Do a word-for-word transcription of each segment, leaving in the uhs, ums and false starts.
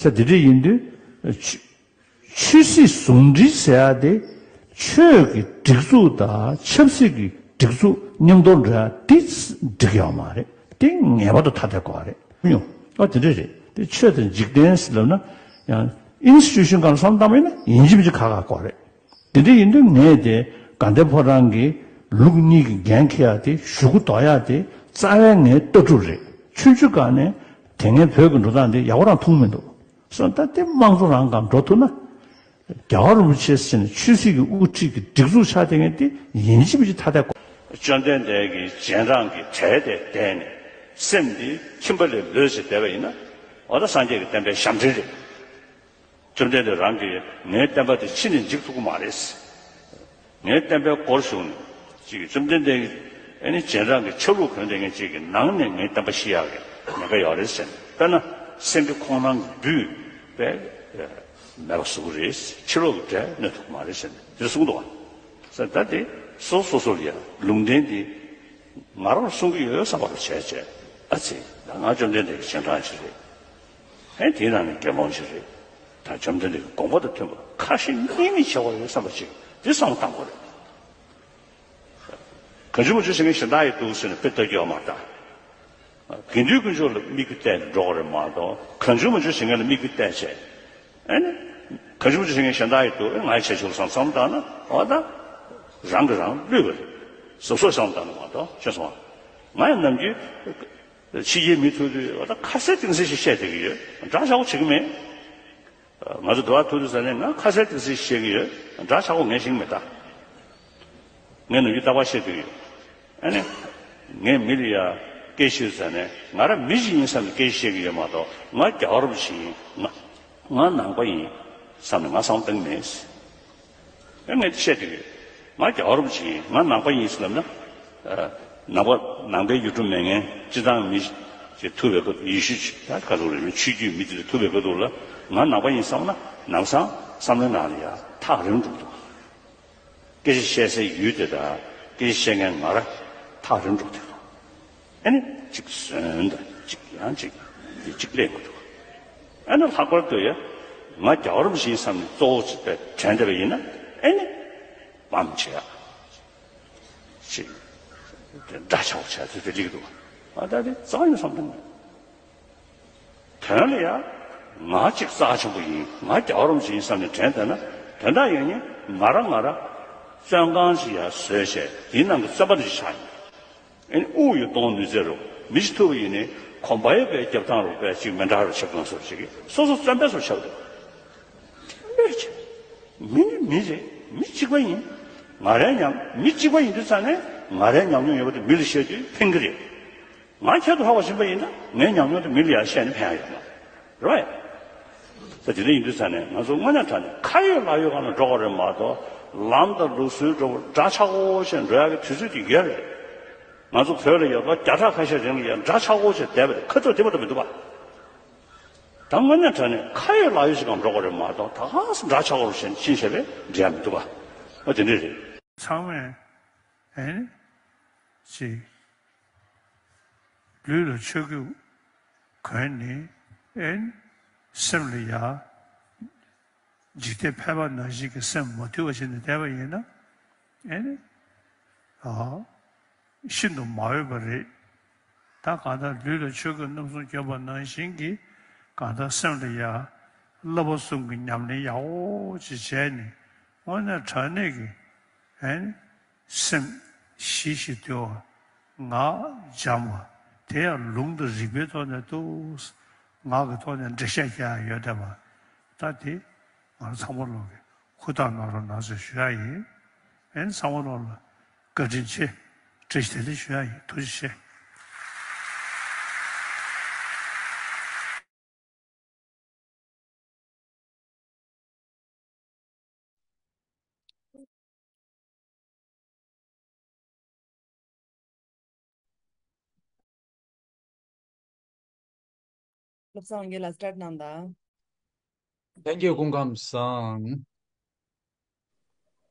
ས་དེ་འདྲ་ཡིན་དུས་ཆོས་ཆོས་སྲིད་ཟུང་འབྲེལ་ཟེར་ཡ་དེ་ཆོས་ཀྱི་སྒྲིག་འཛུགས་དང་ཆབ་སྲིད་ཀྱི་སྒྲིག་འཛུགས་མཉམ་དུ་འགྲོ་ཡ་དེ་འགྲིག་ཡོད་མ་རེད། དེ་ངེས་པར་དུ་ཐ་དད་དགོས་རེད་ཡོང་། ཨ་དེ་འདྲ་རེད། དེ་ཆོས་དང་འཇིག་རྟེན་ཟེར་ལབ་ན་ཡང་ཨིན་སི་ཊི་ཊུ་ཤན་སྒང་ལ་བསམ་བློ་བཏང་བ་ཡིན་ན་ཡིན་གཅིག་མིན་གཅིག་ཁག་ཁག་དགོས་རེད། དེ་འདྲ་ཡིན་དུས་ངས་དེ་དགའ་ལྡན་ཕོ་བྲང་གི་ལུགས་གཉིས་ཀྱི་འགན་འཁྱེར་ཡ་དེ་གཞུག་གུ་ལྡོག་ཡ་དེ་རྩ་བའི་ངའི་ལྟ་གྲུབ་རེད། ཆུང་ཆུང་སྒང་ནས་དེ་སྔའི་བོད་ཀྱི་འགྲོ་སྟངས་དེ་ཡག་པོ་རང་མཐོང་མི་འདུག་སོང་ད་དེ་དམངས་གཙོ་རང་སྒང་འགྲོ་ཐུབ་ན། རྒྱལ་བ་རིན་པོ་ཆེ་ཟེར་ནས་ཆོས་སྲིད་ཀྱི་དབུ་ཁྲིད་ཀྱི་སྒྲིག་འཛུགས་ཆགས་བསྡད་མཁན་དེ་ཡིན་གཅིག་མིན་གཅིག་ཐ་དད་དགོས། བཅོམ་ལྡན་འདས་ཀྱིས་རྗེས་འབྲང་གི་གྲལ་དེ་བསྡད་ནས་སེམས་འདི་ཁྱིམ་པ་ལས་ལོས་ཞེས་བསྡད་པ་ཡིན་ན། འོ་ད་སངས་རྒྱས་ཀྱི་བསྟན་པའི་ཞབས་འདྲེན་རེད། བཅོམ་ལྡན་འདས་རང་གིས་ངའི་བསྟན་པ་དེ་ཕྱི་ནས་འཇིག་ཐུབ་ཀྱི་མ་རེད། ངའི་བསྟན་པའི་སྒོར་ཞུགས་ནས་ཅིག་བཅོམ་ལྡན་འདས་ཀྱི་ཨ་ནི་རྗེས་འབྲང་གི་ཆ་ལུགས་གོན་བསྡད་མཁན་ཅིག་གི་ནང་ནས་ངའི་བསྟན་པ་ཤི་ཡག་གི་ཉེན་ཁ་ཡོད་རེད་ཟེར་ནས། དཔེར་ན་སེང་གེ་ཁོང་ནང་གི་སྦུལ་པས་མེད་པ་བཟོ་གི་རེད། ཕྱི་ལོགས་ཀྱི་འབྲས་གནོད་ཐུབ་ཀྱི་མ་རེད་ཟེར་ནས་དེ་གསུངས་འདུག་བ། ཟེར་ད་དེ་སོ་སོ་སོ་ལ་ཡ་ལུང་བསྟན་དེ་ང་རང་ལ་གསུང་གི་ཡོད་བསམ་པ་ལ་བྱས་བྱས། ཨ་ཙི། ད་ང་བཅོམ་ལྡན་འདས་ཀྱི་རྗེས་འབྲང་ཞིག་རེད། ཨེ་དེའི་ནང་ནས་དགེ་སློང་ཞིག་རེད། ད་བཅོམ་ལྡན་འདས་ཀྱི་དགོངས་པ་དང་མཐུན་པ་ཁ་ཞེ་གཉིས་མེད་བྱེད་དགོས་རེད་བསམ་པ་ཅིག་དེ་བསམ་བློ་བཏང་དགོས་རེད། གང་བྱུང་མང་བྱུང་བྱེད་མཁན་གཞན་དག་ཡིན་འདུག་ཟེར་ནས་དཔེ་ལྟ་རྒྱུ་ཡོད་མ་རེད་ད། དགེ་འདུན་དཀོན་མཆོག་ལ་མིག་དཔེ་བལྟས་ནས་འགྲོ་དགོས་རེད་མ་གཏོགས་གང་བྱུང་མང་བྱུང་བྱེད་མཁན་ལ་མིག་དཔེ་བལྟས་བྱས། ཨེ་ནི། གང་བྱུང་མང་བྱུང་བྱེད་མཁན་གཞན་དག་ཡིན་འདུག་ཨེ་ང་ཡི་བྱས་ཆོག་བསམ་བསམ་བཏང་ན་འོ་ད། རང་གིས་རང་བསླུས་པ་རེད། གཟབ་གཟབ་བསམ་བཏང་ན་མ་གཏོགས་ཤེས་སོང་ང་། ང་ཡང་ནམ་རྒྱུན། ཕྱི་རྒྱལ་མི་ཐུག་དུས་འོ་ད་ཁ་གསལ་གཏིང་གསལ་ཞིག་བཤད་བསྡད་ཀྱི་ཡོད། འདྲ་ཆགས་པོ་བྱེད་ཀྱི་མེད། ང་ཚོ་འགྲོ་བ་ཐུག་དུས་ཟ་ནས་ང་ཁ་གསལ་གཏིང་གསལ་ཞིག་བཤད་ཀྱི་ཡོད། འདྲ་ཆགས་པོ་ངས་བཤད་ཀྱི་མེད་ད། ངས་ནམ་རྒྱུན་རྟག་པར་བཤད་བསྡད་ཀྱི་ཡོད། ཨ་ནི། ངས་མི་ལ་ཡ་སྐད་ཆ་ཟ་ནས་ང་རང་མི་ཞིག་ཡིན་བསམ་ནས་སྐད་ཆ་བཤད་ཀྱི་ཡོད་མ་གཏོགས་ང་རྒྱལ་བ་རིན་པོ་ཆེ་ཡིན། ང་ང་ནང་པ་ཡིན་བསམ་ནས་ང་བསམ་བློ་བཏང་གི་མེད། ཨེ་ངས་བཤད་དེ་ཡོད། ང་རྒྱལ་བ་རིན་པོ་ཆེ་ཡིན། ང་ནང་པ་ཡིན་ཟེར་ལབ་ན། ཨ། ནང་པ་ནང་པའི་ཡུལ་གྲུ་མེད་མཁན་སྤྱིར་བཏང་མི་ཞིག་ཐུག་པའི་སྐབས་ཡེ་ཤུ་ཆོས་ད་ག་ཚོད་རེད་ཆོས་བརྒྱུད་མི་དེ་ཐུག་པའི་སྐབས་དུ་ལ་ང་ནང་པ་ཡིན་བསམ་ན་ནམ་སང་བསམ་བློའི་ནང་ལ་ཡ་ཐག་རིང་འགྲོ་གི་འདུག་སྐད་ཆ་བཤད་སའི་ཡུལ་དེ་དང་སྐད་ཆ་བཤད་མཁན་ང་རང་ཐག་རིང་འགྲོ་གི་འདུག་ཨ་ནི་གཅིག་ཟོན་དང་གཅིག་ཡང་གཅིག་འདི་གཅིག་ལས་མི་འདུག་ཨ་ནི་ལྷག་པར་དུ་ཡ་ང་རྒྱལ་བ་རིན་པོ་ཆེ་ཡིན་བསམ་ནས་གཙོ་བོ་ཅིག་དྲན་བསྡད་པ་ཡིན་ན་ཨ་ནི་བམ་བྱེད་ཡག་ཅིག་དེ་འདྲ་ཆགས་པོ་བྱས་ཚུལ་དེ་སླེབས་འདུག་ཨ་ད་དེ་རྩ་ཡིན་བསམ་དང་། དོན་ལ་ཡ། ང་གཅིག་རྩ་ཆེན་པོ་ཡིན། ང་རྒྱལ་བ་རིན་པོ་ཆེ་ཡིན་བསམ་ནས་དྲན་བསྡད་ན་དོན་དག་ཡིན་ནི་ང་རང་ང་རང་བཙོན་ཁང་ཞིག་ཡ་བཟོས་བྱས་དེའི་ནང་གི་བཙོན་པ་འདྲ་ཞིག་ཆགས་ཡིན། ཨེ་ནི་དབུགས་ཡོད་གཏོང་ནུས་ཚད་རུ་མི་ཞིག་ཐུག་པ་ཡིན་ནི་གོམ་པའི་པའི་རྒྱབ་ཐང་རུ་པའི་ཅིག་མི་འདྲ་རུ་ཆགས་གང་སོར་ཞིག་གིས་སོ་སོ་བཙོན་པའི་སོར་ཆགས་འདུག་ལོས་ཆེ། མི་ནི་མི་རེད། མི་གཅིག་པ་ཡིན། ང་རའི་ཉམས་མི་གཅིག་པ་ཡིན་དུས་ཙང་ནས་ང་རའི་ཉམས་མྱོང་ཡོད་པ་དེ་མི་ལ་བཤད་དུས་ཕན་གི་རེད། ང་ཁྱད་དུ་འཕགས་པ་ཕྱིན་པ་ཡིན་ན་ངའི་ཉམས་མྱོང་དེ་མི་ལ་ཡང་བཤད་ནས་ཕན་ཡ་ཡོད་མ་རེད་བས། ད་དེ་འདྲ་ཡིན་དུས་ཙང་ནས་ང་ཚོ་དངོས་གནས་དྲང་གནས་ཁ་ཡོད་ལག་ཡོད་སྒང་ལ་འགྲོ་དགོས་རེད་མ་གཏོགས་ལམ་དང་ལུགས་སྲོལ་འགྲོ་འདྲ་ཆགས་པོ་བྱས་འགྲོ་ཡག་གི་དུས་ཚོད་དེ་ཡོད་རེད། ང་ཚོ་བོད་ལ་ཡོད་ལོ་བརྒྱ་ཕྲག་ཁ་ཤས་རིང་ལ་ཡང་འདྲ་ཆགས་པོ་བྱས་བསྡད་པ་རེད། ཁ་ཐུག་དེ་མ་གཏོགས་མི་འདུག་པ། ད་དངོས་གནས་དྲང་གནས་ཁ་ཡོད་ལག་ཡོད་ཞིག་གམ་འགྲོ་དགོས་རེད་མ་གཏོགས་ད་ག་སེ་འདྲ་ཆགས་པོ་བྱས་ཕྱིན་བྱས་པས་འགྲིག་ཡ་མི་འདུག་པ། ཨ་དེ་འདྲས་རེད། ཚང་མས་ཨེ་ནི་ཅིག་ལུས་ལ་ཆོས་གོས་གོན་ནས་ཨེ་ནི་སེམས་ལ་ཡ་འཇིག་རྟེན་ཕལ་པ་ནང་བཞིན་གྱི་སེམས་མ་དུལ་བ་བྱས་ནས་བསྡད་པ་ཡིན་ན་ཨེ་ནི་ཨ། ཤིན་ཏུ་མ་འོས་པ་རེད། ད་གང་ལྟར་ལུས་ལ་ཆོས་གོས་རྣམ་གསུམ་གྱོན་པ་ནང་བཞིན་གྱི་གང་ལྟར་སེམས་ལ་ཡ་བསླབ་པ་གསུམ་གྱི་ཉམས་ལེན་ཡག་པོ་ཅིག་བྱས་ནས་དངོས་གནས་དྲང་གནས་ཀྱི་ཨེ་ནི་སེམས་ཞི་ཞིང་དུལ་བ་ངག་འཇམ་པ་དེ་ཡང་ལུང་དང་རིགས་པའི་ཐོག་ནས་འདུག་ངག་གི་ཐོག་ནས་འགྲེལ་བཤད་རྒྱག་ཡ་ཡོད་བསྡད་པ་ད་དེ་ང་རང་ཚང་མ་ལོག་གི་ཧུར་ཐག་གནང་རོགས་གནང་ཟེར་ཞུ་ཡ་ཡིན། ཨེ་ཚང་མ་ལོག་ལ་བཀའ་དྲིན་ཆེ། བཀྲ་ཤིས་བདེ་ལེགས་ཞུ་ཡ་ཡིན། ཐུགས་རྗེ་ཆེ། བློ་བཟང་དབང་རྒྱལ་ལགས་སི་ཊར་ཊི་གནང་དང་། Thank you སྐུ་ཁམས་བཟང་།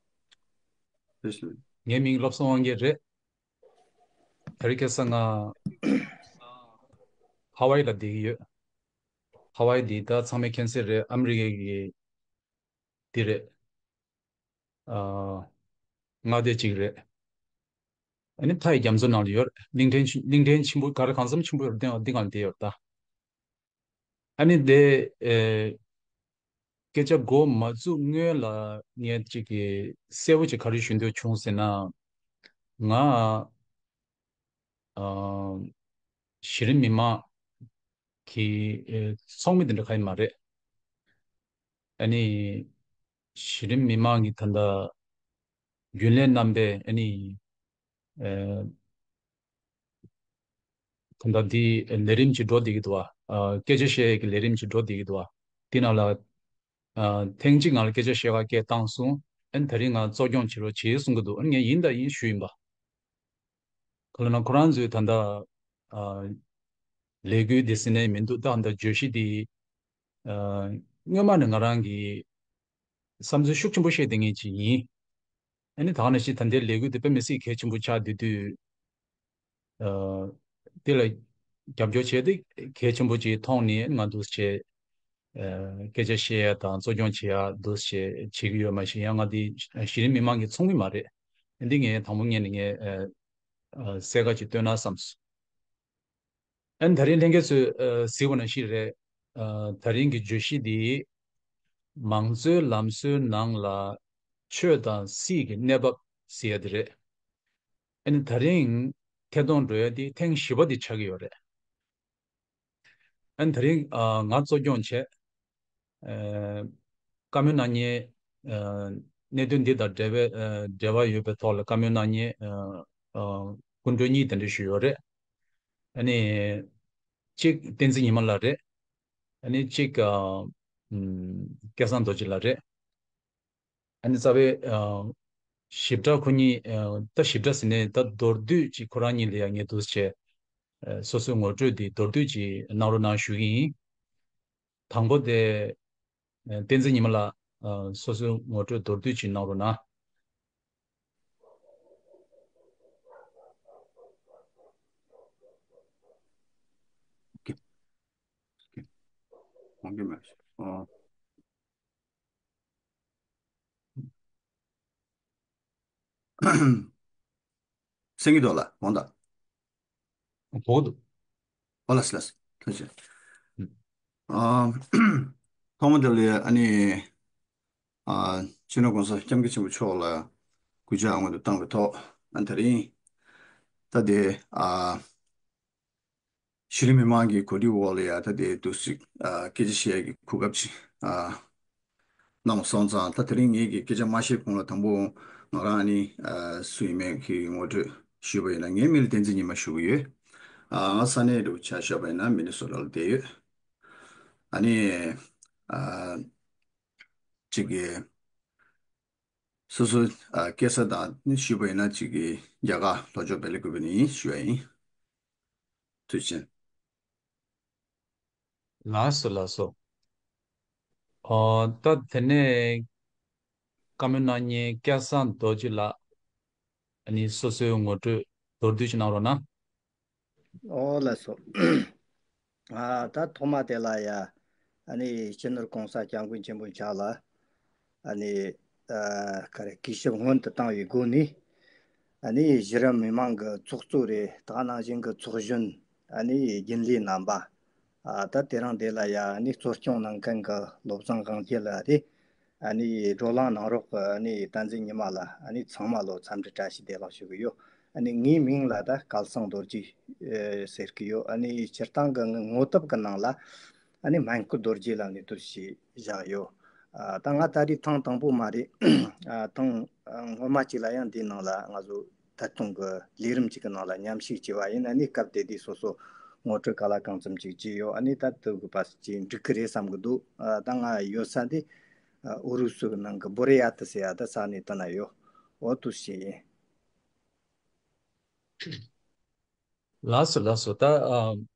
ངའི་མིང་བློ་བཟང་དབང་རྒྱལ་རེད། ད་རེས་ཁ་སང་ང་ཧ་ཝའི་ལ་བསྡད་ཀྱི་ཡོད། ཧ་ཝའི་འདི་ད་ཚང་མས་མཁྱེན་གསལ་རེད། ཨ་མི་རི་ཀའི་གི་འདི་རེད། ཨ། མངའ་སྡེ་གཅིག་རེད། ཨ་ནི་མཐའ་ཡི་རྒྱ་མཚོ་ནང་ལ་ཡོད་རེད། གླིང་ཕྲན་ཆེ- གླིང་ཕྲན་ཆེན་པོ་ག་རེ་གང་འཚམ་ཆེན་པོ་ཡོད་རེད། འདི་འདི་སྒང་ལ་བསྡད་ཡོད་རེད་ད། ཨ་ནི་དེ་ཨེ། སྐད་ཆ་འགོ་མ་བཙུགས་སྔོན་ལ་ངས་ཅིག་གི་གསལ་པོ་ཅིག་ག་རེ་ཞུ་འདོད་བྱུང་ཟེར་ན། ང་ཨ། གཞི་རིམ་མི་མང་གི་ཨེ། ཚོགས་མི་དེ་འདྲ་ག་ཡིན་མ་རེད། ཨ་ནི་གཞི་རིམ་མི་མང་གི་ད་ལྟ་རྒྱུན་ལས་རྣམ་པས་ཨ་ནི་ཨེ། ད་ལྟ་འདི་ལས་རིམ་གྱི་འགྲོ་བསྡད་ཀྱི་འདུག་བ། ཨ། སྐད་ཆ་བཤད་ཡས་ཀྱི་ལས་རིམ་གྱི་འགྲོ་བསྡད་ཀྱི་འདུག་བ། དེ་ནང་ལ་ཨ། ཐེངས་གཅིག་ང་ལ་སྐད་ཆ་བཤད་ག་སྐད་བཏང་སོང་། ཨ་ནི་ད་རིང་ང་གཙོ་སྐྱོང་བྱེད་རོགས་བྱེད་གསུང་གི་འདུག་ཨ་ནི་ངས་ཡིན་ད་ཡིན་ཞུས་ཡིན་པ། ག་ལབ་ན་ཁོ་རང་ཚོས་ད་ལྟ་ཨ། ལས་འགུལ་འདི་ཟིན་ནས་མི་འདུག་ད་ལྟ་བརྗོད་གཞི་འདི་ཨ། སྔོན་མ་ནས་ང་རང་གི་བསམ་ཚུལ་ཤུགས་ཆེན་པོ་བཤད་བསྡད་མཁན་ཅིག་ཡིན། ཨ་ནི་ད་ག་ནང་བཞིན་ད་ལྟའི་ལས་འགུལ་དེ་དཔེ་མི་སྲིད་གལ་ཆེན་པོ་ཆགས་བསྡད་དུས། ཨ། དེ་ལ་རྒྱབ་སྐྱོར་བྱས་ཏེ་གལ་ཆེན་པོ་ཅིག་མཐོང་ནས་ང་འདུག་སེ་བྱས། ཨ། སྐད་ཆ་བཤད་ཡ་དང་གཙོ་སྐྱོང་བྱེད་ཡ་འདུག་སེ་བྱེད་ཀྱི་ཡོད། མ་གཞི་ཡང་ང་འདི་གཞི་རིམ་མི་མང་གི་ཚོགས་མི་མ་རེད། འདི་ངས་དང་པོ་ཉིད་ནས་ངས་ཨ། ཨ། གསལ་ཁ་ཅིག་སྟོན་ན་བསམས་སོང་། ཨ་ནི་ད་རིང་ལྷན་རྒྱས་ཚོས་ཨ། གཟིགས་པ་ནང་བཞིན་རེད། ཨ། ད་རིང་གི་བརྗོད་གཞི་འདི་མང་གཙོའི་ལམ་སྲོལ་ནང་ལ་ཆོས་དང་སྲིད་ཀྱི་གནས་བབ་ཟེར་ཡ་དེ་རེད། ཨ་ནི་ད་རིང་ཐད་གཏོང་འགྲོ་ཡ་དེ་ཐེངས་བཞི་པ་དེ་ཆགས་ཀྱི་ཡོད་རེད། ཨ་ནི་ད་རིང་ཨ། ང་གཙོ་སྐྱོང་བྱས། ཨ། བཀའ་མོལ་གནང་མཁན་ཨ། གནད་དོན་འདི་དང་འབྲེལ་བའི་ཨ། འབྲེལ་བ་ཡོད་པའི་ཐོག་ལ་བཀའ་མོལ་གནང་མཁན་ཨ། ཨ། སྐུ་མགྲོན་གཉིས་དེ་འདྲ་ཞིག་ཡོད་རེད། ཨ་ནི་གཅིག་བསྟན་འཛིན་ཉི་མ་ལགས་རེད། ཨ་ནི་གཅིག་ཨ། ཨམ། སྐལ་བཟང་རྡོ་རྗེ་ལགས་རེད། ཨ་ནི་རྩ་བའི་ཨ། ཞིབ་ཕྲ་ཁོ་གཉིས་ཨ། ད་ཞིབ་ཕྲ་ཟེར་ནས་ད་མདོར་བསྡུས་ཅིག་ཁོ་རང་གཉིས་ལ་ཡང་ངས་འདུག་སེ་བྱས། ཨ། སོ་སོའི་ངོ་སྤྲོད་འདི་མདོར་བསྡུས་ཅིག་གནང་རོགས་གནང་ཞུ་གི་ཡིན། དང་པོ་དེ་ཨ། བསྟན་འཛིན་ཉི་མ་ལགས་ཨ། སོ་སོའི་ངོ་སྤྲོད་མདོར་བསྡུས་ཅིག་གནང་རོགས་གནང་། ཨོ་ཁེ། ཨོ་ཁེ། ཨོ་ཁེ་མ་ཨོ། སེང་གེ་རྡོ་ལགས་འོང་དང་། གོ་འདུག་ཨོ་ལགས་ལགས། ཐུགས་རྗེ་ཆེ། ཨ། ཐོག་མ་དེ་ལ་ཨ་ནི་ཨ། སྤྱི་ནོར་གོང་ས་སྐྱབས་མགོན་ཆེན་པོ་མཆོག་ལ་གུས་ཕྱག་སྔོན་དུ་བཏང་བའི་ཐོག་ཨ། དེ་རིང་ད་དེ་ཨ། གཞི་རིམ་མི་མང་གི་གོ་སྒྲིག་འོག་ལ་ཡ་ད་དེ་འདུག་སེ་ཨ། སྐད་ཆ་བཤད་ཡག་གི་གོ་སྐབས་ཅིག་ཨ། གནང་སོང་ཙང་། ད་དེ་རིང་ངེད་ཀྱིས་སྐད་ཆ་མ་བཤད་གོང་ལ་དང་པོ་ང་རང་ཨ་ནི་ཨ། སུ་ཡིན་མིན་གྱི་ངོ་སྤྲོད་ཞུས་པ་ཡིན་ན། ངའི་མིང་ལ་བསྟན་འཛིན་ཉི་མ་ཞུ་གི་ཡོད། ཨ། ང་ས་གནས་འདྲ་བོ་ཆ་བཞག་པ་ཡིན་ན་མི་ནི་སོ་ཊ་ལ་བསྡད་ཡོད། ཨ་ནི་ཨ། གཅིག་གི་སོ་སོ་ཨ། སྐྱེས་ས་དང་ནི་ཞུས་པ་ཡིན་ན་གཅིག་གི་རྒྱ་གར་ལྷོ་ཕྱོགས་བེ་ལ་ཀུ་པེ་ནས་ཡིན་ཞུ་བ་ཡིན། ཐུགས་རྗེ་ཆེ། ལགས་སོ་ལགས་སོ། ཨོ། ད་དེ་ནས་བཀའ་མོལ་གནང་མཁན་སྐལ་བཟང་རྡོ་རྗེ་ལགས། ཨ་ནི་སོ་སོའི་ངོ་སྤྲོད་མདོར་བསྡུས་ཤིག་གནང་རོགས་གནང་། ཨོ་ལགས་སོ། ཨ། ད་ཐོག་མ་དེ་ལ་ཡ་ཨ་ནི་སྤྱི་ནོར་གོང་ས་སྐྱབས་མགོན་ཆེན་པོ་མཆོག་ལ་ཨ་ནི་ཨ། ག་རེ་གུས་ཞབས་སྔོན་དུ་བཏང་བའི་སྒོ་ནས། ཨ་ནི་གཞི་རིམ་མི་མང་གི་ཚོགས་གཙོ་རེད། ད་ག་ནང་བཞིན་གྱི་ཚོགས་གཞོན། ཨ་ནི་རྒྱུན་ལས་རྣམ་པ། ཨ། ད་དེ་རིང་འདི་ལ་ཡ་ཨ་ནི་གཙོ་སྐྱོང་གནང་མཁན་གྱི་བློ་བཟང་དབང་རྒྱལ་ལགས་རེད། ཨ་ནི་བགྲོ་གླེང་གནང་རོགས་ཀྱི་ཨ་ནི་བསྟན་འཛིན་ཉི་མ་ལགས། ཨ་ནི་ཚང་མ་ལ་འཚམས་འདྲི་བཀྲ་ཤིས་བདེ་ལེགས་ཞུ་གི་ཡོད། ཨ་ནི་ངའི་མིང་ལ་ད་སྐལ་བཟང་རྡོ་རྗེ་ཟེར་གི་ཡོད། ཨ་ནི་སྤྱིར་བཏང་གི་ངོ་དེབ་ཀྱི་ནང་ལ་ཨ་ནི་སྨན་སྐུ་རྡོ་རྗེ་ལ་ངོས་འཛིན་བྱས་བཞག་ཡོད། ཨ། ད་ང་ད་རེས་ཐེངས་དང་པོ་མ་རེད། ཨ། ཐེངས་སྔོན་མ་གཅིག་ལ་ཡང་འདིའི་ནང་ལ་ང་ཚོ་ཐད་གཏོང་གི་ལས་རིམ་གཅིག་གི་ནང་ལ་མཉམ་ཞུགས་བྱས་པ་ཡིན། ཨ་ནི་སྐབས་དེ་དུས་སོ་སོ་ངོ་སྤྲོད་ག་ལ་གང་འཚམ་ཅིག་བྱས་ཡོད། ཨ་ནི་ད་དེ་གི་བར་ཅིག་འགྲིག་གི་རེད་བསམ་གི་འདུག་ཨ། ད་ང་ཡོད་ས་འདི་ཨ། ཨུ་རུ་སུ་གི་ནང་གི་བུ་རི་ཡ་ཏི་ཟེར་ཡ་ད་ས་གནས་དེ་ན་ཡོད། འོ་དུ་ཞིག་ཡིན། ལགས་སོ་ལགས་སོ། ད་ཨ།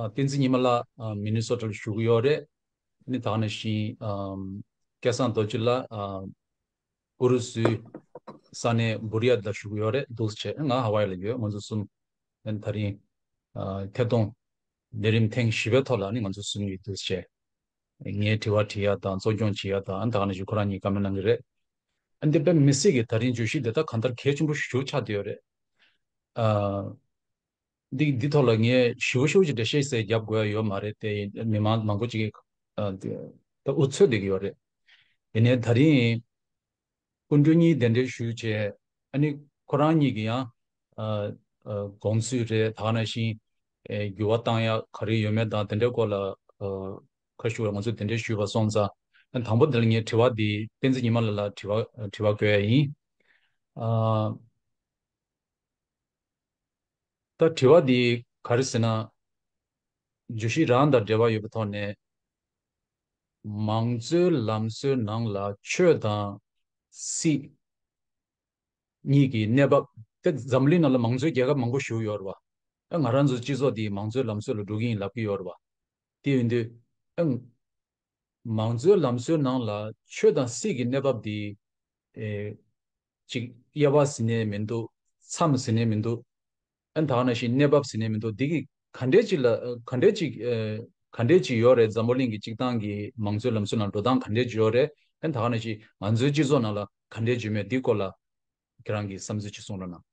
ཨ། བསྟན་འཛིན་ཉི་མ་ལགས་ཨ། མི་ནི་སོ་ཊ་ལ་བཞུགས་ཀྱི་ཡོད་རེད། ཨ་ནི་ད་ག་ནང་བཞིན་ཨ། སྐལ་བཟང་རྡོ་རྗེ་ལགས་ཨ། ཨུ་རུ་སུའི་ས་གནས་བུ་རི་ཡ་ཏི་ལ་བཞུགས་ཀྱི་ཡོད་རེད། འདུག་སེ་བྱས། ང་ཧ་ཝའི་ལ་ཡོད། ང་ཚོ་གསུམ་ཨ་ནི་ད་རིང་ཨ། ཐད་གཏོང་ ལས་རིམ་ཐེངས་བཞི་པའི་ཐོག་ལ་ནི་ང་ཚོ་གསུང་གི་འདུག་ཅེས། ངས་དྲི་བ་དྲི་ཡ་དང་གཙོ་སྐྱོང་བྱེད་ཡ་དང་ད་ག་ནང་བཞིན་ཁོ་རང་གཉིས་བཀའ་མོལ་གནང་གི་རེད། ཨ་འདི་དཔེ་མི་སྲིད་ཀྱི་ད་རིང་བརྗོད་གཞི་འདི་དག་གང་ལྟར་གལ་ཆེན་པོ་ཞིག་ཆགས་བསྡད་ཡོད་རེད། ཨ། འདི་འདི་ཐོག་ལ་ངས་ཞིབ་ཞིབ་ཀྱི་འགྲེལ་བཤད་ཟེར་རྒྱབ་དགོས་ཡ་ཡོད་མ་རེད་དེ། མི་མང་མང་པོ་ཅིག་གིས་ཨ་འདི་ད་འུ་ཚོད་བསྡད་ཀྱི་ཡོད་རེད། ཡིན་ནའི་ད་རིང་སྐུ་མགྲོན་གཉིས་གདན་འདྲེན་ཞུས་བྱས། ཨ་ནི་ཁོ་རང་གཉིས་ཀྱི་ཡང་ཨ་ཨ་དགོངས་ཚུལ་རེད། ད་ག་ནང་བཞིན་ཨེ་འགྱུར་བ་བཏང་ཡ་ག་རེ་ཡོད་མེད་དང་དེ་འདྲའི་སྐོར་ལ་ཨ་ཁ་ཞུ་བ་ང་ཚོས་གདན་འདྲེན་ཞུས་པ་སོང་ཙང་། ཨ་དང་པོ་འདི་ལ་ངས་དྲི་བ་འདི་བསྟན་འཛིན་ཉི་མ་ལགས་ལ་དྲི་བ་དྲི་བ་བཀོད་ཡ་ཡིན། ཨ། ད་དྲི་བ་འདི་ག་རེ་ཟེར་ན། བརྗོད་གཞི་རང་དང་འབྲེལ་བ་ཡོད་པའི་ཐོག་ནས། མང་གཙོའི་ལམ་སྲོལ་ནང་ལ་ཆོས་དང་སྲིད་གཉིས་ཀྱི་གནས་བབ་དེ་འཛམ་གླིང་ནང་ལ་མང་གཙོའི་རྒྱལ་ཁབ་མང་པོ་ཞིག་ཡོད་རེད་བ། ཨ་ང་རང་ཚོའི་སྤྱི་ཚོགས་འདི་མང་གཙོའི་ལམ་སྲོལ་ལ་འགྲོ་གི་ཡིན་ལབ་ཀྱི་ཡོད་རེད་བ། དེ་ཡིན་དུས། ཨང་། མང་གཙོའི་ལམ་སྲོལ་ནང་ལ་ཆོས་དང་སྲིད་ཀྱི་གནས་བབ་འདི། ཨེ། ཅིག་དབྱེ་བ་ཟིན་ནས་མི་འདུག་མཚམས་ཟིན་ནས་མི་འདུག་ཨན་ད་ག་ནང་བཞིན་གནས་བབ་ཟིན་ནས་མི་འདུག་འདི་གི་ག་འདྲས་ཅིག་ལ་ག་འདྲས་ཅིག་ཨེ། ག་འདྲས་ཅིག་ཡོད་རེད། འཛམ་བུ་གླིང་གི་སྤྱི་བཏང་གི་མང་གཙོའི་ལམ་སྲོལ་ནང་འགྲོ་སྟངས་ག་འདྲས་ཅིག་ཡོད་རེད། ཨན་ད་ག་ནང་བཞིན་ང་ཚོའི་སྤྱི་ཚོགས་ནང་ལ་ག་འདྲས་ཅིག་ཡོད་མེད་འདི་སྐོར་ལ་ཁྱེད་རང་གི་བསམ་ཚུལ་ཅིག་གསུང་རོགས་གནང་།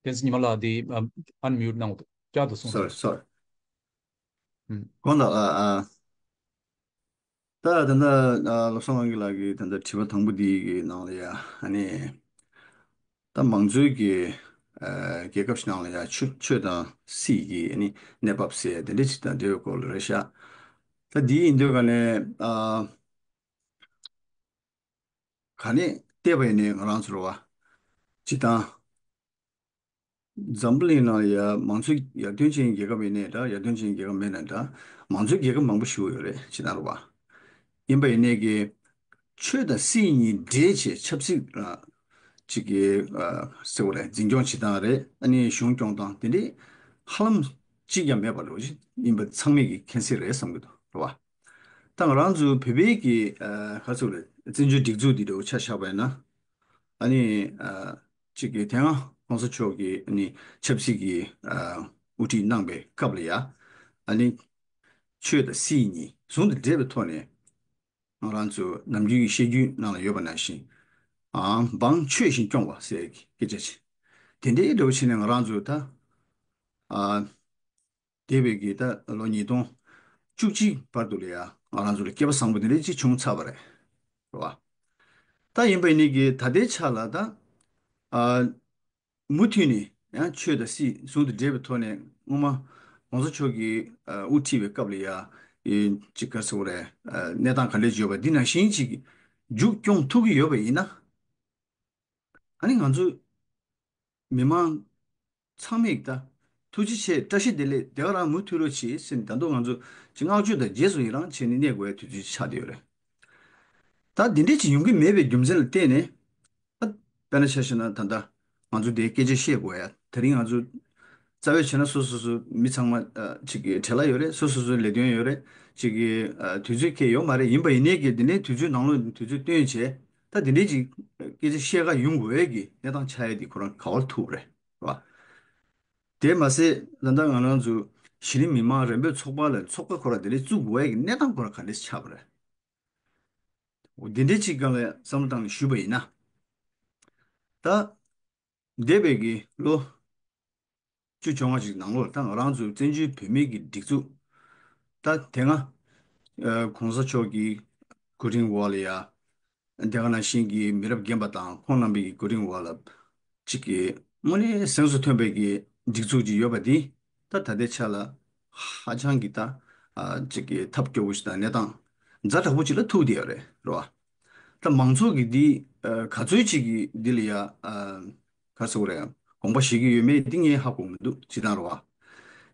བསྟན་འཛིན་ཉི་མ་ལགས་འདི་ཨ་ཨན་མིའུ་ཊི་གནང་འདུག་བསྐྱར་དུ་གསུངས་སོང་། སོ་རི་སོ་རི། ཨུམ། དགོངས་དག་ཨ་ཨ། ད་ད་ལྟ་ཨ་བློ་བཟང་དབང་རྒྱལ་ལགས་ཀྱིས་ད་ལྟ་དྲི་བ་དང་པོ་འདི་གི་ནང་ལ་ཡ་ཨ་ནི། ད་མང་གཙོའི་གི་ཨ་རྒྱལ་ཁབ་ཞིག་ནང་ལ་ཡ་ཆོས་ཆོས་དང་སྲིད་ཀྱི་ཨ་ནི་གནས་བབ་ཟེར་དེ་འདྲ་ཅིག་དང་འབྲེལ་བའི་སྐོར་ལ་རེད་ཤག་ད་འདི་ཡིན་དུས་ག་ནས་ཨ་ག་ནས་བལྟས་པ་ཡིན་ནའི་ང་རང་ཚོར་བ་སྤྱི་བཏང་། འཛམ་བུ་གླིང་ནང་ལ་ཡ་མང་གཙོའི་ཡར་ཐོན་ཅན་རྒྱལ་ཁབ་ཡིན་ནའི་འདྲ། ཡར་ཐོན་ཅན་རྒྱལ་ཁབ་མིན་ནའི་འདྲ། མང་གཙོའི་རྒྱལ་ཁབ་མང་པོ་ཞིག་ཡོད་རེད། ཅི་ལྟར་བ། ཡིན་པ་ཡིན་ནའི་གི་ཆོས་དང་སྲིད་གཉིས་འདྲེས་བྱས་ཆབ་སྲིད་ཨ་ཅིག་གི་ཨ་ཟེར་བ་རེད། འཛིན་སྐྱོང་བྱེད་སྟངས་རེད། ཨ་ནི་གཞུང་སྐྱོང་སྟངས་དེ་འདྲའི་ཧ་ལམ་གཅིག་ཀྱང་མེད་པ་འདྲ་བོ་ཞིག་ཡིན་པ་ཚང་མས་ཀྱི་མཁྱེན་གསལ་རེད་བསམ་གྱི་འདུག་རེད་བ། ད་ང་རང་ཚོ་བོད་པའི་གི་ཨ་ག་ཚོད་རེད། བཙན་བྱོལ་སྒྲིག་འཛུགས་འདི་འདྲ་བོ་ཆ་བཞག་པ་ཡིན་ན། ཨ་ནི་ཨ་གཅིག་གི་དེ་སྔ་གོང་ས་མཆོག་གིས་ཨ་ནི་ཆབ་སྲིད་ཀྱི་ཨ་དབུ་ཁྲིད་གནང་པའི་སྐབས་ལ་ཡ། ཨ་ནི་ཆོས་དང་སྲིད་གཉིས་ཟུང་དུ་འབྲེལ་བའི་ཐོག་ནས་ང་རང་ཚོ་ནམ་རྒྱུན་གྱི་བཤད་རྒྱུན་ནང་ལ་ཡོད་པ་ནང་བཞིན། ཨ་འབངས་ཆོས་བཞིན་སྐྱོང་བ་ཟེར་གྱི་སྐད་ཆ་ཅིག་དེ་འདྲའི་འདྲ་བོ་བྱས་ནས་ང་རང་ཚོ་ད་ཨ། འདས་པའི་གི་ད་ལོ་ཉིས་སྟོང་བཅུ་གཅིག་བར་དུ་ལ་ཡ་ང་རང་ཚོ་ལ་སྐལ་བ་བཟང་པོ་འདི་འདྲ་ཅིག་བྱུང་ཚར་བ་རེད། རེད་བ། ད་ཡིན་པ་ཡིན་ནི་གི་ད་ལྟའི་ཆ་ལ་ད་ཨ་མུ་མཐུད་ནས་ཡང་ཆོས་དང་སྲིད་ཟུང་དུ་འབྲེལ་བའི་ཐོག་ནས་སྔོན་མ་གོང་ས་མཆོག་གིས་ཨ་དབུ་ཁྲིད་པའི་སྐབས་ལ་ཡ་ཨེ་ཅིག་ག་རེ་ཟེར་དགོས་རེད། ཨ་གནས་སྟངས་ག་འདྲས་ཅིག་ཡོད་པ་འདི་ནང་བཞིན་ཅིག་མཇུག་སྐྱོང་ཐུབ་ཀྱི་ཡོད་པ་ཡིན་ན། ཨ་ནི་ང་ཚོ་མི་མང་ཚང་མས་ད་ཐུགས་རྗེ་ཆེ། བཀྲ་ཤིས་བདེ་ལེགས། དེ་ག་རང་མུ་མཐུད་རོགས་གྱིས་ཟེར་ནས་ད་དུང་ང་ཚོ་ཅིག་བསྔགས་བརྗོད་དང་རྗེས་སུ་ཡི་རང་བྱས་ནས་གནས་དགོས་ཡ་དུས་ཚོད་ཆགས་བསྡད་ཡོད་རེད། ད་འདི་འདྲས་ཅིག་ཡོང་གི་མེད་པའི་རྒྱུ་མཚན་ལ་བརྟེན་ནས། ད་དཔེར་ན་ཆ་བཞག་ན་ད་ལྟ་ང་ཚོ་འདིའི་སྐད་ཆ་བཤད་དགོས་ཡ་དེ་རིང་ང་ཚོ་རྩ་བའི་བྱས་ན་སོ་སོ་སོ་མི་ཚང་མ་ཨ་ཅིག་གི་བྲེལ་བ་ཡོད་རེད། སོ་སོ་སོའི་ལས་དོན་ཡོད་རེད། ཅིག་གི་ཨ་དུས་ཚོད་ཁེལ་ཡོད་མ་རེད། ཡིན་པ་ཡིན་ནའི་གི་འདི་ནས་དུས་ཚོད་ནང་ལོགས་དུས་ཚོད་བཏོན་བྱས། ད་དེ་འདྲའི་ཅིག་སྐད་ཆ་བཤད་ག་ཡོང་དགོས་ཀྱི་གནས་སྟངས་ཆགས་ཡ་དེ་ཁོ་རང་ག་བར་ཐུག་རེད་བ། དེ་མ་ཟད་ད་ལྟ་ང་རང་ཚོ་གཞི་རིམ་མི་མང་རིམ་པའི་ཚོགས་པ་ལ་ཚོགས་པ་ཁོ་རང་དེ་འདྲའི་བཙུགས་དགོས་ཀྱི་གནས་སྟངས་ཁོ་རང་ག་འདྲས་ཆགས་པ་རེད། འོ་དེ་འདྲའི་ཅིག་སྒང་ལ་བསམ་བློ་བཏང་ནས་ཞུས་པ་ཡིན་ན། ད་འདས་པའི་གི་ལོ་བཅུ་བཅོ་ལྔ་ཅིག་ནང་ལོགས་ད་ང་རང་ཚོའི་བཙན་བྱོལ་བོད་མིའི་གི་སྒྲིག་འཛུགས། ད་དེ་སྔ་ཨ་གོང་ས་མཆོག་གི་སྐུ་དྲིན་འོག་ལ་ཡ། དེ་ག་ནང་བཞིན་གྱི་མི་རབས་རྒན་པ་དང་ཁོང་རྣམ་པའི་གི་སྐུ་དྲིན་འོག་ལ་ཅིག་གི་དངོས་གནས་གཟེངས་སུ་ཐོན་པའི་གི་སྒྲིག་འཛུགས་ཅིག་ཡོད་པ་འདི་ད་ད་ལྟའི་ཆ་ལ་ཧ་ཅང་གི་ད་ཨ་ཅིག་གི་ཐབས་སྐྱོ་པོ་ཞིག་དང་གནས་སྟངས་ཛ་དྲག་པོ་ཅིག་ལ་ཐུག་བསྡད་ཡོད་རེད། རེད་བ། ད་མང་ཚོགས་ཀྱི་འདི་ཨ་ག་ཚོད་ཅིག་གི་འདི་ལ་ཡ་ཨ་ག་རེ་ཟེར་དགོས་རེད། དགོངས་པ་བཞེས་ཀྱི་ཡོད་མེད་འདི་ངས་ཧ་གོ་མི་འདུག་སྤྱིར་བཏང་རེད་བ།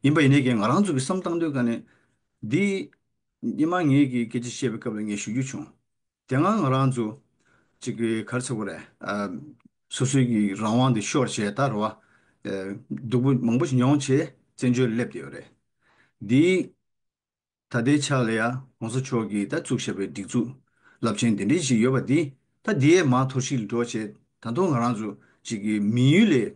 ཡིན་པ་ཡིན་ནའི་ཀྱང་ང་རང་ཚོ་གི་བསམ་བཏང་དུས་ག་ནས་འདི་སྔོན་མ་ངས་ཀྱི་སྐད་ཆ་བཤད་པའི་སྐབས་ལ་ངས་ཞུ་རྒྱུ་བྱུང་། དེ་སྔ་ང་རང་ཚོ་ཅིག་གི་ག་རེ་ཟེར་དགོས་རེད། ཨ་སོ་སོའི་གི་རང་དབང་འདི་ཤོར་བྱས་ད་རེད་བ། ཨ་སྡུག་པོ་མང་པོ་ཞིག་མྱོང་བྱས་བཙན་བྱོལ་སླེབས་བསྡད་ཡོད་རེད། འདི་ ད་ལྟའི་ཆ་ལ་ཡ་གོང་ས་མཆོག་གིས་ད་བཙུགས་བཞག་པའི་སྒྲིག་འཛུགས་རླབས་ཆེན་དེ་འདྲའི་ཞིག་ཡོད་པ་འདི་ད་འདི་ཡས་མར་འཐོར་ཞིག་འགྲོ་བྱས། ད་དུང་ང་རང་ཚོ་ཅིག་གི་མི་ཡུལ་ལས་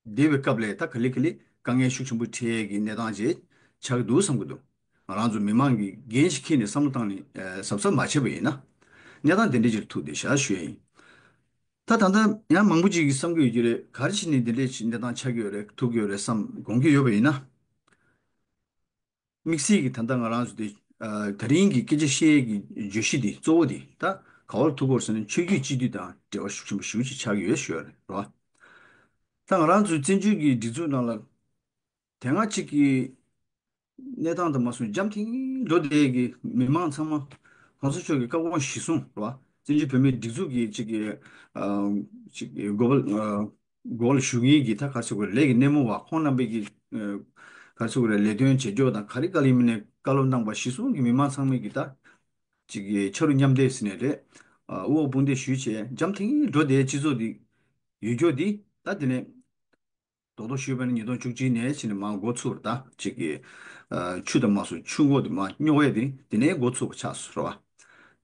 འདས་པའི་སྐབས་ལས་ད་ག་ལེ་ག་ལེ་དཀའ་ངལ་ཤུགས་ཆེན་པོ་འཕྲད་ཀྱི་གནས་སྟངས་ཅིག་ཆགས་ཀྱི་འདུག་བསམ་གྱི་འདུག་ང་རང་ཚོ་མི་མང་གིས་འགན་ཞིག་འཁྱེར་ནས་བསམ་བློ་བཏང་ནས་གཟབ་གཟབ་མ་བྱས་པ་ཡིན་ན། གནས་སྟངས་དེ་འདྲ་ཅིག་ལ་ཐུག་བསྡད་བཞག་ཞུ་ཡ་ཡིན། ད་ད་ལྟ་ཡང་མང་པོ་ཅིག་གིས་བསམ་གྱི་ཡོད་ཀྱི་རེད། ག་རེ་བྱས་ནས་འདི་འདྲའི་གནས་སྟངས་ཆགས་ཀྱི་ཡོད་རེད། ཐུག་གི་ཡོད་རེད་བསམ་དགོངས་ཀྱི་ཡོད་པ་ཡིན་ན། དམིགས་བསལ་གྱིས་ད་ལྟ་ང་རང་ཚོ་དེ་ཨ་ད་རིང་གི་སྐད་ཆ་བཤད་ཡས་ཀྱི་བརྗོད་གཞི་དེ་གཙོ་བོ་དེ་ད་ག་བར་ཐུག་གོ་ཟེར་ན། ཆོས་བརྒྱུད་སྤྱི་འཐུས་དང་འབྲེལ་བ་ཤུགས་ཆེན་པོ་ཞེ་པོ་ཅིག་ཆགས་ཀྱི་ཡོད་ཞུ་ཡ་རེད་རོ། ད་ང་རང་ཚོའི་བཙན་བྱོལ་གྱི་སྒྲིག་འཛུགས་ནང་ལ་དེ་སྔ་གཅིག་གི་གནས་སྟངས་དང་མ་སོང་འཇམ་ཐིང་འགྲོ་བསྡད་ཀྱི་མི་མང་ཚང་མ་གོང་ས་མཆོག་གི་བཀའ་དགོངས་གཞིར་བཟུང་རེད་བ། བཙན་བྱོལ་བོད་མིའི་སྒྲིག་འཛུགས་ཀྱི་གཅིག་གི་ཨ་གཅིག་གི་འགོ་པ་ཨ་འགོ་ལ་ཞུགས་མཁན་གྱི་ད་ག་རེ་ཟེར་དགོས་རེད། ལས་ཀྱི་སྣེ་མོ་བ་ཁོང་རྣམ་པས་ཀྱི་ཨ་ག་རེ་ཟེར་དགོས་རེད། ལས་དོན་བྱེད་ཕྱོགས་དང་ག་རེ་ག་ལེར་མིན་ནས་བཀའ་སློབ་གནང་བ་གཞིར་བཟུང་གི་མི་མང་ཚང་མས་ཀྱི་ད་གཅིག་གི་ཕྱར་གྲུ་མཉམ་འདེགས་ཟེར་ནས་རེད། ཨ་དབུ་འོག་དཔུང་འདེགས་ཞུས་བྱས་འཇམ་ཐིང་འགྲོ་བསྡད་སྤྱི་ཚོགས་འདི་ཡོད་རྒྱུ་འདི་ད་དེ་ནས། རྡོག་རྡོག་ཞུས་པ་ནི་ཉིས་སྟོང་བཅུ་གཅིག་ནས་ཕྱིན་ནས་མར་འགོ་ཚུགས་པ་རེད། ད་གཅིག་གི་ཨ་ཆུ་དང་མ་སོང་ཆུ་འགོ་དེ་མར་རྙོག་ཡས་དེ་དེ་ནས་འགོ་ཚུགས་པ་ཆགས་སོང་རེད་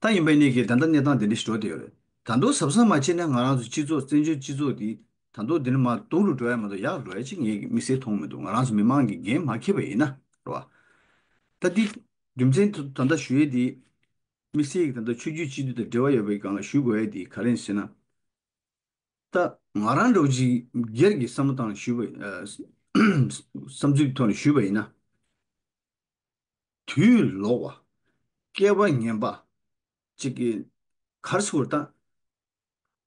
བ། ད་ཡིན་པ་ཡིན་ནའི་གི་ད་ལྟ་གནས་སྟངས་དེ་འདྲ་ཞིག་འགྲོ་བསྡད་ཡོད་རེད། ད་དུང་གཟབ་གཟབ་མ་བྱས་ན་ང་རང་ཚོ་སྤྱི་ཚོགས་བཙན་བྱོལ་སྤྱི་ཚོགས་འདི་ད་དུང་འདི་ནས་མར་སྡུག་རུ་འགྲོ་ཡ་མ་གཏོགས་ཡག་འགྲོ་ཡ་ཅིག་ངས་དམིགས་བསལ་མཐོང་མི་འདུག་ང་རང་ཚོ་མི་མང་གི་འགན་མ་འཁྱེར་བ་ཡིན་ན་རེད་བ། ད་འདི་རྒྱུ་མཚན་ད་ལྟ་ཞུ་ཡས་འདི་དམིགས་བསལ་གྱི་ད་ལྟ་ཆོས་བརྒྱུད་སྤྱི་འཐུས་དང་འབྲེལ་བ་ཡོད་པའི་སྒང་ལ་ཞུ་དགོས་ཡས་འདི་ག་རེ་ཡིན་ཟེར་ན། ད་ང་རང་འདྲ་བོ་ཅིག་སྒེར་གྱི་བསམ་བློ་བཏང་ནས་ཞུས་པ་ཨ་བསམ་ཚུལ་གྱི་ཐོག་ནས་ཞུས་པ་ཡིན་ན། དུས་ལོག་པ། སྐལ་པ་ངན་པ། ཅིག་གི་གར་སོང་ད་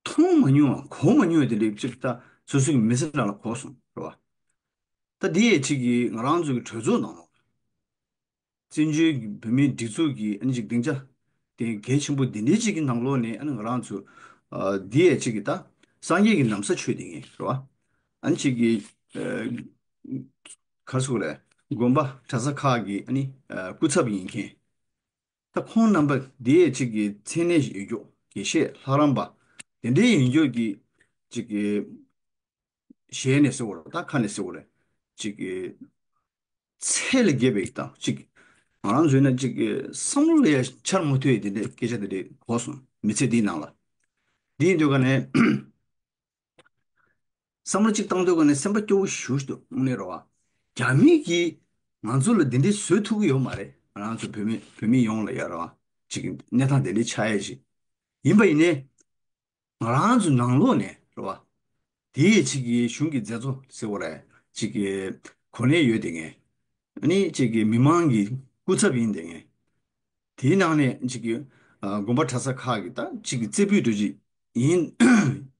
མཐོང་མ་མྱོང་བ་གོ་མ་མྱོང་བ་དེ་འདྲའི་ཅིག་ད་སོ་སོའི་མི་ཚེ་ནང་ལ་གོ་སོང་རེད་བ། ད་འདི་ཡས་ཅིག་གི་ང་རང་ཚོ་གི་གྲོས་ཚོགས་ནང་ལོགས། བཙན་བྱོལ་གྱི་བོད་མིའི་སྒྲིག་འཛུགས་ཀྱི་ཨ་ནི་ཅིག་སྡིངས་ཆ་དེ་གལ་ཆེན་པོ་འདི་འདྲའི་ཅིག་གི་ནང་ལོགས་ནས་ཨ་ནི་ང་རང་ཚོ་ཨ་འདི་ཡས་ཅིག་གི་ད་སངས་རྒྱས་ཀྱི་ན་བཟའ་མཆོད་དེ་ངེས་རེད་བ། ཨ་ནི་ཅིག་གི་ཨ་ག་རེ་ཟེར་དགོས་རེད། དགོན་པ་གྲྭ་ས་ཁག་གི་ཨ་ནི་ཨ་སྐུ་ཚབ་ཡིན་མཁན། ད་ཁོང་རྣམ་པ་འདི་ཡས་ཅིག་གི་མཚན་གནས་ཡོད་རྒྱུ་དགེ་བཤེས་ལྷ་རམས་པ་དེ་འདྲའི་ཡིན་རྒྱུ་གི་ཅིག་གི་ཞལ་ནས་ཟེར་བ་རེད། ད་ཁ་ནས་ཟེར་བ་རེད། ཅིག་གི་ཚད་ལས་བརྒལ་བའི་དང་ཅིག་ང་རང་ཚོ་ཡིན་ན་ཅིག་གི་བསམ་བློ་ལ་ཡ་འཆར་མ་ཐུབ་ཡས་དེ་འདྲའི་སྐད་ཆ་དེ་འདྲའི་གོ་སོང་། མི་ཚེ་འདིའི་ནང་ལ། འདི་ཡིན་དུས་ག་ནས་བསམ་བློ་ཅིག་བཏང་དུས་ག་ནས་སེམས་པ་སྐྱོ་བོ་ཞེ་པོ་ཞིག་འདུག་དངོས་གནས་རེད་བ། རྒྱ་མི་གིས་ང་ཚོ་ལ་འདི་འདྲའི་བཟོས་ཐུབ་ཀྱི་ཡོད་མ་རེད། ང་རང་ཚོ་བོད་མི་བོད་མི་ཡོངས་ལ་ཡ་རེད་བ། ཅིག་གནས་སྟངས་དེ་འདྲའི་ཆགས་ཡས་ཞིག་ཡིན་པ་ཡིན་ནའི། ང་རང་ཚོ་ནང་ལོགས་ནས་རེད་བ། དེའི་ཅིག་གི་གཞུང་གི་མཛད་གཙོ་ཟེར་བ་རེད། ཅིག་གི་གོ་གནས་ཡོད་དེ་ངས། ཨ་ནི་ཅིག་གི་མི་མང་གི་སྐུ་ཚབ་ཡིན་དེ་ངས། དེའི་ནང་ནས་ཅིག་གི་ཨ་དགོན་པ་གྲྭ་ས་ཁག་གི་ད་ཅིག་གི་རྩེ་ཕུད་འགྲོ་ཅིག་ཡིན་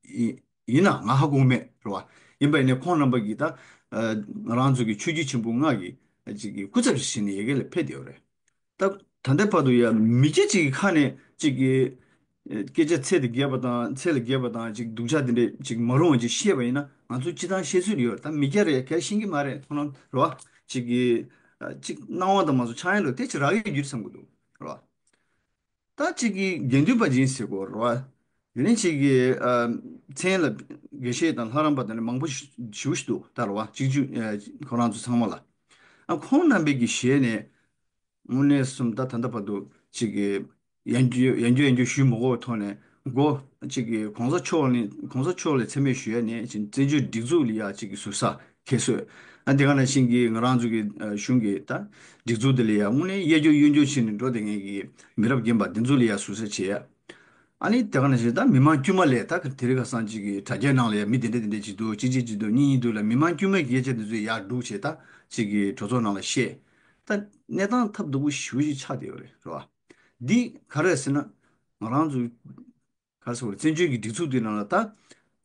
ཡིན་ཡིན་ན་ང་ཧ་གོ་མེད་རེད་བ། ཡིན་པ་ཡིན་ནའི་ཁོང་རྣམ་པ་གི་ད་ཨ་ང་རང་ཚོ་གི་ཆོས་བརྒྱུད་ཆེན་པོ་ལྔ་གི་ཅིག་གི་སྐུ་ཚབ་ཞིག་བྱས་ནས་ཡ་གི་ལ་ཕེབས་བསྡད་ཡོད་རེད། ད་ད་ལྟའི་བར་དུ་ཡ་མི་སྐྱ་གཅིག་གི་ཁ་ནས་གཅིག་གི་ཨེ་སྐད་ཆ་ཚད་དང་བརྒལ་བ་དང་ཚད་ལས་བརྒལ་བ་དང་གཅིག་སྡུག་ཅག་དེ་འདྲས་གཅིག་མ་རུང་བ་ཅིག་བཤད་པ་ཡིན་ན་ང་ཚོ་སྤྱི་བཏང་བཤད་ཚུལ་ཡོད། ད་མི་སྐྱ་རེད། གལ་ཤེས་ཀྱི་མ་རེད། ཁོ་རང་རེད་བ། གཅིག་གི་ཨ་གཅིག་སྣང་བ་དང་མ་སོང་ཆགས་ཡ་ལོ་དེ་ཅི་རག་གི་ཡོད་རྒྱུ་རེད་བསམ་གི་འདུག་རེད་བ། ད་གཅིག་གི་དགེ་འདུན་པ་ཡིན་ཟེར་གོ་རེད་བ། དེ་ནས་གཅིག་གི་ཨ་མཚན་ལ་དགེ་བཤེས་དང་ལྷ་རམས་པ་དང་ནི་མང་པོ་ཞུ་ཞུ་འདུག་ད་རེད་བ། གཅིག་གཅིག་ཨ་ཁོ་རང་ཚོ་ཚང་མ་ལ། ཨ་ཁོང་རྣམ་པའི་གི་ཞལ་ནས་དངོས་གནས་གསུམ་ད་ད་ལྟ་བར་དུ་གཅིག་གི་ཡང་བསྐྱར་ཡང་བསྐྱར་ཡང་བསྐྱར་ཞུས་མ་དགོས་པའི་ཐོག་ནས་མགོ་གཅིག་གི་གོང་ས་མཆོག་ནས་གོང་ས་མཆོག་ལ་མཚན་སྨད་ཞུ་ཡ་ནས་བཙན་བྱོལ་སྒྲིག་འཛུགས་ལ་ཡ་གཅིག་གི་ཟུར་ཟ་ཁྱད་གསོད། ཨ་དེ་ག་ནང་བཞིན་གྱི་ང་རང་ཚོ་གི་ཨ་གཞུང་གི་ད་སྒྲིག་འཛུགས་དེ་ལ་ཡ་དངོས་གནས་གཡས་སྐྱོར་གཡོན་སྐྱོར་བྱས་ནས་འགྲོ་བསྡད་མཁན་གྱི་མི་རབས་རྒན་པ་དེ་ཚོ་ལ་ཡ་ཟུར་ཟ་བྱེད་ཡ། ཨ་ནི་དེ་ག་ནང་བཞིན་ད་མི་མང་དཀྱུས་མ་ལས་ད་དེ་རིང་ཁ་སང་གཅིག་གི་དྲ་རྒྱའི་ནང་ལ་ཡ་མི་དེ་འདྲ་དེ་འདྲ་ཅིག་འདུག་གཅིག་གཅིག་གཅིག་འདུག་གཉིས་གཉིས་འདུག་ལ་མི་མང་དཀྱུས་མའི་གི་སྐད་ཆ་དེ་ཚོ་ཡར་སྒྲུག་བྱས་ད་གཅིག་གི་གྲོས་ཚོགས་ནང་ལ་བཤད། ད་གནས་སྟངས་ཐབས་སྡུག་པོ་ཞེ་པོ་ཅིག་ཆགས་བསྡད་ཡོད་རེད་རེད་བ། འདི་ག་རེ་ཟེར་ན་ང་རང་ཚོ་ག་རེ་ཟེར་དགོས་རེད། བཙན་བྱོལ་གྱི་སྒྲིག་འཛུགས་འདི་ནང་ལ་ད་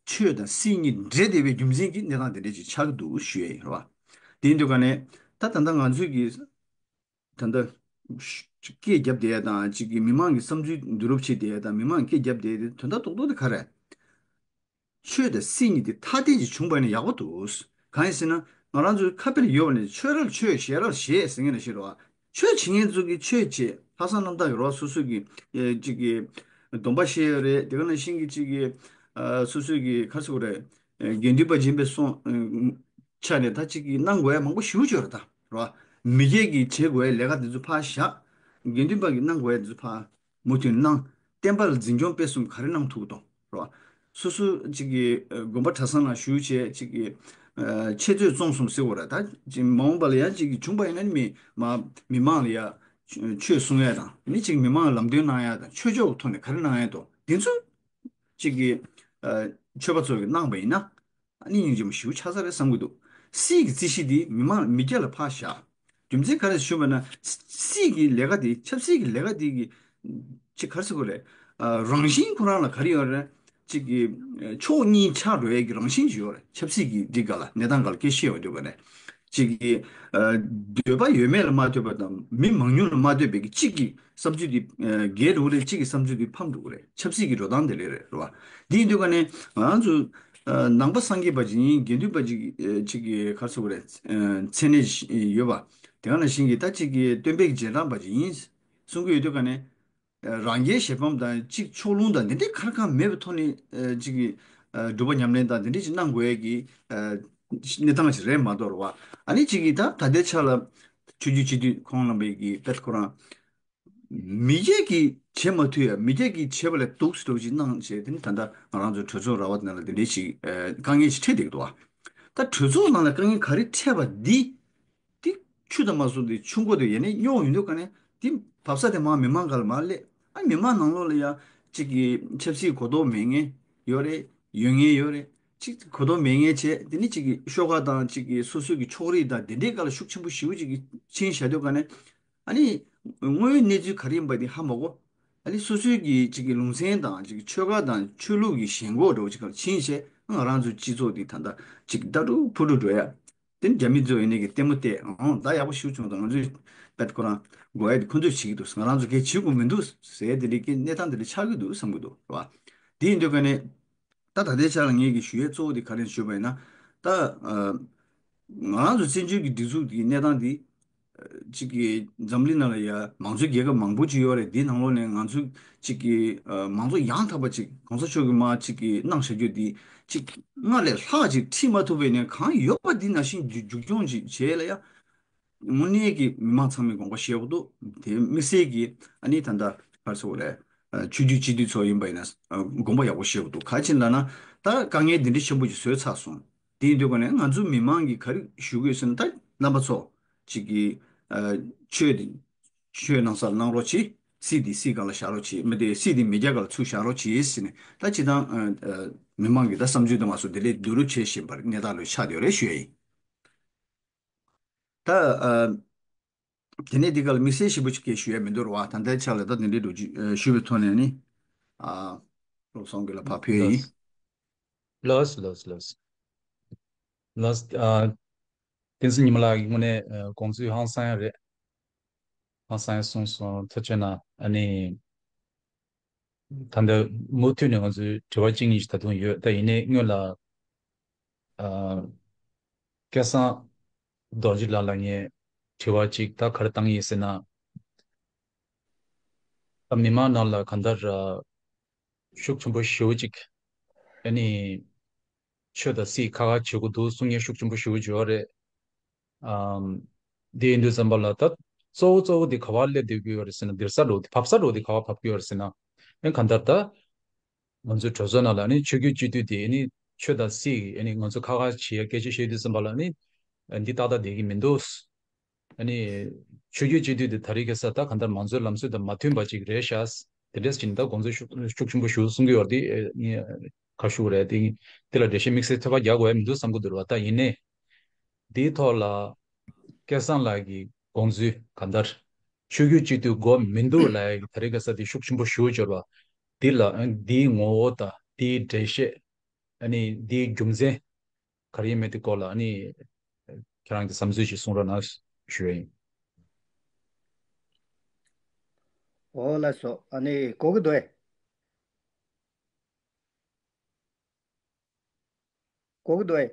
ཆོས་དང་སྲིད་གཉིས་འདྲེས་བསྡད་པའི་རྒྱུ་མཚན་གྱིས་གནས་སྟངས་དེ་འདྲ་ཅིག་ཆགས་ཀྱི་འདུག་ཞུ་ཡས་ཡིན་རེད་བ། དེ་ཡིན་དུས་ག་ནས་ད་ད་ལྟ་ང་ཚོས་ཀྱི་ད་ལྟ་སྐད་རྒྱབ་བསྡད་ཡ་དང་གཅིག་གི་མི་མང་གི་བསམ་ཚུལ་བསྡུ་རུབ་བྱེད་བསྡད་ཡ་དང་མི་མང་གི་སྐད་རྒྱབ་བསྡད་ཡ་དེ་དོན་དག་རྡོག་རྡོག་དེ་ག་རེད། ཆོས་དང་སྲིད་གཉིས་དེ་ཐ་དད་ཅིག་བྱུང་བ་ཡིན་ན་ཡག་པོ་འདུག་གང་ཡིན་ཟེར་ན་ང་རང་ཚོའི་ཁ་དཔེ་ལ་ཡོད་པ་ནི་ཆོས་རར་ཆོས་ཞེས་རར་ཞེས་ཟེར་མཁན་ནང་བཞིན་རེད་བ། ཆོས་བྱེད་མཁན་ཚོ་གིས་ཆོས་བྱེད། ལྷག་བསམ་རྣམ་དག་གི་རེད་བ། སོ་སོ་གི་ཨེ་གཅིག་གི་སྡོམ་པ་བཞེས་ཡོད་རེད། དེ་ག་ནང་བཞིན་གྱི་གཅིག་གི་ཨ་སོ་སོ་གི་ག་རེ་ཟེར་དགོས་རེད། ཨེ་དགེ་འདུན་པ་ཡིན་པའི་སོང་ཨེ་ཆ་ནས་ད་གཅིག་གི་གནང་དགོས་ཡ་མང་པོ་ཞེ་པོ་ཅིག་ཡོད་རེད་ད་རེད་བ། མི་སྒེར་གྱིས་བྱེད་དགོས་ལས་ཀ་དེ་ཚོ་ཕར་བཞག་དགེ་འདུན་པ་གིས་གནང་དགོས་དེ་ཚོ་ཕར་མུ་མཐུད་གནང་། བསྟན་པ་ལ་འཛིན་སྐྱོང་སྤེལ་གསུམ་ག་རེ་གནང་ཐུབ་ཀྱི་འདུག་རེད་བ། སོ་སོ་གཅིག་གིས་ཨ་དགོན་པ་གྲྭ་ཚང་ནང་བཞུགས་བྱས་གཅིག་གིས་ཨ་འཆད་རྩོད་རྩོམ་གསུམ་ཟེར་བ་རེད། ད་གཅིག་མ་འོངས་པ་ལ་ཡང་གཅིག་གིས་བྱུང་པ་ཡིན་ན་མི་མ་མི་མང་ལ་ཡ་ཆོས་གསུང་ཡ་དང་ནི་གཅིག་མི་མང་ལ་ལམ་སྟོན་གནང་ཡ་དང་ཆོས་ཕྱོགས་ཀྱི་ཐོག་ནས་ག་རེ་གནང་ཡ་འདུག་དེ་ཚོ་གཅིག་གིས་ཨ་ཆོས་པ་ཚོ་གིས་གནང་པ་ཡིན་ན། ཨ་ནི་སྙིང་རྗེ་མོ་ཞེ་པོ་ཆགས་ས་རེད་བསམ་གྱི་འདུག་སྲིད་ཀྱི་རྩིས་གཞི་འདི་མི་མང་མི་སྒེར་ལ་ཕར་བཞག་རྒྱུ་མཚན་ག་རེ་ཞུས་པ་ན། སྲིད་ཀྱི་ལས་ཀ་འདི་ཆབ་སྲིད་ཀྱི་ལས་ཀ་འདི་གི་ཅིག་ག་རེ་ཟེར་དགོས་རེད། ཨ་རང་བཞིན་ཁོ་རང་ལ་ག་རེ་ཡོད་རེད། ཅིག་གི་ཕྱོགས་གཉིས་ཆགས་འགྲོ་ཡས་ཀྱི་རང་བཞིན་ཞིག་ཡོད་རེད། ཆབ་སྲིད་ཀྱི་འདི་ག་ལ་གནས་སྟངས་ག་ལ་སྐད་ཆ་བཤད་ཡོང་དུས་ག་ནས་ཅིག་གི་ཨ་འདོད་པ་ཡོད་མེད་ལ་མ་ལྟོས་པ་དང་མི་མང་ཉུང་ལ་མ་ལྟོས་པའི་གི་གཅིག་གི་བསམ་ཚུལ་འདི་ཨ་རྒྱས་འགྲོ་གི་རེད། གཅིག་གི་བསམ་ཚུལ་འདི་ཕམ་འགྲོ་གི་རེད། ཆབ་སྲིད་ཀྱི་འགྲོ་སྟངས་དེ་ལས་རེད་རེད་བ། འདི་ཡིན་དུས་ག་ནས་ང་རང་ཚོ་ཨ་ནང་པ་སངས་རྒྱས་པ་ཅིག་ཡིན། དགེ་འདུན་པ་ཅིག་ཨ་ཅིག་གི་ག་རེ་ཟེར་དགོས་རེད། ཨ་མཚན་གནས་ཤིག་ཡོད་པ་དེ་ག་ནང་བཞིན་གྱི་ད་ཅིག་གི་སྟོན་པའི་རྗེས་འབྲང་པ་ཅིག་ཡིན་གསུང་གི་ཡོད་དུས་ག་ནས་ཨ་རང་རྒྱལ་གཞན་ཕམ་དང་ཅིག་ཕྱོགས་ལྷུང་དང་འདི་འདྲའི་ག་རེ་གང་མེད་པའི་ཐོག་ནས་ཨ་ཅིག་གི་ཨ་སྒྲུབ་པ་ཉམས་ལེན་དང་འདི་འདྲའི་ཅིག་གནང་དགོས་ཡས་ཀྱི་ཨ་གནས་སྟངས་ཤིག་རེད་མ་གཏོགས་རེད་བ། ཨ་ནི་ཅིག་གི་ད་ད་ལྟའི་ཆ་ལ་ཆོས་བརྒྱུད་སྤྱི་འཐུས་ཁོང་རྣམ་པས་ཀྱི་པད་ཁོ་རང་མི་སྒེར་གྱིས་བྱེད་མ་ཐུབ་ཡ། མི་སྒེར་གྱིས་བྱེད་པ་ལས་སྡུག་སེ་འགྲོ་ཅིག་གནང་བྱས་དེ་ནི་ད་ལྟ་ང་རང་ཚོ་གྲོས་ཚོགས་ར་བ་དེ་ནང་ལ་དེ་འདྲའི་ཞིག་ཨ་དཀའ་ངལ་ཞིག་འཕྲད་བསྡད་ཀྱི་འདུག་བ། ད་གྲོས་ཚོགས་ནང་ལ་དཀའ་ངལ་ག་རེ་འཕྲད་པ་འདི་དེ་ཆུ་དང་མ་སོ་དེ་ཆུ་མགོ་དེ་ཡེ་ནས་རྙོག་ཡོང་དུས་ག་ནས་དེ་བབས་ས་དེ་མར་མི་མང་སྒང་ལ་མར་སླེབས། ཨ་མི་མང་ནང་ལོགས་ལ་ཡ་གཅིག་གི་ཆབ་སྲིད་གོ་རྟོགས་མེད་མཁན་ཡོད་རེད། ཡོད་མཁན་ཡོད་རེད། གཅིག་གོ་རྟོགས་མེད་མཁན་བྱས་དེ་ནི་གཅིག་གི་ཤོག་ཁག་དང་གཅིག་གི་སོ་སོའི་གི་ཕྱོགས་རིས་དང་དེ་འདྲའི་སྒང་ལ་ཤུགས་ཆེན་པོ་ཞེ་པོ་ཅིག་གི་ཕྱིན་བཞག་དུས་ག་ནས། ཨ་ནི་དངོས་ཡོད་གནས་ཚུལ་ག་རེ་ཡིན་པ་དེ་ཧ་མ་གོ། ཨ་ནི་སོ་སོའི་གི་ཅིག་གི་ལུང་ཚན་དང་ཅིག་ཆོལ་ཁ་དང་ཆོས་ལུགས་ཀྱི་ཞེན་ཁོག་འདྲ་བོ་ཅིག་ག་ཕྱིན་བྱས་ང་རང་ཚོའི་སྤྱི་ཚོགས་འདི་ད་ལྟ་ཅིག་ལྟ་གྲུབ་ཕུ་གྲུབ་འགྲོ་ཡ། དེ་ནི་རྒྱ་མི་ཚོ་ཡིན་ནའི་གི་ལྟད་མོ་བལྟས། ཨང་ད་ཡག་པོ་ཞིག་བྱུང་འདུག་ང་ཚོས་པད་ཁོ་རང་དགོས་ཡ་དེ་ཁོ་ཚོས་བྱེད་ཀྱི་འདུག་ང་རང་ཚོ་གས་བྱེད་དགོས་མི་འདུག་ཟེར་དེ་འདྲའི་གི་གནས་སྟངས་དེ་འདྲ་ཆགས་ཀྱི་འདུག་བསམ་གྱི་འདུག་རེད་བ། དེ་ཡིན་དུས་ག་ནས་ད་ད་ལྟའི་ཆ་ལ་ངས་གི་ཞུ་ཡས་གཙོ་བོ་དེ་ག་རེ་ཞུས་པ་ཡིན་ན། ད་ཨ། ང་རང་ཚོ་བཙན་བྱོལ་གྱི་སྒྲིག་འཛུགས་ཀྱི་གནས་སྟངས་འདི། གཅིག་གི་འཛམ་གླིང་ནང་ལ་ཡ་མང་གཙོའི་རྒྱལ་ཁབ་མང་པོ་ཅིག་ཡོད་རེད། འདིའི་ནང་ལོགས་ནས་ང་ཚོ་གཅིག་གི་ཨ་མང་གཙོ་ཡང་དག་པ་ཅིག་གོང་ས་མཆོག་གིས་མར་གཅིག་གི་གནང་བཞག་རྒྱུ་འདི་གཅིག་སྔར་ལས་ལྷག་ཅིག་ཁྲིད་མ་ཐུབ་པའི་ནས་གང་ཡོད་པ་འདི་ནང་བཞིན་མཇུག་མཇུག་སྐྱོང་ཅིག་བྱས་ལ་ཡ། དངོས་གནས་ཀྱི་མི་མང་ཚང་མས་དགོངས་པ་བཞེས་དགོས་འདུག་དེ་དམིགས་བསལ་གྱི་ཨ་ནི་ད་ལྟ་ག་རེ་ཟེར་དགོས་རེད། ཨ་ཆོས་བརྒྱུད་སྤྱི་འཐུས་ཚོ་ཡིན་པ་ཡིན་ན་ཨ་དགོངས་པ་ཡག་པོ་བཞེས་དགོས་འདུག་ག་རེ་ཡིན་ལབ་ན་ད་དཀའ་ངལ་འདི་འདྲ་ཆེན་པོ་ཞིག་བཟོས་ཚར་སོང་། དེ་ཡིན་དུས་ག་ནས་ང་ཚོ་མི་མང་གིས་ག་རེ་ཞུ་དགོས་ཟེར་ན། ད་རྣམ་པ་ཚོ་གཅིག་གིས་ཨ་ཆོས་དེ་ཆོས་གནང་སར་གནང་རོགས་གྱིས། སྲིད་དེ་སྲིད་སྒང་ལ་བཞག་རོགས་གྱིས། མི་དེ་སྲིད་དེ་མི་སྐྱ་སྒང་ལ་ཚུར་བཞག་རོགས་གྱིས་ཟེར་ནས། ད་སྤྱིར་བཏང་ཨ་ཨ་མི་མང་གི་ད་བསམ་ཚུལ་དེ་མ་སོང་དེ་ལས་བསྡུ་རུབ་བྱས་བཞིན་པར་གནས་སྟངས་ལོས་ཆགས་བསྡད་ཡོད་རེད་ཞུ་ཡ་ཡིན། ད་ཨ་དེ་ནས་འདི་ག་ལ་དམིགས་བསལ་ཞིབ་པོ་ཅིག་སྐད་ཞུ་ཡ་མི་འདུག་ར་བ། ད་ལྟའི་ཆ་ལ་ད་དེ་འདྲའི་འགྲོ་རྒྱུ་ཨ་ཞུས་པའི་ཐོག་ནས་ནི་ཨ་བློ་བཟང་གི་ལ་ཕར་ཕུལ་ཡ་ཡིན། ལགས་ལགས་ལགས་ལགས། ཨ་བསྟན་འཛིན་ཉི་མ་ལགས་ཀྱི་དངོས་གནས་ཨ་དགོངས་ཚུལ་ཧང་སང་ཡ་རེད། ཧང་སང་ཡ་གསུངས་སོང་། ཐུགས་རྗེ་གནང་། ཨ་ནི། ད་ལྟ་མུ་མཐུད་ནས་ང་ཚོའི་དྲི་བ་གཅིག་གཉིས་ཤིག་ད་དུང་ཡོད། ད་ཡིན་ནའི་སྔོན་ལ་ཨ་སྐལ་བཟང་རྡོ་རྗེ་ལགས་ལ་ངས་དྲི་བ་གཅིག་ད་ག་རེ་བཏང་ཡིན་ཟེར་ན། ད་མི་མང་ནང་ལ་གང་ལྟར་ཨ་ཤུགས་ཆེན་པོ་ཞེ་པོ་ཅིག་ཨ་ནི་ཆོས་དང་སྲིད་ཁ་ཁ་བྱེད་དགོས་འདུག་གསུང་མཁན་ཤུགས་ཆེན་པོ་ཞེ་པོ་ཅིག་ཡོད་རེད། ཨམ། དེ་ཡིན་དུས་ཙམ་པ་ལ་ད་གཙོ་བོ་གཙོ་བོ་དེ་ག་བ་སླེབས་བསྡད་ཀྱི་ཡོད་རེད་ཟེར་ན། འདིར་ས་འགྲོ་དེ་བབས་ས་འགྲོ་དེ་ག་བ་བབས་ཀྱི་ཡོད་རེད་ཟེར་ན། ཨེ་གང་ལྟར་ད་ང་ཚོའི་གྲོས་ཚོགས་ནང་ལ་ནི་ཆོས་བརྒྱུད་སྤྱི་འཐུས་དེ་ནི་ཆོས་དང་སྲིད་ཨེ་ནི་ང་ཚོ་ཁ་ཁ་བྱེད་ཡ་སྐད་ཆ་བཤད་དུས་ཙམ་པ་ལ་ནི་ཨ་འདི་ཏག་ཏག་བསྡད་ཀྱི་མི་འདུག་ཨ་ནི་ཆོས་བརྒྱུད་སྤྱི་འཐུས་དེ་ད་རེས་ཁ་སང་ད་གང་ལྟར་མང་གཙོའི་ལམ་སྲོལ་དང་མ་མཐུན་པ་ཅིག་རེད་ཤག་དེ་འདྲས་ཅིག་ད་དགོངས་ཚུལ་ཤུགས་ཤུགས་ཆེན་པོ་ཞིག་གསུང་གི་ཡོད་རེད་དེ། ཨེ་ངས་ག་ཞུ་དགོས་རེད་དེ། དེ་ལ་འགྲེལ་བཤད་དམིགས་བསལ་ཐོལ་པ་རྒྱག་དགོས་ཡ་མི་འདུག་བསམ་གྱི་འདུག་ར་བ། ད་ཡིན་ནའི་དེའི་ཐོག་ལ་སྐལ་བཟང་ལགས་ཀྱི་དགོངས་ཚུལ་གང་ལྟར་ཆོས་བརྒྱུད་སྤྱི་འཐུས་དགོས་མི་འདུག་ལབ་ཡ་གི་ད་རེས་ཁ་སང་དེ་ཤུགས་ཆེན་པོ་ཞེ་པོ་ཅིག་ཡོད་རེད་བ། དེ་ལ་ཨ་དེའི་ངོ་བོ་དང་དེའི་འགྲེལ་བཤད། ཨ་ནི་དེའི་རྒྱུ་མཚན་ག་རེ་ཡིན་མིན་དེ་སྐོར་ལ་ཨ་ནི་ཁྱེད་རང་གི་བསམ་ཚུལ་ཞིག་གསུང་རོགས་གནང་ཞུ་ཡ་ཡིན། འོ་ལགས་སོ། ཨ་ནི་གོ་གི་འདུག་ཨེ། གོ་གི་འདུག་ཨེ།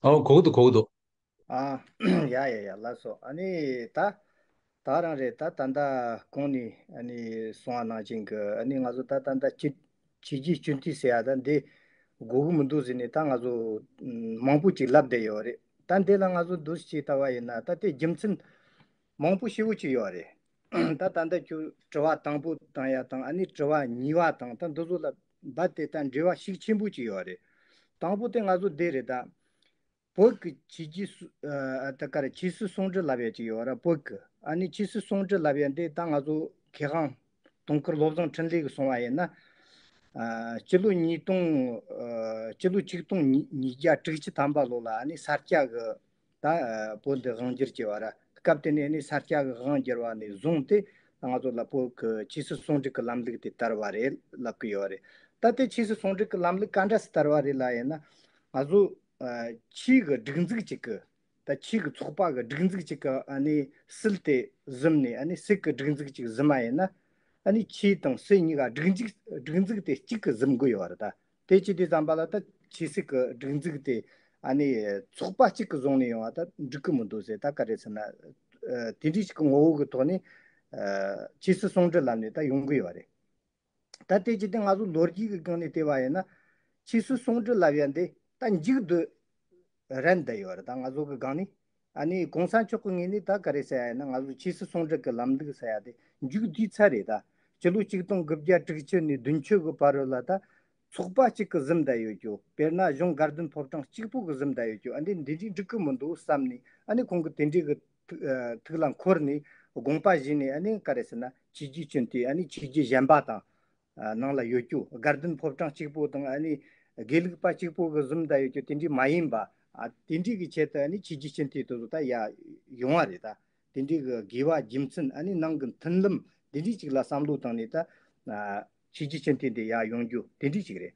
ཨོ་གོ་གི་འདུག་གོ་གི་འདུག་ཨ། ཡ་ཡ་ཡ་ལགས་སོ། ཨ་ནི་ད་ད་རང་རེད། ད་ད་ལྟ་གོང་ནས་ཨ་ནི་གསུང་བ་ནང་བཞིན་གྱི་ཨ་ནི་ང་ཚོ་ད་ད་ལྟ་སྤྱི་ཆོས་བརྒྱུད་སྤྱི་འཐུས་ཟེར་ཡ་ད་འདི་དགོས་ཀྱི་མི་འདུག་ཟེར་ནས་ད་ང་ཚོ་མང་པོ་ཅིག་ལབ་བསྡད་ཡོད་རེད། ད་འདི་ལ་ང་ཚོ་འདུ་ཤེས་བྱས་ལྟ་བ་ཡིན་ན་ད་དེ་རྒྱུ་མཚན་མང་པོ་ཞེ་པོ་ཅིག་ཡོད་རེད། ད་ད་ལྟ་ཁྱོད་དྲི་བ་དང་པོ་བཏང་ཡ་དང་ཨ་ནི་དྲི་བ་གཉིས་པ་དང་ད་འདི་ཚོ་ལ་རྦད་དེ་ད་འབྲེལ་བ་ཤུགས་ཆེན་པོ་ཅིག་ཡོད་རེད། དང་པོ་དེ་ང་ཚོ་འདི་རེད་ད། བོད་ཀྱི་ཆོས་བརྒྱུད་སུ་ཨ་ད་ག་རེ་ཆོས་སྲིད་ཟུང་འབྲེལ་ལབ་ཡ་ཅིག་ཡོད་ར་བོད་ཀྱི་ཨ་ནི་ཆོས་སྲིད་ཟུང་འབྲེལ་ལབ་ཡ་འདི་ད་ང་ཚོ་མཁས་དབང་དུང་དཀར་བློ་བཟང་འཕྲིན་ལས་ཀྱིས་གསུངས་པ་ཡིན་ན། ཨ་སྤྱི་ལོ་ཉིས་སྟོང་ཨ་སྤྱི་ལོ་ཆིག་སྟོང་ཉིས་ཉིས་བརྒྱ་དྲུག་ཅུ་ཐམ་པ་ལོ་ལ་ཨ་ནི་ས་སྐྱ་གི་ད་ཨ་བོད་འདི་དབང་བསྒྱུར་བྱས་པ་ར་སྐབས་དེ་ནས་ཨ་ནི་ས་སྐྱ་གི་དབང་བསྒྱུར་བ་ནས་བཟུང་སྟེ་ང་ཚོ་ལ་བོད་ཀྱི་ཆོས་སྲིད་ཟུང་འབྲེལ་གྱི་ལམ་ལུགས་དེ་དར་བ་རེད་ལབ་ཀྱི་ཡོད་རེད། ད་ལྟའི་ཆོས་སྲིད་ཟུང་འབྲེལ་གྱི་ལམ་ལུགས་ག་འདྲ་སེ་དར་བ་རེད་ལབ་ཡིན་ན། ང་ཚོ་ཨ་ཆོས་ཀྱི་སྒྲིག་འཛུགས་གཅིག་གི་ད་ཆོས་ཀྱི་ཚོགས་པ་གི་སྒྲིག་འཛུགས་གཅིག་གི་ཨ་ནི་སྲིད་དེ་བཟུང་ནས་ཨ་ནི་སྲིད་ཀྱི་སྒྲིག་འཛུགས་གཅིག་བཟུང་བ་ཡིན་ན། ཨ་ནི་ཆོས་དང་སྲིད་གཉིས་ཀ་སྒྲིག་འཛུགས་སྒྲིག་འཛུགས་དེ་གཅིག་གི་བཟུང་དགོས་ཡོད་རེད་ད། དེ་བྱས་དུས་ཙམ་པ་ལ་ད་ཆོས་སྲིད་ཀྱི་སྒྲིག་འཛུགས་དེ་ཨ་ནི་ཚོགས་པ་གཅིག་གི་བཟུང་ནས་ཡོང་བ་ད་འགྲིག་གི་མི་འདུག་ཟེར། ད་ག་རེ་ཟེར་ན་ཨ་དེ་འདྲའི་ཞིག་གི་ངོ་བོ་གི་ཐོག་ནས་ཨ་ཆོས་སྲིད་ཟུང་འབྲེལ་ལབ་ནས་ད་ཡོང་གི་ཡོད་རེད། ད་དེ་བྱས་ཏེ་ང་ཚོ་ལོ་རྒྱུས་ཀྱི་སྒང་ནས་བལྟས་པ་ཡིན་ན། ཆོས་སྲིད་ཟུང་འབྲེལ་ལབ་ཡ་འདི་ད་མཇུག་བསྡུ་རན་བསྡད་ཡོད་རེད་ད་ང་ཚོ་གི་སྒང་ནས། ཨ་ནི་གོང་ས་མཆོག་གི་ངོས་ནས་ད་ག་རེ་ཟེར་ཡ་ཡིན་ན་ང་ཚོ་ཆོས་སྲིད་ཟུང་འབྲེལ་གྱི་ལམ་ལུགས་ཟེར་ཡ་དེ་མཇུག་བསྡུས་ཚར་རེད་ད། སྤྱི་ལོ་ཆིག་སྟོང་དགུ་བརྒྱ་དྲུག་ཅུ་ནས་བདུན་ཅུ་གི་བར་རུ་ལ་ད་ཚོགས་པ་གཅིག་གི་བཟུང་བསྡད་ཡོད་རྒྱུ། དཔེར་ན་གཞུང་དགའ་ལྡན་ཕོ་བྲང་གཅིག་པོ་གི་བཟུང་བསྡད་ཡོད་རྒྱུ། ཨ་འདི་འདི་འདྲའི་འགྲིག་གི་མི་འདུག་བསམ་ནས་ཨ་ནི་ཁོང་གི་དེ་འདྲའི་གི་ཐུགས་ཨ་ཐུགས་ལ་འཁོར་ནས་དགོངས་པ་བཞེས་ནས། ཨ་ནི་ག་རེ་ཟེར་ན་ཆོས་བརྒྱུད་སྤྱི་འཐུས་ཨ་ནི་ཆོས་བརྒྱུད་གཞན་པ་དང་ཨ་ནང་ལ་ཡོད་རྒྱུ། དགའ་ལྡན་ཕོ་བྲང་གཅིག་པོ་དང་ཨ་ནི་དགེ་ལུགས་པ་གཅིག་པོ་གི་བཟུང་བསྡད་ཡོད་རྒྱུ་དེ་འདྲའི་མ་ཡིན་པ། ཨ་དེ་འདྲའི་གི་ཆེད་དུ་ཨ་ནི་ཆོས་བརྒྱུད་སྤྱི་འཐུས་དེ་ཚོ་ད་ཡ་ཡོང་བ་རེད་ད། དེ་འདྲའི་གི་དགོས་པ་རྒྱུ་མཚན་ཨ་ནི་ནང་གི་མཐུན་ལམ་དེ་འདྲའི་ཅིག་ལ་བསམ་བློ་བཏང་ནས་ད་ཨ་ཆོས་བརྒྱུད་སྤྱི་འཐུས་དེ་ཡར་ཡོང་རྒྱུ་དེ་འདྲའི་ཅིག་རེད།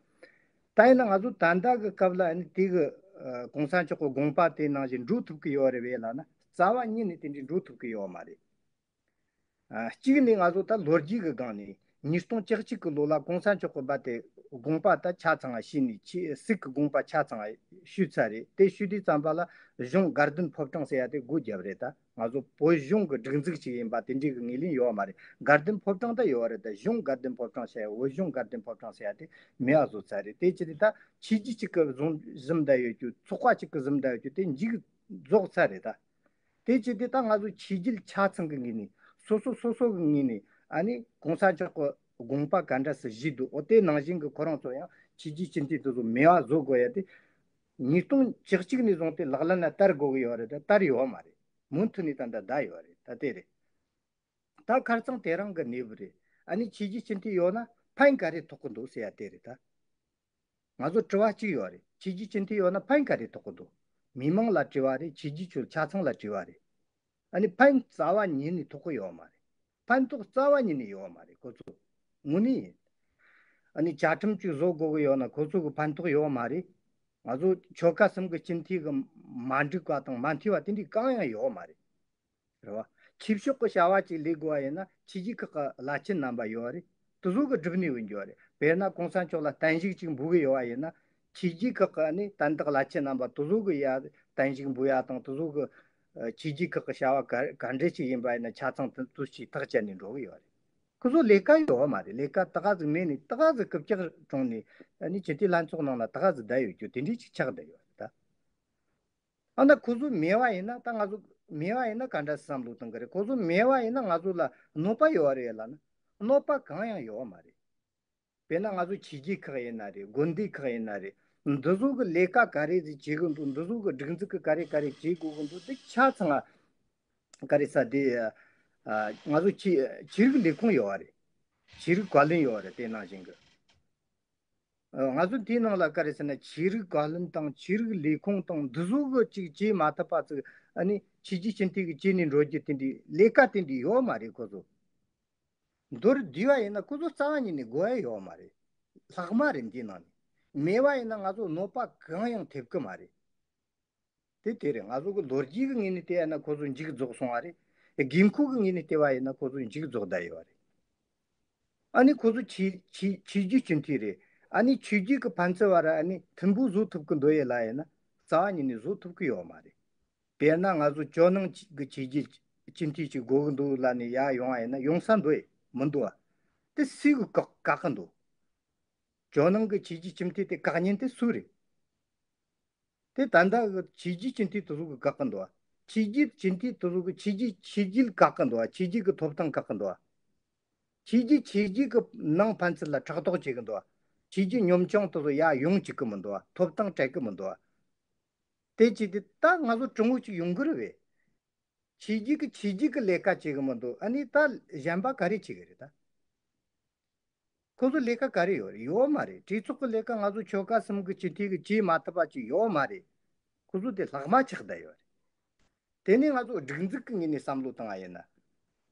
ད་ཡིན་ན་ང་ཚོ་ད་ལྟ་གི་སྐབས་ལ་ཨ་ནི་དེ་གི་ཨ་གོང་ས་མཆོག་གི་དགོངས་པ་དེ་ནང་བཞིན་འགྲོ་ཐུབ་ཀྱི་ཡོད་རེད་བས་ལབ་ན་རྩ་བ་ཉིད་ནས་དེ་འདྲའི་འགྲོ་ཐུབ་ཀྱི་ཡོད་མ་རེད། ཨ་གཅིག་ནས་ང་ཚོ་ད་ལོ་རྒྱུས་ཀྱི་སྒང་ནས་ཉིས་སྟོང་བཅུ་གཅིག་གི་ལོ་ལ་གོང་ས་མཆོག་གི་བར་དེ་དགོངས་པ་ད་ཆ་ཚང་བ་ཞུས་ནས་ཆོས་སྲིད་ཀྱི་དགོངས་པ་ཆ་ཚང་བ་ཞུས་ཚར་རེད། དེ་ཞུས་དུས་ཙམ་པ་ལ་གཞུང་དགའ་ལྡན་ཕོ་བྲང་ཟེར་ཡ་དེ་སྒོ་བརྒྱབ་རེད་ད། ང་ཚོ་བོད་གཞུང་གི་སྒྲིག་འཛུགས་ཅིག་ཡིན་པ་དེ་འདྲའི་གི་ངོས་ལེན་ཡོད་མ་རེད། དགའ་ལྡན་ཕོ་བྲང་ད་ཡོད་རེད་ད། གཞུང་དགའ་ལྡན་ཕོ་བྲང་ཟེར་ཡ་བོད་གཞུང་དགའ་ལྡན་ཕོ་བྲང་ཟེར་ཡ་དེ་མེད་པ་བཟོ་ཚར་རེད། དེ་ཅི་རེད་ད་ཆོས་བརྒྱུད་གཅིག་གི་བཟུང་བཟུང་བསྡད་ཡོད་རྒྱུ། ཚོགས་པ་གཅིག་གི་བཟུང་བསྡད་ཡོད་རྒྱུ་དེ་མཇུག་རྫོགས་ཚར་རེད་ད། དེ་བྱས་ཏེ་ད་ང་ཚོ་ཆོས་བརྒྱུད་ཆ་ཚང་གི་ངོས་ནས་སོ་སོ་སོ་སོ་གི་ངོས་ནས་ཨ་ནི་གོང་ས་མཆོག་གི་དགོངས་པ་ག་འདྲ་སེ་བཞེས་འདུག་འོ་དེ་ནང་བཞིན་གི་ཁོ་རང་ཚོ་ཡང་ཆོས་བརྒྱུད་སྤྱི་འཐུས་དེ་ཚོ་མེད་པ་བཟོ་དགོས་ཡ་དེ་ཉིས་སྟོང་བཅུ་གཅིག་ནས་བཟུང་སྟེ་ལག་ལེན་ལ་བསྟར་དགོས་གི་ཡོད་རེད་ད། བསྟར་ཡོད་མ་རེད། མུ་མཐུད་ནས་ད་ལྟ་བསྡད་ཡོད་རེད་ད། དེ་རེད། ད་ཁ་རྩང་དེ་རང་གི་གནས་བབ་རེད། ཨ་ནི་ཆོས་བརྒྱུད་སྤྱི་འཐུས་ཡོད་ན་ཕན་ག་རེ་ཐོགས་གི་འདུག་ཟེར་ཡ་དེ་རེད་ད། ང་ཚོ་དྲི་བ་གཅིག་ཡོད་རེད། ཆོས་བརྒྱུད་སྤྱི་འཐུས་ཡོད་ན་ཕན་ག་རེ་ཐོགས་ཀྱི་འདུག་མི་མང་ལ་དྲི་བ་རེད། ཆོས་བརྒྱུད་ཆོས་ཆ་ཚང་ལ་དྲི་བ་རེད། ཨ་ནི་ཕན་རྩ་བ་ཉིད་ནས་ཐོགས་ཀྱི་ཡོད་མ་རེད། ཕན་ཐོགས་རྩ་བ་ཉིད་ནས་ཡོད་མ་རེད་ཁོ་ཚོ། དངོས་གནས་ཡིན། ཨ་ནི་བཅའ་ཁྲིམས་ཅིག་བཟོ་དགོས་ཀྱི་ཡོད་ན་ཁོ་ཚོ་གི་ཕན་ཐོགས་ཡོད་མ་རེད། ང་ཚོ་ཆོལ་ཁ་གསུམ་གི་སྤྱི་འཐུས་གི་མ་འགྲིག་པ་དང་མ་མཐུན་པ་དེ་འདྲའི་གང་ཡང་ཡོད་མ་རེད། རེད་བ། ཆོས་ཕྱོགས་ཀྱི་བྱ་བ་ཅིག་ལས་དགོས་པ་ཡིན་ན་ཆོས་བརྒྱུད་ཁག་གི་བླ་ཆེན་རྣམ་པ་ཡོད་རེད། དེ་ཚོ་གི་སྒྲུབ་གནས་ཡིན་རྒྱུ་རེད། དཔེར་ན་གོང་ས་མཆོག་ལ་བརྟན་བཞུགས་ཅིག་འབུལ་གི་ཡོད་པ་ཡིན་ན་ཆོས་བརྒྱུད་ཁག་གི་ཨ་ནི་དན་རྟགས་བླ་ཆེན་རྣམ་པ་དེ་ཚོ་གི་ཡ་བརྟན་བཞུགས་འབུལ་ཡ་དང་དེ་ཚོ་གི་ཨ་ཆོས་བརྒྱུད་ཁག་གི་བྱ་བ་ག་ག་འདྲ་ཅིག་ཡིན་པ་ཡིན་ན་ཆ་ཚང་དེ་ཚོ་ཅིག་ཐག་བཅད་ནས་འགྲོ་གི་ཡོད་རེད། ཁོ་ཚོ་ལས་ཀ་ཡོད་པ་མ་རེད། ལས་ཀ་ད་ག་ཟིག་མེད་ནས་ད་ག་ཟིག་རྐུབ་བཀྱག་བཀྲོངས་ནས་ཨ་ནི་སྤྱི་འཐུས་ལྷན་ཚོགས་ནང་ལ་ད་ག་ཟིག་བསྡད་ཡོད་རྒྱུ་དེ་འདྲ་ཅིག་ཆགས་བསྡད་ཡོད་རེད་ད། ཨ་ན་ཁོ་ཚོ་མེད་པ་ཡིན་ན་ད་ང་ཚོ་མེད་པ་ཡིན་ན་ག་འདྲ་བསམ་བློ་གཏོང་གི་རེད། ཁོ་ཚོ་མེད་པ་ཡིན་ན་ང་ཚོ་ལ་གནོད་པ་ཡོད་རེད་ལབ་ན་གནོད་པ་གང་ཡང་ཡོད་མ་རེད། དཔེར་ན་ང་ཚོ་ཆོས་བརྒྱུད་ཁག་ཡིན་ན་རེད། དགོན་སྡེ་ཁག་ཡིན་ན་རེད། འདི་ཚོ་གི་ལས་ཀ་ག་རེ་ཟིག་བྱེད་གི་འདུག་འདི་ཚོ་གི་སྒྲིག་འཛུགས་གི་ག་རེ་ག་རེ་བྱེད་དགོས་གི་འདུག་དེ་ཆ་ཚང་ང་ག་རེ་ས་དེ་ང་ཚོ་ཆོས་ཆོས་རིག་ལས་ཁུངས་ཡོད་པ་རེད། ཆོས་རིག་བཀའ་བློན་ཡོད་པ་རེད། དེ་ནང་བཞིན་གི་ང་ཚོ་དེའི་ནང་ལ་ག་རེ་ཟེར་ན་ཆོས་རིག་བཀའ་བློན་དང་ཆོས་རིག་ལས་ཁུངས་དང་འདི་ཚོ་གི་ཅིག་བྱེད་མ་ཐུབ་པ་ཅིག་ཨ་ནི་ཆོས་བརྒྱུད་སྤྱི་འཐུས་ཀྱི་བྱེད་ནས་འགྲོ་རྒྱུ་དེ་འདྲའི་ལས་ཀ་དེ་འདྲའི་ཡོད་མ་རེད་ཁོ་ཚོ། མདོར་བསྡུས་པ་ཡིན་ན་ཁོ་ཚོ་རྩ་བ་ཉིད་ནས་དགོས་ཡ་ཡོད་མ་རེད། ལྷག་མ་རེད། འདིའི་ནང་ནས་མེད་པ་ཡིན་ན་ང་ཚོ་གནོད་པ་གང་ཡང་ཐེབས་ཀྱི་མ་རེད། དེ་དེ་རེད། ང་ཚོ་གི་ལོ་རྒྱུས་ཀྱི་ངོས་ནས་བལྟས་ན་ཁོ་ཚོ་མཇུག་རྫོགས་སོང་བ་རེད། དགོས་མཁོ་གི་ངོས་ནས་བལྟས་པ་ཡིན་ན་ཁོ་ཚོ་མཇུག་རྫོགས་བསྡད་ཡོད་རེད། ཨ་ནི་ཁོ་ཚོ་ཆོས་ཆོས་ཆོས་བརྒྱུད་སྤྱི་འཐུས་རེད། ཨ་ནི་ཆོས་བརྒྱུད་ཀྱི་ཕན་ཚུན་བར་ཨ་ནི་མཐུན་པོ་བཟོ་ཐུབ་ཀྱི་འདུག་ཡེ་ལ་ཡིན་ན་རྩ་བ་ཉིད་ནས་བཟོ་ཐུབ་ཀྱི་ཡོད་མ་རེད། དཔེར་ན་ང་ཚོ་ཇོ་ནང་གི་ཆོས་བརྒྱུད་སྤྱི་འཐུས་ཅིག་དགོས་ཀྱི་འདུག་ལབ་ནས་ཡར་ཡོང་བ་ཡིན་ན་ཡོང་ས་འདུག་ཡེ་མི་འདུག་བ། དེ་སུས་གི་བཀག་བཀག་གི་འདུག་ཇོ་ནང་གི་ཆོས་བརྒྱུད་སྤྱི་འཐུས་དེ་བཀག་ཉན་དེ་སུ་རེད། དེ་ད་ལྟ་གི་ཆོས་བརྒྱུད་སྤྱི་འཐུས་དེ་ཚོ་གི་བཀག་གི་འདུག་བ། ཆོས་བརྒྱུད་སྤྱི་འཐུས་དེ་ཚོ་གི་ཆོས་བརྒྱུད་ཆོས་བརྒྱུད་བཀག་གི་འདུག་བ། ཆོས་བརྒྱུད་གི་ཐོབ་ཐང་བཀག་གི་འདུག་བ། ཆོས་བརྒྱུད་ཆོས་བརྒྱུད་གི་ནང་ཕན་ཚུན་ལ་ཕྲག་དོག་བྱེད་གི་འདུག་བ། ཆོས་བརྒྱུད་གཉོམ་ཆུང་དེ་ཚོ་ཡར་ཡོང་བཅུག་གི་མི་འདུག་བ། ཐོབ་ཐང་སྤྲད་གི་མི་འདུག་བ། དེ་བྱས་ཏེ་ད་ང་ཚོ་དྲང་པོ་ཅིག་ཡོང་གི་རེད་བས། ཆོས་བརྒྱུད་ཀྱི་ཆོས་བརྒྱུད་ཀྱི་ལས་ཀ་བྱེད་གི་མི་འདུག་ཨ་ནི་ད་གཞན་པ་ག་རེ་བྱེད་གི་རེད་ད། ཁོ་ཚོ་ལས་ཀ་ག་རེ་ཡོད་རེད། ཡོད་མ་རེད། གྲོས་ཚོགས་ཀྱི་ལས་ཀ་ང་ཚོ་ཆོལ་ཁ་གསུམ་གྱི་སྤྱི་འཐུས་ཀྱི་བྱེད་མ་ཐུབ་པ་ཅིག་ཡོད་མ་རེད། ཁོ་ཚོ་དེ་ལྷག་མ་ཆགས་བསྡད་ཡོད་རེད། དེ་ནས་ང་ཚོ་སྒྲིག་འཛུགས་ཀྱི་ངོས་ནས་བསམ་བློ་བཏང་བ་ཡིན་ན།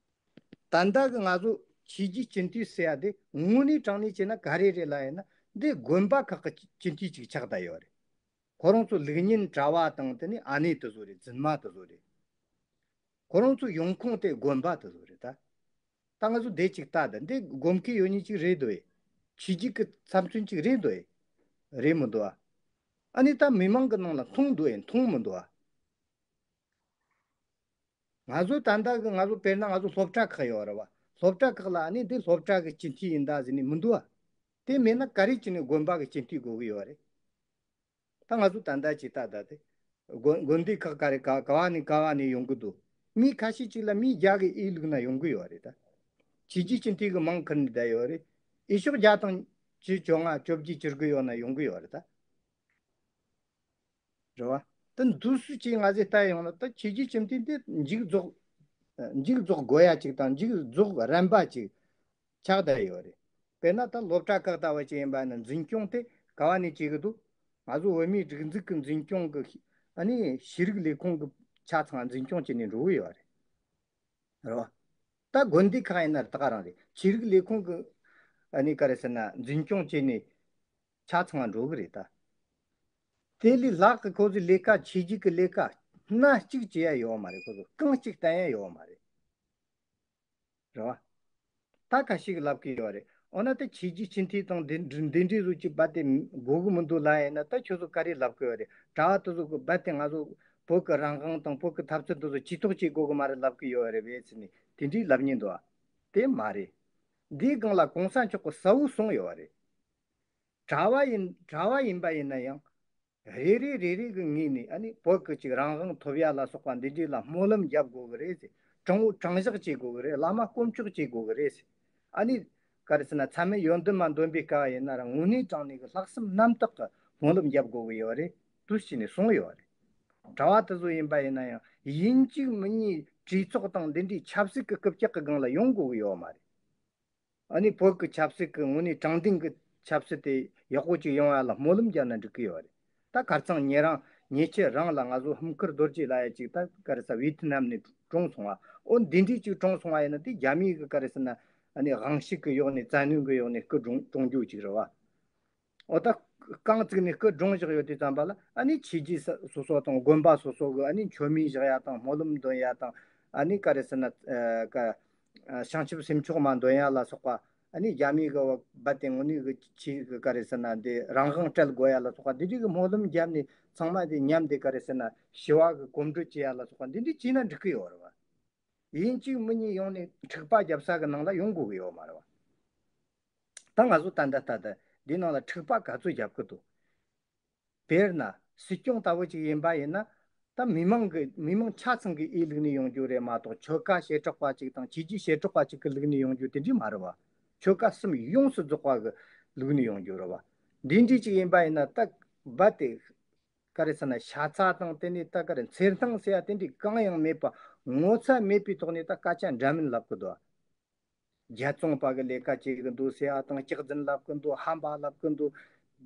ད་ལྟ་གི་ང་ཚོ་ཆོས་བརྒྱུད་སྤྱི་འཐུས་ཟེར་ཡ་དེ་དངོས་གནས་དྲང་གནས་བྱས་ན་ག་རེ་རེད་ལབ་ཡིན་ན། འདི་དགོན་པ་ཁག་གི་སྤྱི་འཐུས་ཅིག་ཆགས་བསྡད་ཡོད་རེད། ཁོ་རང་ཚོ་ལུགས་གཉན་གྲྭ་བ་དང་དེ་ནས་ཨ་ནེ་དེ་ཚོ་རེད། རྫུན་མ་དེ་ཚོ་རེད། ཁོ་རང་ཚོ་ཡོང་ཁུངས་དེ་དགོན་པ་དེ་ཚོ་རེད་ད། ད་ང་ཚོ་དེ་ཅིག་ལྟ་ད། འདི་དགོན་ཁའི་ཡོད་ཉིད་ཅིག་རེད་འདུག་ཨེ། ཆོས་བརྒྱུད་ཀྱི་ཚབ་མཚོན་ཅིག་རེད་འདུག་ཨེ། རེད་མི་འདུག་ཨ། ཨ་ནི་ད་མི་མང་གི་ནང་ལ་མཐོང་འདུག་ཨེ། མཐོང་མི་འདུག་ཨ། ང་ཚོ་ད་ལྟ་གི་ང་ཚོ་དཔེར་ན་ང་ཚོ་སློབ་གྲྭ་ཁག་ཡོད་རེད་བ། སློབ་གྲྭ་ཁག་ལ་ཨ་ནི་འདི་སློབ་གྲྭ་གི་སྤྱི་འཐུས་ཡིན་ད་ཟེར་ནས་མི་འདུག་ཨ། དེ་མེད་ན་ག་རེ་བྱས་ནས་དགོན་པ་གི་སྤྱི་འཐུས་དགོས་གི་ཡོད་རེད། ད་ང་ཚོ་ད་ལྟ་ཅིག་ལྟ་ད་དེ། དགོན་དགོན་སྡེ་ཁག་ག་རེ་ག་ག་བ་ནས་ག་བ་ནས་ཡོང་གི་འདུག་མི་ཁ་ཤས་ཅིག་ལ་མི་བརྒྱ་གི་ཨེ་བླུགས་ན་ཡོང་གི་ཡོད་རེད་ད། ཆོས་བརྒྱུད་སྤྱི་འཐུས་གི་མིང་ཁུར་ནས་བསྡད་ཡོད་རེད། ཨེ་ཤོག་བརྒྱ་དང་བཅུ་བཅོ་ལྔ་བཅོ་བརྒྱད་བཅུ་དགུ་ཡོད་ན་ཡོང་གི་ཡོད་རེད་ད། རེད་བ། ད་འདུག་སུ་ཅིག་ང་ཚོས་ལྟ་ཡོང་ན་ད་ཆོས་བརྒྱུད་སྤྱི་འཐུས་འདི་མཇུག་རྫོགས། མཇུག་རྫོགས་དགོས་ཡ་ཅིག་དང་མཇུག་རྫོགས་རན་པ་ཅིག་ཆགས་བསྡད་ཡོད་རེད། དཔེར་ན་ད་སློབ་གྲྭ་ཁག་ལྟ་བུ་ཅིག་ཡིན་པ་ན་འཛིན་སྐྱོང་དེ་ག་བ་ནས་བྱེད་ཀྱི་འདུག་ང་ཚོ་བོད་མིའི་སྒྲིག་འཛུགས་ཀྱི་འཛིན་སྐྱོང་གི། ཨ་ནི་ཤེས་རིག་ལས་ཁུངས་ཀྱི་ཆ་ཚང་འཛིན་སྐྱོང་བྱས་ནས་འགྲོ་གི་ཡོད་རེད། རེད་བ། ད་དགོན་སྡེ་ཁག་ཡིན་ན་ད་ག་རང་རེད། ཤེས་རིག་ལས་ཁུངས་ཀྱི། ཨ་ནི་ག་རེ་ཟེར་ན་འཛིན་སྐྱོང་བྱས་ནས་ཆ་ཚང་འགྲོ་གི་རེད་ད། དེ་ལས་ལྷག་གི་ཁོ་ཚོའི་ལས་ཀ་ཆོས་བརྒྱུད་ཀྱི་ལས་ཀ་སྣ་གཅིག་བྱེད་ཡ་ཡོད་མ་རེད། ཁོ་ཚོ་རྐང་གཅིག་བསྟན་ཡ་ཡོད་མ་རེད། རེད་བ། ད་ཁ་ཤས་ཀྱིས་ལབ་ཀྱི་ཡོད་རེད། འོ་ན་ད་ཆོས་བརྒྱུད་སྤྱི་འཐུས་དང་འདི་འདི་འདྲའི་བཟོ་ཅིག་རྦད་དེ་དགོས་ཀྱི་མི་འདུག་ལབ་ཡིན་ན་ད་ཁྱོད་ཚོ་ག་རེ་ལབ་ཀྱི་ཡོད་རེད། གྲྭ་བ་དེ་ཚོ་གི་རྦད་དེ་ང་ཚོ་བོད་ཀྱི་རང་དབང་དང་བོད་ཀྱི་འཐབ་རྩོད་དེ་ཚོ་ཇུས་གཏོགས་བྱེད་དགོས་ཀྱི་མ་རེད་ལབ་ཀྱི་ཡོད་རེད་བས་ཟེར་ནས་དེ་འདྲའི་ལབ་མཁན་འདུག་ཨ། དེ་མ་རེད། འདིའི་སྒང་ལ་གོང་ས་མཆོག་གིས་གསལ་བོ་གསུངས་ཡོད་རེད། གྲྭ་བ་ཡིན་གྲྭ་བ་ཡིན་པ་ཡིན་ན་ཡང་། རེ་རེ་རེ་རེ་གི་ངོས་ནས་ཨ་ནི་བོད་ཀྱི་ཅིག་རང་དབང་ཐོབ་ཡ་ལ་སོགས་པ་འདི་འདྲའི་ལ་སྨོན་ལམ་རྒྱབ་དགོས་གི་རེད་ཟེར། དྲང་བོ་དྲང་བཞག་བྱེད་དགོས་གི་རེད། བླ་མ་དཀོན་མཆོག་བྱེད་དགོས་གི་རེད་ཟེར། ཨ་ནི་ག་རེ་ཟེར་ན་ཚད་མེད་ཡོན་ཏན་མ་འདོན་པའི་སྐབས་ཡིན་ན་རང་དངོས་གནས་དྲང་གནས་ཀྱི་ལྷག་བསམ་རྣམ་དག་གི་སྨོན་ལམ་རྒྱབ་དགོས་གི་ཡོད་རེད་འདུག་ཟེར་ནས་གསུངས་ཡོད་རེད། གྲྭ་བ་དེ་ཚོ་ཡིན་པ་ཡིན་ན་ཡང་ཡིན་གཅིག་མིན་གཉིས་གྲོས་ཚོགས་དང་འདི་འདྲའི་ཆབ་སྲིད་ཀྱི་རྐུབ་བཀྱག་གི་སྒང་ལ་ཡོང་དགོས་གི་ཡོད་མ་རེད། ཨ་ནི་བོད་ཀྱི་ཆབ་སྲིད་ཀྱི་དངོས་གནས་དྲང་བདེན་གྱི་ཆབ་སྲིད་དེ་ཡག་པོ་ཅིག་ཡོང་ཡ་ལ་སྨོན་ལམ་རྒྱབ་ན་འགྲིག་གི་ཡོད་རེད། ད་ཁ་སང་ཉེ་རང་ཉེ་ཆར་རང་ལ་ང་ཚོ་ཧུམ་ཁུར་རྡོ་རྗེ་ལབ་ཡ་ཅིག་ད་ག་རེ་ཟེར་ཝེ་ཐི་ནམ་ནས་གྲོངས་སོང་བ། ཨོ་འདི་འདྲས་ཅིག་གྲོངས་སོང་བ་ཡིན་ན་དེ་རྒྱ་མིའི་གི་ག་རེ་ཟེར་ན་ཨ་ནི་དབང་ཤུགས་ཀྱི་ཡོག་ནས་བཙན་གནོན་གྱི་ཡོག་ནས་སྐུ་གྲོངས་གྲོངས་རྒྱུ་ཅིག་རེད་བ། འོ་ད་རྐང་བཙུགས་ནས་སྐུ་གྲོངས་བཞག་ཡོད་དུས་ཙམ་པ་ལ་ཨ་ནི་ཆོས་བརྒྱུད་ས་སོ་སོ་དང་དགོན་པ་སོ་སོ་གི་ཨ་ནི་མཆོད་མེ་བཞག་ཡ་དང་སྨོན་ལམ་འདོན་ཡ་དང་ཨ་ནི་ག་རེ་ཟེར་ན་ཨ་ཀ་ཨ་བྱང་ཆུབ་སེམས་མཆོག་མ་འདོན་ཡ་ལ་སོགས་པ་ཨ་ནི་རྒྱ་མིའི་གི་བ་རྦད་དེ་དངོས་གནས་གི་ཆོས་གི་ག་རེ་ཟེར་ན་འདི་རང་དབང་སྤྲད་དགོས་ཡ་ལ་སོགས་པ་འདི་འདྲའི་གི་སྨོན་ལམ་བརྒྱབ་ནས་ཚང་མ་དེ་མཉམ་དེ་ག་རེ་ཟེར་ན་ཞི་བ་གི་གོམ་བགྲོད་བྱེད་ཡ་ལ་སོགས་པ་འདི་འདྲའི་བྱས་ན་འགྲིག་གི་ཡོད་རེད་བ། ཡིན་གཅིག་མིན་གཉིས་ཡོང་ནས་འཁྲུག་པ་རྒྱབ་ས་གི་ནང་ལ་ཡོང་དགོས་གི་ཡོད་མ་རེད་བ། ད་ང་ཚོ་ད་ལྟ་ལྟ་ད་འདི་ནང་ལ་འཁྲུག་པ་ག་ཚོད་རྒྱབ་གི་འདུག་དཔེར་ན་སྲིད་སྐྱོང་ལྟ་བུ་ཅིག་ཡིན་པ་ཡིན་ན་ད་མི་མང་གི་མི་མང་ཆ་ཚང་གི་ཨེ་བླུགས་ནས་ཡོང་རྒྱུ་རེད་མ་གཏོགས་ཆོལ་ཁ་བྱེ་བྲག་པ་ཅིག་དང་ཆོས་བརྒྱུད་བྱེ་བྲག་པ་ཅིག་གི་བླུགས་ནས་ཡོང་རྒྱུ་དེ་འདྲས་མ་རེད་བ། ཆོལ་ཁ་གསུམ་ཡོངས་སུ་རྫོགས་པ་གི་བླུགས་ནས་ཡོང་རྒྱུ་རེད་བ། འདི་འདྲས་ཅིག་ཡིན་པ་ཡིན་ན་ད་རྦད་དེ་ག་རེ་ཟེར་ན་ཤ་ཚ་དང་དེ་ནས་ད་ག་རེ་འཚེར་སྣང་ཟེར་ཡ་དེ་འདྲས་གང་ཡང་མེད་པ་ངོ་ཚ་མེད་པའི་ཐོག་ནས་ད་སྐད་ཆ་འདྲ་མིན་ལབ་གི་འདུག་རྒྱལ་བཙོང་པ་གི་ལས་ཀ་བྱེད་གི་འདུག་ཟེར་ཡ་དང་སྐྱག་རྫུན་ལབ་གི་འདུག་ཧམ་པ་ལབ་གི་འདུག་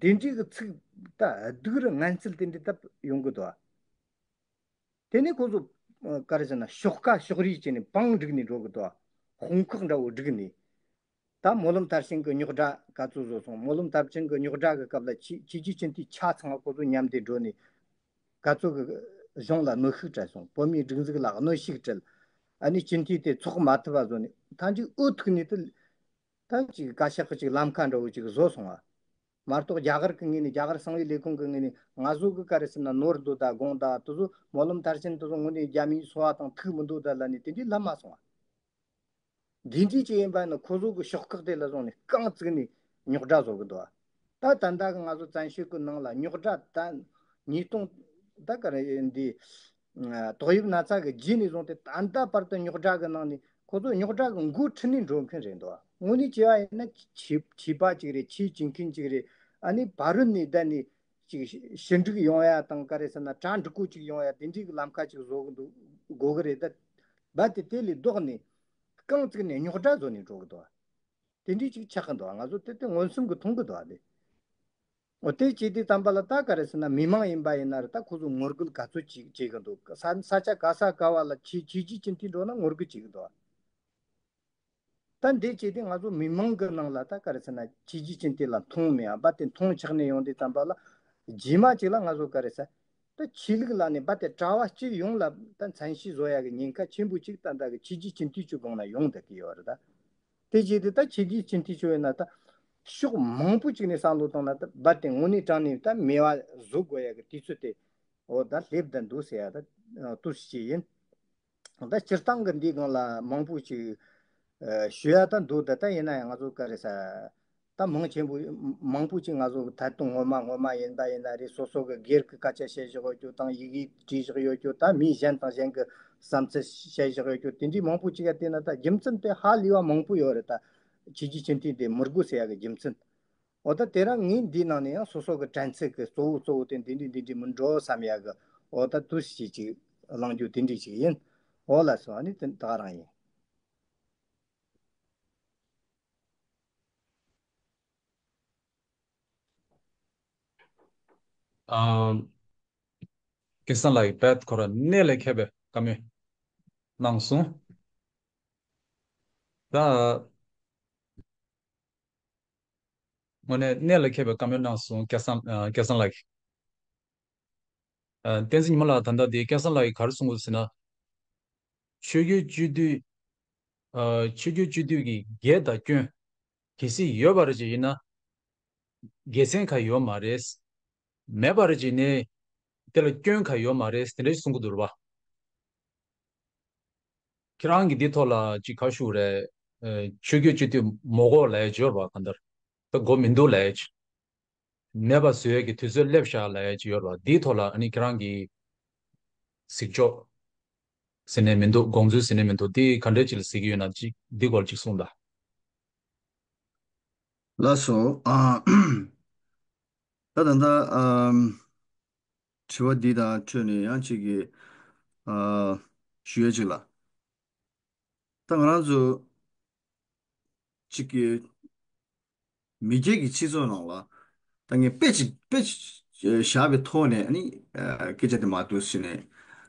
དེ་འདྲའི་གི་ཚིག་ད་སྡུག་རུ་ངན་ཚུལ་དེ་འདྲའི་ད་ཡོང་གི་འདུག་དེ་ནས་ཁོ་ཚོ་ག་རེ་ཟེར་ན་ཤོག་ཁ་ཕྱོགས་རིས་བྱས་ནས་བང་བསྒྲིགས་ནས་འགྲོ་གི་འདུག་དཔུང་ཁག་འདྲ་བོ་བསྒྲིགས་ནས། ད་སྨོན་ལམ་མཐར་ཕྱིན་གྱི་རྙོག་དྲ་ག་ཚོད་བཟོ་སོང་། སྨོན་ལམ་མཐར་ཕྱིན་གྱི་རྙོག་དྲ་གི་སྐབས་ལ་ཆོས་ཆོས་བརྒྱུད་སྤྱི་འཐུས་ཆ་ཚང་བ་ཁོ་ཚོ་མཉམ་དུ་འགྲོ་ནས་ག་ཚོད་ཀྱི་གཞུང་ལ་གནོན་ཤུགས་སྤྲད་སོང་། བོད་མིའི་སྒྲིག་འཛུགས་ལ་གནོན་ཤུགས་སྤྲད། ཨ་ནི་སྤྱི་འཐུས་དེ་ཚོགས་མ་ཐུབ་པ་བཟོ་ནས་ཐང་ཅིག་འུ་ཐུག་ནས་དེ་ད་ཅིག་བཀའ་ཤག་གི་ཅིག་ལམ་ཁ་འདྲ་བོ་ཅིག་བཟོ་སོང་བ། མ་གཏོགས་རྒྱ་གར་གྱི་ངོས་ནས་རྒྱ་གར་གསང་བའི་ལས་ཁུངས་ཀྱི་ངོས་ནས་ང་ཚོ་གི་ག་རེ་ཟེར་ན་ནོར་འདུག་ད་དགོངས་ད་དེ་ཚོ་སྨོན་ལམ་མཐར་ཕྱིན་དེ་ཚོ་དངོས་གནས་རྒྱ་མིའི་འཚོ་བ་དང་ཐུག་མི་འདུག་ད་ལབ་ནས་དེ་འདྲའི་ལབ་མ་སོང་བ། འདི་འདྲའི་ཅིག་ཡིན་པ་ནི་ཁོ་ཚོ་གི་ཤོག་ཁག་དེ་ལ་བཟུང་ནས་རྐང་བཙུགས་ནས་རྙོག་དྲ་བཟོ་གི་འདུག་ད་ད་ལྟ་གི་ང་ཚོ་བཙན་བྱོལ་གི་ནང་ལ་རྙོག་དྲ་ད་ ཉིས་སྟོང་ད་ག་རེ་འདི། ཏོག་དབྱིབས་ན་ཚ་གི་རྗེས་ནས་བཟུང་སྟེ་ད་ལྟ་བར་དུ་རྙོག་དྲ་གི་ནང་ནས་ཁོ་ཚོ་རྙོག་དྲ་གི་འགོ་ཁྲིད་ནས་འགྲོ་མཁན་རེད་འདུག་དངོས་གནས་བྱས་པ་ཡིན་ན་ཆོས་ཆོས་པ་ཅིག་རེད། ཆོས་བྱེད་མཁན་ཅིག་རེད། ཨ་ནི་ཕ་རོལ་ནས་བསྡད་ནས་ཅིག་ཞི་འགྲིག་ཡོང་ཡ་དང་ག་རེ་ཟེར་ན་གྲ་འགྲིག་པོ་ཅིག་ཡོང་ཡ་དེ་འདྲའི་གི་ལམ་ཁ་ཅིག་བཟོ་གི་འདུག་དགོས་གི་རེད། ད་རྦད་དེ་དེ་ལས་ལྡོག་ནས་རྐང་བཙུགས་ནས་རྙོག་དྲ་བཟོ་ནས་འགྲོ་གི་འདུག་དེ་འདྲའི་ཅིག་ཆགས་ཀྱི་འདུག་ང་ཚོ་དེ་དེ་མངོན་སུམ་གྱིས་མཐོང་གི་འདུག་དེ། འོ་དེ་བྱས་དུས་ཙམ་པ་ལ་ད་ག་རེ་ཟེར་ན་མི་མང་ཡིན་པ་ཡིན་ན་རེད། ད་ཁོ་ཚོ་ངོ་རྒོལ་ག་ཚོད་ཅིག་བྱེད་ཀྱི་འདུག་ས་ས་ཆ་ག་ས་ག་བ་ལ་ཆོས་ཆོས་བརྒྱུད་སྤྱི་འཐུས་འགྲོ་ན་ངོ་རྒོལ་བྱེད་ཀྱི་འདུག་ད་འདི་བྱས་དུས་ང་ཚོ་མི་མང་གི་ནང་ལ་ད་ག་རེ་ཟེར་ན་ཆོས་བརྒྱུད་སྤྱི་འཐུས་ལ་མཐོང་མེད་ཨ་རྦད་དེ་མཐོང་ཆགས་ནས་ཡོང་དུས་ཙམ་པ་ལ་རྗེས་མ་ཅིག་ལ་ང་ཚོ་ག་རེ་ཟེར། ད་ཆོས་ལུགས་ལ་ནི་རྦད་དེ་གྲྭ་བ་སྤྱི་ཡོངས་ལ་ད་མཚན་ཤས་བཟོ་ཡ་གི་ཉེན་ཁ་ཆེན་པོ་ཅིག་ད་ལྟ་གི་ཆོས་བརྒྱུད་སྤྱི་འཐུས་ཚོའི་སྒང་ལ་ཡོང་བསྡད་ཀྱི་ཡོད་རེད་ད། དེ་བྱས་ཏེ་ད་ཆོས་བརྒྱུད་སྤྱི་འཐུས་ཚོ་ཡིན་ན་ད་ཕྱོགས་མང་པོ་ཅིག་ནས་བསམ་བློ་བཏང་ན་ད་རྦད་དེ་དངོས་གནས་དྲང་གནས་ད་མེད་པ་བཟོ་དགོས་ཡ་གི་དུས་ཚོད་དེ་འོ་ད་སླེབས་བསྡད་འདུག་ཟེར་ཡ་ད་ལྟོས་ཤིག་ཡིན། ད་སྤྱིར་བཏང་གི་འདིའི་སྒང་ལ་མང་པོ་ཅིག་ཨ་ཞུ་ཡ་ད་འདུག་ད་ད་ཡིན་ན་ཡང་ང་ཚོ་ག་རེ་ཟེར། ད་མང་ཆེན་པོ་མང་པོ་ཅིག་ང་ཚོ་ད་དུང་ངོ་མ་ངོ་མ་ཡིན་པ་ཡིན་ན་རེད། སོ་སོ་གི་སྒེར་གྱི་སྐད་ཆ་བཤད་བཞག་ཡོད་རྒྱུ་དང་ཡི་གེ་བྲིས་བཞག་ཡོད་རྒྱུ་ད་མི་གཞན་དང་གཞན་གྱི་བསམ་ཚུལ་བཤད་བཞག་ཡོད་རྒྱུ་དེ་འདྲའི་མང་པོ་ཅིག་ཡ་བལྟས་ན་ད་རྒྱུ་མཚན་དེ་ཧ་ལས་པ་མང་པོ་ཡོད་རེད། ད་ཆོས་བརྒྱུད་སྤྱི་འཐུས་དེ་མི་དགོས་ཟེར་ཡ་གི་རྒྱུ་མཚན། འོ་ད་དེ་རིང་ངས་འདིའི་ནང་ནས་ཡང་སོ་སོ་གི་དྲན་ཚུལ་གྱི་གཙོ་བོ་གཙོ་བོ་དེ་འདི་འདྲའི་འདི་འདྲའི་མི་འགྲོ་བསམ་ཡ་གི་འོ་ད་དུས་ཤིག་ཅིག་གླེང་རྒྱུ་དེ་འདྲའི་ཅིག་ཡིན། འོ་ལགས་སོ། ཨ་ནི་དེ་ད་ག་རང་ཡིན། ཨ། སྐལ་བཟང་ལགས་ཀྱིས་རྦད་ཁོ་རང་གནད་ལ་འཁེལ་བའི་བཀའ་མོལ་གནང་སོང་། ད་དངོས་གནས་གནད་ལ་འཁེལ་བའི་བཀའ་མོལ་གནང་སོང་སྐལ་བཟང་ཨ་སྐལ་བཟང་ལགས་ཀྱིས། ཨ། བསྟན་འཛིན་ཉི་མ་ལགས་ད་ལྟ་དེ་སྐལ་བཟང་ལགས་ཀྱིས་ག་རེ་གསུང་གི་ཟེར་ན། ཆོས་བརྒྱུད་སྤྱི་འཐུས། ཨ། ཆོས་བརྒྱུད་སྤྱི་འཐུས་ཀྱི་དགེ་དང་སྐྱོན་གལ་སྲིད་ཡོད་པ་རེད་ཅེས་ཡིན་ན། དགེ་མཚན་གང་ཡོད་མ་རེད། མེད་པ་རེད་ཅེས་ནས་དེ་ལ་སྐྱོན་གང་ཡོད་མ་རེད་དེ་འདྲ་ཞིག་གསུང་གི་འདུག་རེད་པ། ཁྱེད་རང་གིས་འདི་ཐོག་ལ་ཅིག་ག་ཞུ་རེད། ཨ། ཆོས་བརྒྱུད་སྤྱི་འཐུས་མ་དགོས་ལབ་ཡ་ཅིག་ཡོད་རེད་པ། གང་ལྟར་ད་དགོས་མི་འདུག་ལབ་ཡ་ཅིག་མེད་པ་བཟོ་ཡས་ཀྱི་དུས་ཚོད་སླེབས་ཤག་ལབ་ཡས་ཅིག་ཡོད་རེད་པ། འདིའི་ཐོག་ལ་ཨ་ནི་ཁྱེད་རང་གིས་གཟིགས་ཕྱོགས་ཟེར་ནས་མི་འདུག་དགོངས་ཚུལ་ཟེར་ནས་མི་འདུག་འདི་ག་འདྲས་ཅིག་ལ་གཟིགས་ཀྱི་ཡོད་ན་ཅིག་འདི་སྐོར་ཅིག་གསུངས་དང་། ལགས་སོ། ཨ། ད་ད་ལྟ་ཨམ། དྲི་བ་འདི་དང་འཕྲོས་ནས་ཡང་ཅིག་གི་ཨ། ཞུ་ཡས་ཅིག་ལ། ད་ང་རང་ཚོ་གཅིག་གི་མི་སྒེར་གྱི་སྤྱི་ཚོགས་ནང་ལ་ད་ངས་དཔེ་ཅིག་དཔེ་ཅིག་བཞག་པའི་ཐོག་ནས་ཨ་ནི་སྐད་ཆ་དེ་མར་འདུག་ཟེར་ནས་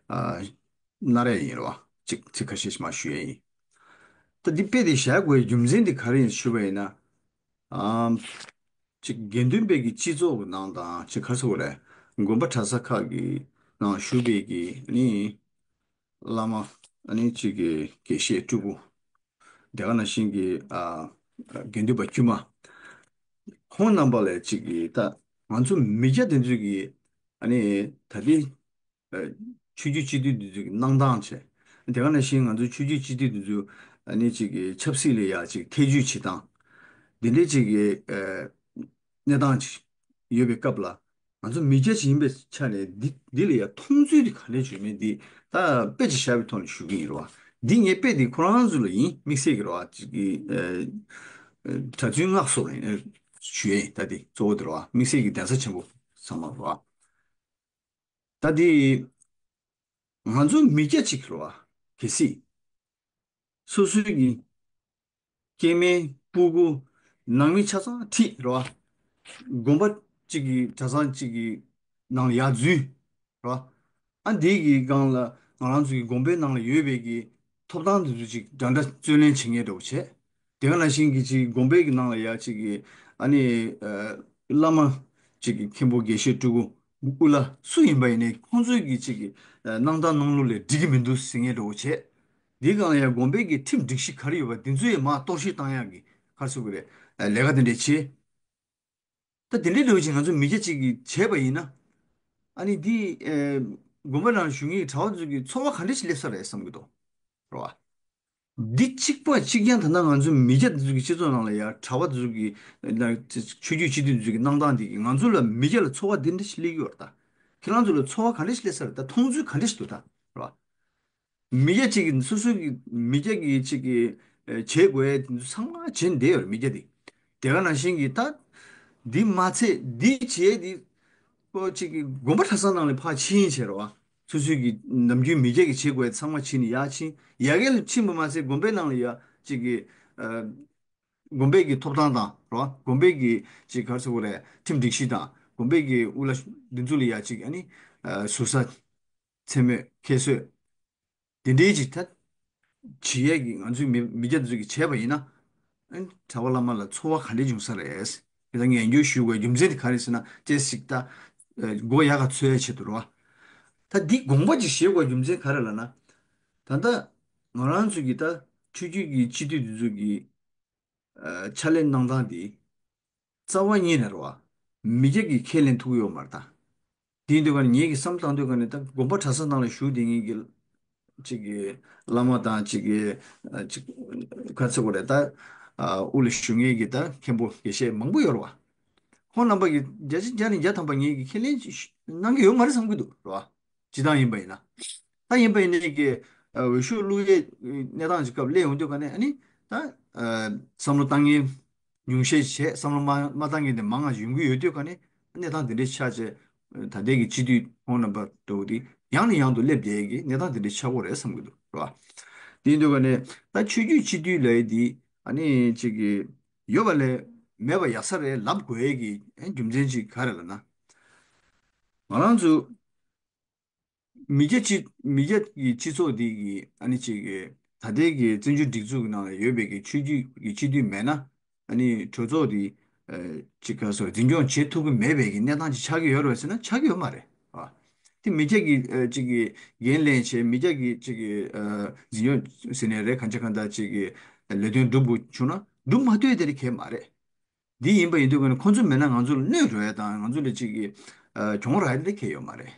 ཨ། གནང་ཡས་ཡིན་རེད་པ། ཅིག་ཚིག་ཁ་ཤས་ཤིག་མར་ཞུ་ཡས་ཡིན། ད་འདི་དཔེ་དེ་བཞག་དགོས་པའི་རྒྱུ་མཚན་དེ་ག་རེ་ཡིན་ཞུས་པ་ཡིན་ན། ཨམ། ཅིག་དགེ་འདུན་པའི་གི་སྤྱི་ཚོགས་ཀྱི་ནང་དང་ཅིག་ག་རེ་ཟེར་དགོས་རེད། དགོན་པ་གྲྭ་ས་ཁག་གི་ནང་བཞུགས་པའི་གི་ནི། བླ་མ་ཨ་ནི་གཅིག་གི་དགེ་བཤེས་སྤྲུལ་སྐུ། དེ་ག་ནང་བཞིན་གྱི་ཨ་དགེ་འདུན་པ་དཀྱུས་མ། ཁོང་རྣམ་པ་ལ་གཅིག་གི་ད་ང་ཚོ་མི་སྐྱ་དེ་ཚོས་ཀྱི་ཨ་ནི་ད་ལྟའི་ཨ་ཆོས་བརྒྱུད་སྤྱི་འཐུས་དེ་ཚོའི་གནང་སྟངས་བྱས། དེ་ག་ནང་བཞིན་ང་ཚོ་ཆོས་བརྒྱུད་སྤྱི་འཐུས་དེ་ཚོ་ཨ་ནི་གཅིག་གི་ཆབ་སྲིད་ལ་ཡ་གཅིག་ཐེ་ཇུས་བྱེད་སྟངས། འདི་འདྲའི་གཅིག་གི་ཨ་གནས་སྟངས་ཅིག་ཡོད་པའི་སྐབས་ལ། ང་ཚོ་མི་སྐྱ་ཅིག་ཡིན་པའི་ཆ་ནས་འདི་འདི་ལ་ཡ་མཐོང་ཚུལ་དེ་ག་འདྲས་བྱུང་མིན་འདི་ད་དཔེ་ཅིག་བཞག་པའི་ཐོག་ནས་ཞུ་གི་ཡིན་རེད་པ། འདི་ངའི་དཔེ་འདི་ཁོ་རང་ཚོ་ལ་ཡིན་དམིགས་བསལ་གྱི་རེད་པ། ཅིག་གི་ཨ་གྲྭ་བཙུན་སྔགས་གསོ་རེད་ཞུ་ཡས་ཡིན། ད་འདི་གཙོ་བོ་འདི་རེད་པ། དམིགས་བསལ་གྱི་གདན་ས་ཆེན་པོ་ཚང་མ་རེད་པ། ད་འདི་ང་ཚོ་མི་སྐྱ་ཅིག་རེད་པ། གལ་སྲིད་སོ་སོའི་གི་སྐྱེ་དམན་སྤུ་གུ་ནང་མི་ཆ་ཚང་ཁྲིད་རེད་པ། དགོན་པ་གཅིག་གི་གྲྭ་ཚང་གཅིག་གི་ནང་ལ་ཡར་འཛུལ་རེད་པ། ཨ་འདི་གི་སྒང་ལ་ང་རང་ཚོ་གི་དགོན་པའི་ནང་ལ་ཡོད་པའི་གི་ཐོབ་ཐང་དེ་ཚོ་ཅིག་འདྲ་འདྲ་རྩོད་ལེན་བྱེད་མཁན་འདྲ་པོ་བྱས། དེ་ག་ནང་བཞིན་གྱི་ཅིག་དགོན་པའི་གི་ནང་ལ་ཡ་ཅིག་གི་ཨ་ནི་ཨ་བླ་མ་ཅིག་གི་མཁན་པོ་དགེ་བཤེས་སྤྲུལ་སྐུ་དབུ་བླ་སུ་ཡིན་པ་ཡིན་ནའི་ཁོང་ཚོའི་གི་ཅིག་གི་ཨ་གནང་སྟངས་གནང་ལུགས་ལས་འགྲིག་གི་མི་འདུག་ཟེར་མཁན་འདྲ་པོ་བྱས། དེའི་སྒང་ལ་ཡང་དགོན་པའི་གི་ཁྲིམས་སྒྲིག་གཞི་ག་རེ་ཡོད་པ་དེ་ཚོ་ཡང་མར་གཏོར་བཤིག་བཏང་ཡག་གི་ག་རེ་ཟེར་དགོས་རེད། ཨ་ལས་ཀ་དེ་འདྲས་བྱས། ད་དེ་འདྲའི་ལོས་ཀྱི་ང་ཚོ་མི་སྐྱ་གཅིག་གིས་བྱས་པ་ཡིན་ན། ཨ་ནི་འདི་ཨེ་དགོན་པ་ནང་བཞུགས་མཁན་གྱི་གྲྭ་པ་ཚོ་གི་ཚོར་བ་ག་འདྲ་ཞིག་སླེབས་ས་རེད་བསམ་གྱི་འདུག་རེད་བ། འདི་གཅིག་པ་གཅིག་རྐྱང་ད་ལྟ་ང་ཚོ་མི་སྐྱ་འདི་ཚོ་གི་སྤྱི་ཚོགས་ནང་ལ་ཡ་གྲྭ་པ་ཚོ་གི་ན་ཆོས་བརྒྱུད་སྤྱི་འཐུས་ཚོ་གི་གནང་སྟངས་འདི་གི་ང་ཚོ་ལ་མི་སྐྱ་ལ་ཚོར་བ་འདི་འདྲ་ཞིག་སླེབས་ཀྱི་ཡོད་རེད་ད། ཁྱེད་རང་ཚོ་ལ་ཚོར་བ་ག་འདྲ་ཞིག་སླེབས་ས་རེད། ད་མཐོང་ཚུལ་ག་འདྲ་ཞིག་འདུག་ད་རེད་བ། མི་སྐྱ་གཅིག་གིས་སོ་སོའི་གི་མི་སྐྱ་གིས་གཅིག་གིས་ཨ་བྱེད་དགོས་ཡ་དེ་ཚོ་ཚང་མ་བྱེད་བསྡད་ཡོད་རེད། མི་སྐྱ་དེ་དེ་ག་ནང་བཞིན་གྱི་ད་འདི་མ་ཚད་འདི་བྱས་དེ་ཁོ་གཅིག་གིས་དགོན་པ་གྲྭ་ཚང་ནང་ལ་ཕར་ཕྱིན་བྱས་རེད་བ། སོ་སོའི་གི་ནམ་རྒྱུན་མི་སྐྱ་གིས་བྱེད་དགོས་ཡ་ཚང་མ་ཕྱིན་ནས་ཡར་ཕྱིན། ཡར་རྒྱས་ལ་ཕྱིན་པ་མ་ཟད་དགོན་པའི་ནང་ལ་ཡ་གཅིག་གིས་ཨ་དགོན་པའི་གི་ཐོབ་ཐང་དང་རེད་བ། དགོན་པའི་གི་གཅིག་ག་རེ་ཟེར་དགོས་རེད། ཁྲིམས་སྒྲིག་གཞི་དང་དགོན་པའི་གི་དབུ་བླ་འདི་ཚོ་ལ་ཡ་གཅིག་ཨ་ནི་ཨ་ཟུར་ཟ་མཚན་སྨོད་ཁྱད་གསོད། དེ་འདྲའི་ཅིག་ད་བྱེད་ཡས་ཀྱི་ང་ཚོའི་མི་མི་སྐྱ་ཚོས་ཀྱི་བྱས་པ་ཡིན་ན། ཨ་ནི་གྲྭ་པ་བླ་མ་ལ་ཚོར་བ་ག་འདྲ་བྱུང་ས་རེད། དེ་ལྟར་ངས་ཡང་བསྐྱར་ཞུ་དགོས་རྒྱུ་མཚན་དེ་ག་རེ་ཟེར་ན་ཅེས་ཞིག་ད་ཨ་མགོ་ཡག་ག་འཚོས་ཡས་ཆེད་དུ་རེད་བ། ད་འདི་དགོངས་པ་ཅིག་བཞེས་དགོས་རྒྱུ་མཚན་ག་རེ་ལབ་ན། ད་ལྟ་ང་རང་ཚོ་གི་ད་ཆོས་བརྒྱུད་ཀྱི་སྤྱི་འཐུས་དེ་ཚོ་གི་ཨ་ཕྱག་ལས་གནང་སྟངས་འདི་རྩ་བ་ཉིད་ནས་རེད་བ། མི་སྐྱ་གིས་ཁས་ལེན་ཐུབ་ཀྱི་ཡོད་མ་རེད་ད། དེ་ཡིན་དུས་ཀ་ནས་ངེད་ཀྱིས་བསམ་བློ་བཏང་དུས་ཀ་ནས་ད་དགོན་པ་གྲྭ་ཚང་ནང་ལ་བཞུགས་བསྡད་མཁན་གྱི་གཅིག་གི་བླ་མ་དང་གཅིག་གི་ཨ་གཅིག་ག་ཚོད་དགོས་རེད་ད། ཨ་དབུ་ལ་བཞུགས་མཁན་གྱི་ད་མཁན་པོ་དགེ་བཤེས་མང་པོ་ཡོད་རེད་བ། ཁོང་རྣམ་པ་གིས་བརྒྱ་ཆ་བརྒྱ་ནས་བརྒྱ་ཐམ་པ་ངེད་ཀྱིས་ཁས་ལེན་གནང་གི་ཡོད་མ་རེད་བསམ་གྱི་འདུག་རེད་བ། སྤྱིར་བཏང་ཡིན་པ་ཡིན་ན། ད་ཡིན་པ་ཡིན་ནའི་གི་ཨ་འོས་ཤོག་བླུག་ཡས་གནས་སྟངས་ཀྱི་སྐབས་སླེབས་ཡོང་དུས་ཀ་ནས་ཨ་ནི་ད་ཨ་བསམ་བློ་བཏང་མཁན་ཉུང་ཤས་བྱས། བསམ་བློ་མ་མ་བཏང་མཁན་དེ་མང་ང་ཡོང་གི་ཡོད་དུས་ཀ་ནས་གནས་སྟངས་དེ་འདྲའི་ཆགས་བྱས། ད་ལྟའི་གི་སྤྱི་འཐུས་ཁོང་རྣམ་པ་འདྲ་བོ་དེ་ཡང་ནས་ཡང་དུ་སླེབས་བསྡད་ཀྱི་གནས་སྟངས་དེ་འདྲའི་ཆགས་ཀྱི་ཡོད་རེད་བསམ་གྱི་འདུག་རེད་བ། དེ་ཡིན་དུས་ཀ་ནས་ད་ཆོས་བརྒྱུད་སྤྱི་འཐུས་ལབ་ཡས་དེ་ཨ་ནི་གཅིག་གི་ཡོད་པ་ལས་མེད་པ་ཡག་ས་རེད་ལབ་དགོས་ཡས་ཀྱི་རྒྱུ་མཚན་གཅིག་ག་རེ་ལབ་ན། ང་རང་ཚོ་མི་སྐྱ་སྤྱི་མི་སྐྱ་གི་སྤྱི་ཚོགས་འདི་གི་ཨ་ནི་གཅིག་གི་ད་ལྟའི་གི་བཙན་བྱོལ་སྒྲིག་འཛུགས་ཀྱི་ནང་ལ་ཡོད་པའི་གི་ཆོས་བརྒྱུད་ཀྱི་སྤྱི་འཐུས་མེད་ན་ཨ་ནི་གྲོས་ཚོགས་འདི་ཨ་གཅིག་ག་སོ་འཛིན་སྐྱོང་བྱེད་ཐུབ་ཀྱི་མེད་པའི་གི་གནས་སྟངས་ཅིག་ཆགས་ཀྱི་ཡོད་རེད་ཟེར་ན་ཆགས་ཀྱི་ཡོད་མ་རེད་བ། དེ་མི་སྐྱ་གི་ཨ་གཅིག་གི་འགན་ལེན་བྱས། མི་སྐྱ་གི་གཅིག་གི་ཨ་འཛིན་སྐྱོང་ཟེར་ནའི་རེད། གང་ཅི་གང་ལྟར་གཅིག་གི་ལས་དོན་སྒྲུབ་དགོས་བྱུང་ན་སྒྲུབ་མ་ཐུབ་དེ་རེད་གལ་མ་རེད། འདི་ཡིན་པ་ཡིན་དུས་ཀ་ནས་ཁོང་ཚོ་མེད་ན་ང་ཚོ་ལ་གནོད་འགྲོ་ཡ་དང་ང་ཚོ་ལ་གཅིག་གི་ཨ་གྱོང་རག་ཡ་དེ་འདྲ་གང་ཡང་ཡོད་མ་རེད།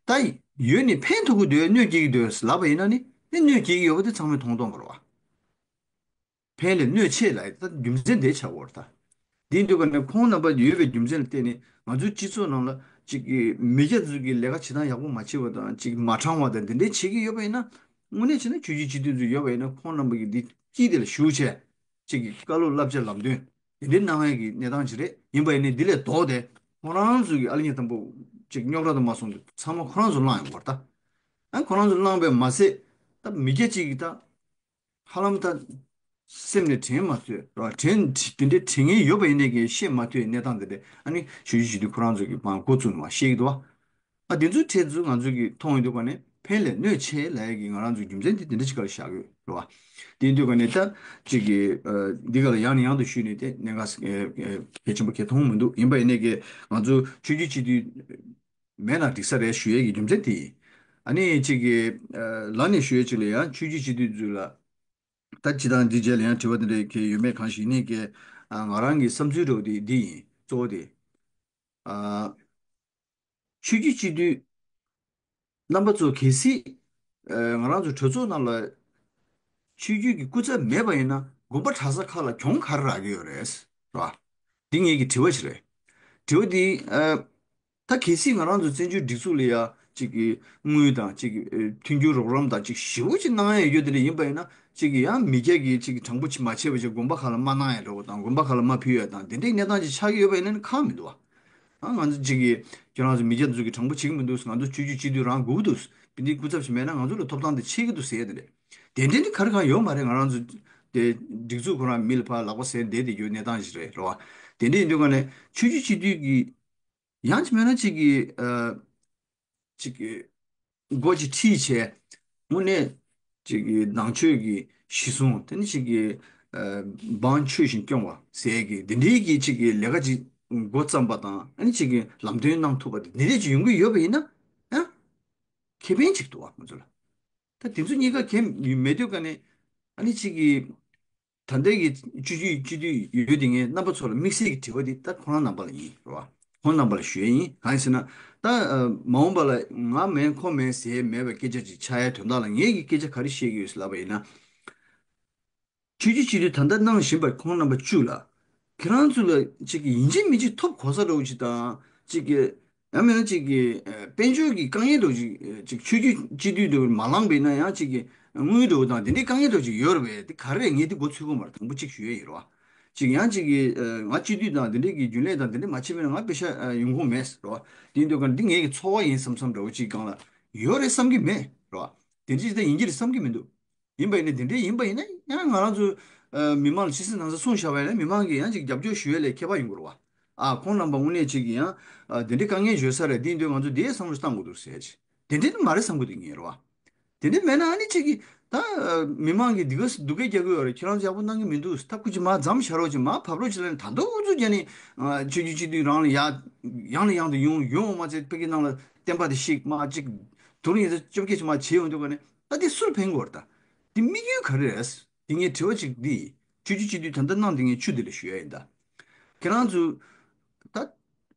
ད་ཡོད་ནས་ཕན་ཐོགས་ཀྱི་འདུག་གནོད་སྐྱེལ་གྱི་འདུག་ལབ་པ་ཡིན་ན་ནི་ནི་གནོད་སྐྱེལ་གྱི་ཡོད་པ་དེ་ཚང་མས་མཐོང་སྟངས་པ་རེད་བ། ཕན་ལས་གནོད་ཆེ་ལབ་ཡ་ད་རྒྱུ་མཚན་དེ་ཆགས་ཀྱི་ཡོད་རེད་ད། འདི་ཡིན་དུས་ཀ་ནས་ཁོང་རྣམ་པ་ཡོད་པའི་རྒྱུ་མཚན་ལ་བརྟེན་ནས་ང་ཚོའི་སྤྱི་ཚོགས་ནང་ལ་གཅིག་གི་མི་སྐྱ་ཚོས་ཀྱི་ལས་ཀ་བྱེད་སྟངས་ཡག་པོ་མ་བྱེད་པ་དང་གཅིག་མ་དྲང་བ་དང་དེ་འདྲའི་བྱེད་ཀྱི་ཡོད་པ་ཡིན་ན། དངོས་གནས་བྱས་ན་ཆོས་བརྒྱུད་སྤྱི་འཐུས་ཚོ་ཡོད་པ་ཡིན་ན་ཁོང་རྣམ་པ་གི་འདི་དཀྱིལ་དེ་ལ་བཞུགས་བྱས། གཅིག་གི་བཀའ་སློབ་བསླབ་བྱ་ལམ་སྟོན་དེ་འདྲའི་གནང་ཡས་ཀྱི་གནས་སྟངས་ཅིག་རེད། ཡིན་པ་ཡིན་ནའི་འདི་ལས་ལྡོག་སྟེ་ཁོང་རང་ཚོ་གི་ཨ་ལ་ཉེ་དམ་པོ་གཅིག་རྙོག་དྲ་དུ་མ་སོང་དུས་ཚང་མ་ཁོ་རང་ཚོ་བླངས་ཡོང་བར་ད། ཨ་ཁོ་རང་ཚོ་བླངས་པས་མ་ཟད་ད་མི་སྐྱ་གཅིག་གི་ད་ཧ་ལམ་ད་སེམས་ནས་དྲན་མ་ཐུབ་ར། དྲན་དེ་འདྲའི་དྲན་མཁན་ཡོད་པ་ཡིན་ནའི་གི་བཤད་མ་ཐུབ་པའི་གནས་སྟངས་དེ་འདྲ་ཨ་ནི་ཞུ་རྒྱུ་ཞུ་དུས་ཁོ་རང་ཚོ་གི་བང་འགོ་བཙུགས་ནས་མ་བཤད་ཀྱི་འདུག་བ། ཨ་དེ་ཚོའི་གྲས་ཚོ་ང་ཚོ་གིས་མཐོང་ཡོང་དུས་ཀ་ནས་ཕན་ལས་གནོད་ཆེ་ལབ་ཡ་གི་ང་རང་ཚོའི་རྒྱུ་མཚན་དེ་དེ་འདྲ་ཅིག་ག་ལ་བཞག་གི་ཡོད་རེད་བ། དེ་ཡིན་དུས་ཀ་ནས་ད་ཅིག་གི་ཨ་འདི་ག་ལ་ཡང་ནས་ཡང་དུ་ཞུས་ནས་དེ་གནད་འགག་ཨ་ཨ་གལ་ཆེན་པོ་གལ་མཐོང་མི་འདུག་ཡིན་པ་ཡིན་ནའི་གི་ང་ཚོ་ཆོས་བརྒྱུད་སྤྱི་འཐུས་མེད་ན་འགྲིག་ས་རེད་ཞུ་ཡས་ཀྱི་རྒྱུ་མཚན་དེ་ཡིན། ཨ་ནི་ཅིག་གི་ཨ་ལ་ནས་ཞུ་ཡས་ཅིག་ལ་ཡང་ཆོས་བརྒྱུད་སྤྱི་འཐུས་ཚོ་ལ་ད་སྤྱིར་བཏང་འདི་རྗེས་ལ་ཡང་དྲི་བ་དེ་འདྲ་གལ་ཡོད་མེད་གང་ཞིག་ཡིན་ནའི་གི་ཨ་ང་རང་གི་བསམ་ཚུལ་འདྲ་བོ་དེ་འདི་ཡིན། གཙོ་བོ་དེ་ཨ་ཆོས་བརྒྱུད་སྤྱི་འཐུས་རྣམ་པ་ཚོ་གལ་སྲིད་ཨ་ང་རང་ཚོ་གྲོས་ཚོགས་ནང་ལ་ཆོས་བརྒྱུད་ཀྱི་སྐུ་ཚབ་མེད་པ་ཡིན་ན་དགོན་པ་གྲྭ་ས་ཁག་ལ་གྱོང་ག་རེ་རག་གི་ཡོད་རེད་བ། འདི་ངེད་ཀྱི་དྲི་བ་ཞིག་རེད། དྲི་བ་འདི་ཨ་ད་གལ་སྲིད་ང་རང་ཚོ་བཙན་བྱོལ་སྒྲིག་འཛུགས་ལ་ཡ་གཅིག་གི་དངུལ་དང་གཅིག་གི་ཨ་མཐུན་འགྱུར་རོགས་རམ་དང་གཅིག་ཞེ་པོ་ཅིག་གནང་ཡ་ཡོད་དེ་འདྲ་ཡིན་པ་ཡིན་ན་གཅིག་གི་ཡང་མི་སྐྱ་གིས་གཅིག་གི་དྲང་པོ་ཅིག་མ་བྱས་པ་ཅིག་དགོན་པ་ཁག་ལ་མ་གནང་ཡ་འདྲ་བོ་དང་དགོན་པ་ཁག་ལ་མ་ཕུལ་ཡ་དང་དེ་འདྲའི་གནས་སྟངས་ཅིག་ཆགས་ཀྱི་ཡོད་པ་ཡིན་ན་ནི་ཁག་མི་འདུག་བ། ཨ་ང་ཚོ་གཅིག་གིས་ཁྱོད་རང་ཚོ་མི་སྐྱ་ཚོ་གིས་དྲང་པོ་བྱེད་ཀྱི་མི་འདུག་ང་ཚོ་ཆོས་བརྒྱུད་སྤྱི་འཐུས་རང་དགོས་ཀྱི་འདུག་དེ་འདྲའི་སྐུ་ཚབ་ཞིག་མེད་ན་ང་ཚོ་ལ་ཐོབ་ཐང་དེ་ཆད་ཀྱི་འདུག་ཟེར་ཡ་དེ་རེད། དེ་འདྲའི་ནི་ག་རེ་གང་ཡོད་མ་རེད། ང་རང་ཚོ་དེ་སྒྲིག་འཛུགས་ཁོ་རང་མི་ལ་ཕར་ལག་པ་ཟེར་བསྡད་དེ་ཡོད་གནས་སྟངས་ཞིག་རེད་རེད་བ། དེ་འདྲ་ཡིན་དུས་ཀ་ནས་ཆོས་བརྒྱུད་སྤྱི་འཐུས་ཀྱི་ཡང་ཅིག་མེད་ན་ཅིག་གི་ཨ་ཅིག་གི་སྒོ་ཅིག་ཁྲིད་བྱས་དངོས་གནས་ཅིག་གི་ནང་ཆོས་ཀྱི་གཞི་བཟུང་དེ་ནི་ཅིག་གི་ཨ་འབངས་ཆོས་བཞིན་སྐྱོང་བ་ཟེར་གི་དེ་འདྲའི་གི་ཅིག་གི་ལས་ཀ་ཅིག་འགོ་བརྩམས་པ་དང་ཨ་ནི་ཅིག་གི་ལམ་སྟོན་གནང་ཐུབ་པ་དེ་འདི་འདྲས་ཅིག་ཡོང་གི་ཡོད་པ་ཡིན་ན་ཨ་ཁེ་ཕན་ཅིག་འདུག་བ་ང་ཚོ་ལ། ད་དེ་ཚོ་གཉིས་ཀ་གལ་མེད་དུས་ཀ་ནས་ཨ་ནི་ཅིག་གི་ད་ལྟའི་གི་སྤྱི་འཐུས་སྤྱི་འཐུས་ཡོད་དེ་ངས་རྣམ་པ་ཚོ་ལ་དམིགས་བསལ་གྱི་དྲི་བ་འདི་ད་ཁོང་རང་རྣམ་པ་ལ་ཡིན་རེད་བ། ཁོང་རྣམ་པ་ལ་ཞུ་ཡས་ཡིན། གང་ཡིན་ཟེར་ན་ད་ཨ་མ་འོངས་པ་ལ་ང་མིན་ཁོ་མིན་ཟེར་མེད་པའི་སྐད་ཆ་ཅིག་ཆགས་ཡའི་དོན་དག་ལ་ངས་ཀྱི་སྐད་ཆ་ག་རེ་བཤད་ཀྱི་ཡོད་ཟེར་ལབ་པ་ཡིན་ན། ཆོས་བརྒྱུད་སྤྱི་འཐུས་ད་ལྟ་གནང་བཞིན་པ་ཁོང་རྣམ་པ་བཅུ་ལ་ཁྱེད་རང་ཚོ་ལ་ཅིག་གི་ཡིན་གཅིག་མིན་གཅིག་ཐོབ་གོ་ས་འདྲ་བོ་ཅིག་དང་ཅིག་གི་ ཡང་མིན་ན་ཅིག་གི་ཨ་དཔལ་འབྱོར་གྱི་དཀའ་ངལ་འདྲ་ཅིག་ཨ་ཅིག་ཆོས་བརྒྱུད་སྤྱི་འཐུས་འདྲ་མ་ལངས་པས་ན་ཡང་ཅིག་གི་དངུལ་འདྲ་དང་དེ་འདྲའི་དཀའ་ངལ་འདྲ་ཅིག་ཡོད་རེད་པས། དེ་ག་རེ་རེད། ངས་དེ་མགོ་ཚོས་ཀྱི་ཡོད་མ་རེད། དང་པོ་གཅིག་ཞུ་ཡས་ཡིན་རེད་བ། ཅིག་ཡང་ཅིག་གི་ཨ་ང་སྤྱི་འཐུས་དང་དེ་འདྲའི་གི་རྒྱུན་ལས་དང་དེ་འདྲ་མ་བྱས་པས་ན་ང་པེ་ཤ་ཨ་ཡོང་ཁུངས་མེད་རེད་བ། དེ་ཡིན་དུས་ག་འདི་ངའི་གི་འཚོ་བ་ཡིན་བསམ་བསམ་འདྲ་བོ་ཅིག་སྒང་ལ་ཡོད་རེད་བསམ་གྱི་མེད་རེད་བ། དེ་འདྲ་ཅིག་ད་ཡིན་གྱི་རེད་བསམ་གྱི་མི་འདུག་ཡིན་པ་ཡིན་ན་དེ་འདྲའི་ཡིན་པ་ཡིན་ན་ཡང་ང་རང་ཚོ་ཨ་མི་མང་ལ་ཕྱི་སྲིད་ནང་སྲིད་གསུངས་བཞག་པ་ཡིན་ན་མི་མང་གིས་ཡང་ཅིག་རྒྱབ་སྐྱོར་ཞུ་ཡས་ལ་ཁྱད་པར་ཡོང་གི་རེད་བ། ཨ་ཁོང་རྣམ་པ་དངོས་གནས་ཅིག་གིས་ཡང་ཨ་དེ་འདྲའི་དཀའ་ངལ་ཡོད་ས་རེད། དེ་ཡིན་དུས་ང་ཚོ་དེའི་བསམ་བློ་བཏང་དགོས་འདུག་ཟེར་ཡ་ཅིག་དེ་འདྲའི་མ་རེད་བསམ་གྱི་འདུག་ངས་རེད་བ། དེ་འདྲའི་མེད་ན་ཨ་ནི་ཅིག་གིས་ད་ཨ་མི་མང་གིས་འདི་ག་སྡུག་སྐད་རྒྱག་གི་ཡོད་རེད། ཁྱེད་རང་ཚོ་ཡག་པོ་གནང་གི་མི་འདུག་ད་ཁུ་ཅི་མ་མཚམས་བཞག་རོགས་ཅིག་མ་ཕབ་རོགས་ཅིག་ལབ་ནས་ད་དུང་ཨུ་ཚུགས་རྒྱག་ནས་ཨ་ཆོས་བརྒྱུད་སྤྱི་འཐུས་རང་ལ་ཡ་ཡང་ནས་ཡང་དུ་ཡོང་ཡོང་འོང་མ་ཚད་ཕ་གི་ནང་ལ་བསྟན་པ་དེ་བཤིག་མ་ཅིག་དུ་རུ་ཡིན་ཚེ་བཅོ་བརྒྱད་ཅིག་མ་བྱེད་ཡོང་དུས་ག་ནས། ད་དེ་སུར་ཕན་གོ་བར་ད། དེ་དམིགས་ཡུལ་ག་རེ་རེད། དེ་ངས་དྲི་བ་གཅིག་འདི་ཡིན། ཆོས་བརྒྱུད་སྤྱི་འཐུས་ད་ལྟ་གནང་དེ་ངས་ཆུ་དེ་ལ་ཞུ་ཡ་ཡིན་ད། ཁྱེད་རང་ཚོ་ད་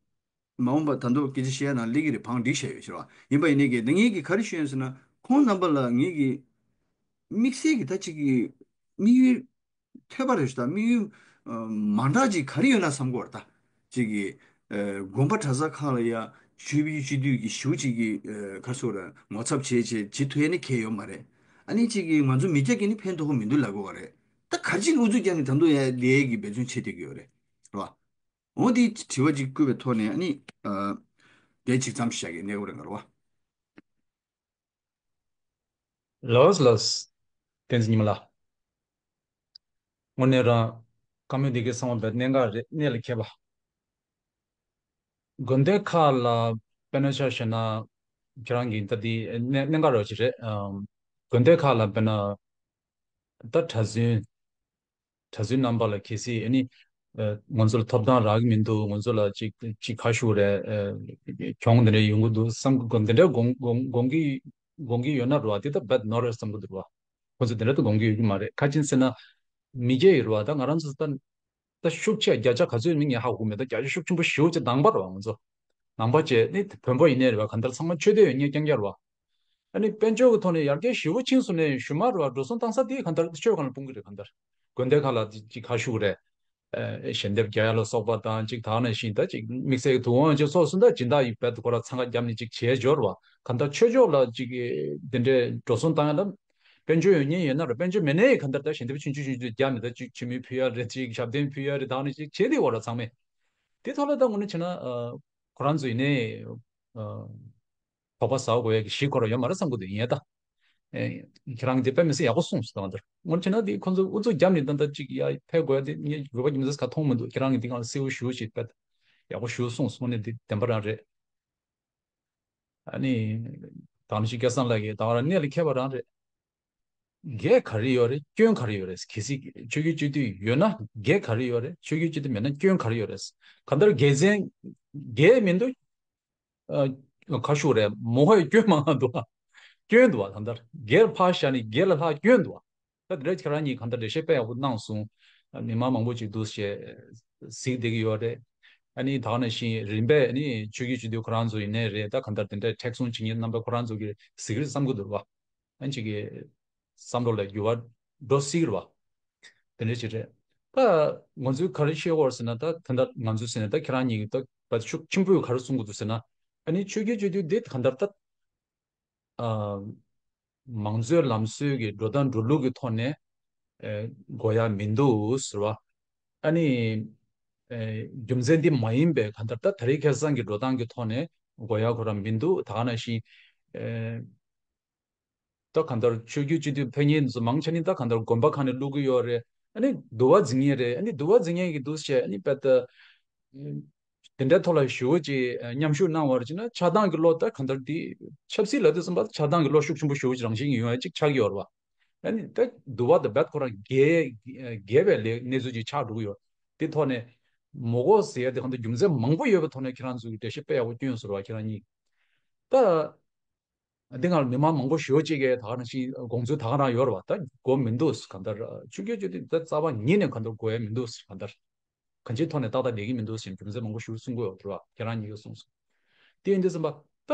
མ་འོངས་པ་ད་མདོ་སྐད་ཆ་བཤད་ཡ་ནང་སླེབས་ཀྱི་རེད། བང་སྒྲིག་བྱས་ཡོད་ཤེས་ར། ཡིན་པ་ཡིན་ནའི་གི་ད་ངས་གི་ག་རེ་ཞུ་ཡ་ཡིན་ཟེར་ན་ཁོང་རྣམ་པ་ལ་ངས་གི་དམིགས་བསལ་གི་ད་ཅིག་གི་དམིགས་ཡུལ་ཐོས་པ་རེད་ཤག་ད་དམིགས་ཡུལ་ཨ་མ་འདྲ་ཅིག་ག་རེ་ཡོད་ན་བསམ་གོ་བར་ད། ཅིག་གི་ཨ་དགོན་པ་གྲྭ་ས་ཁག་ལ་ཡ་ཆོས་བརྒྱུད་སྤྱི་འཐུས་ཀྱི་ཞུ་ཅིག་གི་ཨ་ག་རེ་ཟེར་དགོས་རེད། ངོ་ཚབ་བྱས་བྱས་བྱེད་ཐུབ་ཡ་ནི་གལ་ཡོད་མ་རེད། ཨ་ནི་ཅིག་གི་ང་ཚོ་མི་སྐྱ་གི་ནི་ཕན་ཐོགས་ཀྱི་མི་འདུག་ལབ་དགོས་པ་རེད། ད་ག་རེ་ཅིག་ཨུ་ཚུགས་རྒྱག་ནས་ད་དུང་ཡ་ལས་ཀྱི་འབད་བརྩོན་བྱེད་བསྡད་ཀྱི་ཡོད་རེད། རེད་བ། འོ་དེ་དྲི་བ་ཅིག་བཀོད་པའི་ཐོག་ནས་ཨ་ནི་ཨ་དེ་ཅིག་ཙམ་ཞིག་བྱ་གི་གནས་སྐབས་རེད་ག་རེད་བ། ལགས་ལགས། བསྟན་འཛིན་ཉི་མ་ལགས། དངོས་གནས་རང་བཀའ་མོལ་འདི་གའི་གསང་བ་བས་གནད་འགག་རེད། གནད་ལ་འཁེལ་བ། དགོན་སྡེ་ཁག་ལ་དཔེར་ན་ཆ་བཞག་ན་ཁྱེད་རང་གིས་ད་འདི་གནད་གནད་འགག་རོགས་ཅིག་རེད། ཨམ། དགོན་སྡེ་ཁག་ལ་དཔེར་ན་ད་གྲྭ་བཙུན། གྲྭ་བཙུན་རྣམ་པ་ལ་གལ་སྲིད་ཨ་ནི་ཨ་ང་ཚོ་ལ་ཐོབ་ཐང་རག་གི་མི་འདུག་ང་ཚོ་ལ་ཅིག་ཅིག་ཁ་ཤུགས་རེད། ཨ་གྱོང་འདི་འདྲ་ཡོང་གི་འདུག་བསམ་གི། འདི་འདྲ་དགོངས་དགོངས་དགོངས་ཀྱི་དགོངས་ཀྱི་ཡོད་ན་རེད་བ། དེ་ད་རྦད་ནོར་རེད་བསམ་གི་འདུག་རེད་བ། ཁོ་ཚོ་དེ་འདྲ་ད་དགོངས་ཀྱི་ཡོད་ཀྱི་མ་རེད། ག་ཅི་ཟེར་ན་མི་སྐྱ་ཡོད་རེད་བ། ད་ང་རང་ཚོ་ད་ད་ཤུགས་ཆེ་བརྒྱ་ཆ་ག་ཚོད་མིན་ངས་ཧ་གོ་མེད། ད་བརྒྱ་ཆ་ཤུགས་ཆེན་པོ་ཞེ་པོ་ཅིག་ནང་པ་རེད་བ། ང་ཚོ་ནང་པ་བྱས་ནི་བོན་པོ་ཡིན་ནའི་རེད་བ། གང་ལྟར་ཚང་མ་ཆོས་དད་ཡོད་མཁན་རྐྱང་རྐྱང་རེད་བ། ཨ་ནི་དཔལ་འབྱོར་གྱི་ཐོག་ནས་ཡར་རྒྱས་ཞེ་པོ་ཕྱིན་སོང་ནའི་གཞུག་མ་རེད་བ། འགྲོ་སོང་བཏང་ས་དེ་གང་ལྟར་ཆོས་སྒང་ལ་སྤུངས་ཀྱི་རེད། གང་ལྟར་དགོན་སྡེ་ཁག་ལ་ཅིག་ཁ་ཤུགས་རེད། ཨ་ཞལ་འདེབས་རྒྱག་ཡ་ལ་སོགས་པ་དང་ཅིག་ད་ག་ནང་བཞིན་ད་ཅིག་དམིགས་བསལ་གྱི་དུས་དབང་ཅིག་སོགས་སུ་ད་སྦྱིན་བདག་ཡིན་པས་ཁོ་ར་འཚང་ཁ་བརྒྱབ་ནས་ཅིག་བྱས་འབྱོར་བ། གང་ལྟར་ཆོས་ཕྱོགས་ལ་ཅིག་དེ་འདྲའི་འགྲོ་སོང་བཏང་ཡ་ལ་དཔལ་འབྱོར་ཡོད་མཁན་ཡོད་ན་རེད། དཔལ་འབྱོར་མེད་ནའི་གང་ལྟར་ད་ཞལ་འདེབས་ཆུང་ཆུང་ཆུང་ཆུང་རྒྱག་ནས་ད་ཅིག་ཆུ་མིག་ཕུལ་ཡ་རེད། ཅིག་ཞབས་བརྟན་ཕུལ་ཡ་རེད། ད་ག་ནང་བཞིན་བྱས་ཏེ་ཁོ་ར་ཚང་མས་དེ་ཐོག་ལ་ད་དངོས་གནས་བྱས་ན་ཨ་ཁོ་རང་ཚོ་ཡིན་ནའི་ཨ། དོགས་པ་ཟ་དགོས་ཡ་གི་གཞི་ཁོ་རང་ཡོད་མ་རེད་བསམ་གི་འདུག་ཡིན་ཡ་ད། ཨེ། ཁྱེད་རང་གིས་དེ་དཔེ་མི་སྲིད་ཡག་པོ་གསུངས་སོང་ད། དངོས་གནས་བྱས་ན་དེ་ཁོ་ཚོ་ཨུ་ཚུགས་བརྒྱབ་ནས་ད་ལྟ་ཅིག་ཡ་ཕེབས་དགོས་ཡ་དེ་ངས་དགོས་པ་རྒྱུ་མཚན་ག་མཐོང་མི་འདུག་ཁྱེད་རང་གིས་དེ་སྒང་ལ་གསལ་པོ་ཞེ་པོ་ཅིག་དཔེ་ཡག་པོ་ཞེ་པོ་གསུངས་སོང་། དངོས་གནས་དེ་བདེན་པ་རང་རེད། ཨ་ནི། ད་ནི་ཅིག་སྐལ་བཟང་ལགས་ཀྱིས་ད་ག་རང་གནད་ལ་འཁེལ་བ་རང་རེད། འགན་ག་རེ་ཡོད་རེད། སྐྱོན་ག་རེ་ཡོད་རེད། གལ་སྲིད་ཆོས་བརྒྱུད་སྤྱི་འཐུས་ཡོད་ན་འགན་ག་རེ་ཡོད་རེད། ཆོས་བརྒྱུད་སྤྱི་འཐུས་མེད་ན་སྐྱོན་ག་རེ་ཡོད་རེད། གང་ལྟར་འགན་འཛིན་འགན་མི་འདུག་ཨ། ཁ་ཤུགས་རེད། མོ་ཧོའི་སྐྱོན་མང་ང་འདུག་བ། སྐྱོན་འདུག་བ། གང་ལྟར་སྒེར་ཕར་བཞག་ནས་སྒེར་ལ་ལྷག་སྐྱོན་འདུག་བ། ད་དེ་འདྲ་ཁྱེད་རང་གཉིས་གང་ལྟར་འགྲེལ་བཤད་དཔེ་ཡག་པོ་གནང་སོང་། མི་མང་མང་པོ་ཅིག་འདུག་ཞེས་གཟིགས་བསྡད་ཀྱི་ཡོད་རེད། ཨ་ནི་ད་ག་ནང་བཞིན་རིམ་པས་ཨ་ནི་ཆོས་བརྒྱུད་སྤྱི་འཐུས་ཁོ་རང་ཚོ་ཡིན་ནའི་རེད། ད་གང་ལྟར་དེ་འདྲ་མཁྲེགས་བཟུང་བྱེད་མཁན་རྣམ་པ་ཁོ་རང་ཚོ་གིས་གཟིགས་རེད་བསམ་གྱི་འདུག་བ། ཨ་ནི་ཅིག་གི་བསམ་བློ་ལ་འགྱུར་བ་འགྲོ་སྲིད་ཀྱི་རེད་བ། དེ་འདྲ་ཞིག་རེད། ད་ང་ཚོས་ག་རེ་བཤད་དགོས་ཟེར་ན། ད་ད་ལྟ་ང་ཚོས་ཟེར་ན་ད་ཁྱེད་རང་གཉིས་ཀྱིས་ད་བར་ཤུགས་ཆེན་པོས་ག་རེ་གསུང་གི་འདུག་ཟེར་ན། ཨ་ནི་ཆོས་བརྒྱུད་སྤྱི་འཐུས་འདི་གང་ལྟར་ད་ཨ། མང་གཙོའི་ལམ་སྲོལ་གྱི་འགྲོ་སྟངས་འགྲོ་ལུགས་ཀྱི་ཐོག་ནས་ཨེ་དགོས་ཡ་མི་འདུག་ཟེར་བ། ཨ་ནི་ཨེ་རྒྱུ་མཚན་འདི་མ་ཡིན་པའི་གང་ལྟར་ད་དེ་རིང་ཁ་སང་གི་འགྲོ་སྟངས་ཀྱི་ཐོག་ནས་དགོས་ཡ་ཁོ་རང་མི་འདུག་ད་ག་ནང་བཞིན་ཨེ། ད་གང་ལྟར་ཆོས་བརྒྱུད་སྤྱི་འཐུས་ཕེབས་མཁན་ཚོ་མང་ཆེ་ནི་ད་གང་ལྟར་དགོན་པ་ཁག་ནས་བླུག་གི་ཡོད་རེད། ཨ་ནི་འདུལ་བ་འཛིན་མཁན་རེད། ཨ་ནི་འདུལ་བ་འཛིན་མཁན་གྱི་འདུག་བྱས། ཨ་ནི་དཔེ་ད་དེ་འདྲའི་ཐོག་ལ་ཞེ་པོ་ཅིག་མཉམ་ཞུགས་གནང་བ་རེད་ཅེ་ན། ཆགས་སྡང་གི་བློ་ད་གང་ལྟར་དེ་ཆབ་སྲིད་ལབ་དུས་ཙམ་པ་ཆགས་སྡང་གི་བློ་ཤུགས་ཆེན་པོ་ཞེ་པོ་ཅིག་རང་བཞིན་གྱིས་ཡོང་ཡ་ཅིག་ཆགས་ཀྱི་ཡོད་རེད་བ། ཨ་ནི་ད་འདུལ་བ་དང་རྦད་ཁོ་རང་འགལ་འགལ་བའི་ལས་གནས་ཚུལ་ཅིག་ཆགས་འགྲོ་གི་ཡོད། དེ་ཐོག་ནས་མི་དགོས་ཟེར་ཡ་དེ་གང་ལྟར་རྒྱུ་མཚན་མང་པོ་ཡོད་པའི་ཐོག་ནས་ཁྱེད་རང་ཚོ་གི་འགྲེལ་བཤད་དཔེ་ཡག་པོ་བསྐྱོན་སོང་རེད་བ། ཁྱེད་རང་གཉིས་ད། འདི་སྒང་ལ་མི་མང་མང་པོ་ཞེ་པོ་ཅིག་གིས་ད་ག་ནང་བཞིན་དགོངས་ཚུལ་ད་ག་རང་ཡོད་རེད་བ། ད་དགོས་མི་འདུག་གང་ལྟར་ཆོས་བརྒྱུད་སྤྱི་འཐུས་ད་རྩ་བ་ཉིད་ནས་གང་ལྟར་དགོས་ཡ་མི་འདུག་གང་ལྟར་གང་ཅིའི་ཐོག་ནས་ཏག་ཏག་བསྡད་ཀྱི་མི་འདུག་ཟེར་རྒྱུ་མཚན་མང་པོ་ཞེ་པོ་གསུང་གི་ཡོད་རེད་བ། ཁྱེད་རང་གཉིས་ཀྱིས་གསུངས་སོང་། དེ་ཡིན་དུས་ཙམ་པ་ད་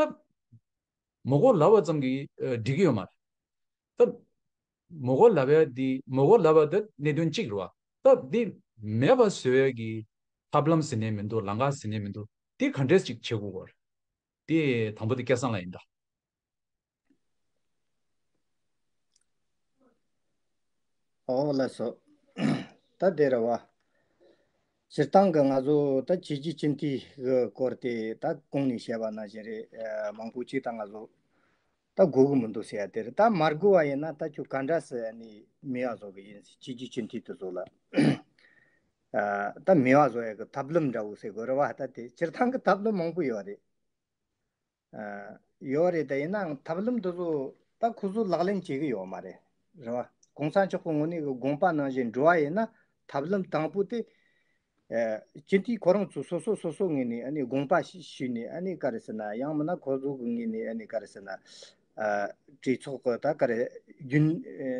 མི་དགོས་ལབ་པ་ཙམ་གྱིས་ཨ་འགྲིག་གི་ཡོད་མ་རེད། ད་མི་དགོས་ལབ་ཡ་འདི་མི་དགོས་ལབ་པ་འདི་གནད་དོན་གཅིག་རེད་བ། ད་འདི་མེད་པ་བཟོ་ཡ་གི་ཐབས་ལམ་ཟེར་ནའི་མི་འདུག་ལམ་ཁ་ཟེར་ནའི་མི་འདུག་འདི་ག་འདྲས་ཅིག་བྱེད་དགོས་ཀྱི་རེད། དེ་དང་པོ་དེ་སྐལ་བཟང་ལགས་ཡིན་ད། ཨོ་ལགས་སོ། ད་དེ་རེད་བ། སྤྱིར་བཏང་གི་ང་ཚོ་ད་བྱས་རྗེས་སྤྱི་འཐུས་ཀྱི་སྐོར་དེ་ད་གོང་ནས་བཤད་པ་ནང་བཞིན་རེད། ཨ། མང་པོ་ཅིག་ད་ང་ཚོ་ད་དགོས་ཀྱི་མི་འདུག་ཟེར་ཡ་དེ་རེད། ད་མ་དགོས་པ་ཡིན་ན་ད་ཁྱོད་ག་འདྲ་སེ་ནས་མེད་པ་བཟོ་གི་ཡིན། བྱས་རྗེས་སྤྱི་འཐུས་དེ་ཚོ་ལ། ཨ། ད་མེད་པ་བཟོ་ཡ་གི་ཐབས་ལམ་འདྲ་བོ་ཟེར་དགོས་རེད་བ། ད་དེ་སྤྱིར་བཏང་གི་ཐབས་ལམ་མང་པོ་ཡོད་རེད། ཨ། ཡོད་རེད། ད་ཡིན་ནའང་ཐབས་ལམ་འདི་ཚོ་ད་ཁོ་ཚོ་ལག་ལེན་བྱེད་ཀྱི་ཡོད་མ་རེད། རེད་བ། གོང་ས་མཆོག་གི་ངོས་ནས་གི་དགོངས་པ་ནང་བཞིན་འགྲོ་བ་ཡིན་ན་ཐབས་ལམ་དང་པོ་དེ། ཨ། སྤྱི་འཐུས་ཁོ་རང་ཚོ་སོ་སོ་སོ་སོ་ངོས་ནས་ཨ་ནི་དགོངས་པ་ཞུས་ནས། ཨ་ནི་ག་རེ་ཟེར་ན། ཡང་མིན་ན་ཁོ་ཚོ་གི་ངོས་ནས་ཨ་ནི་ག་རེ་ཟེར་ན། ཨ། གྲོས་ཚོགས་གི་ད་ག་རེ་རྒྱུན།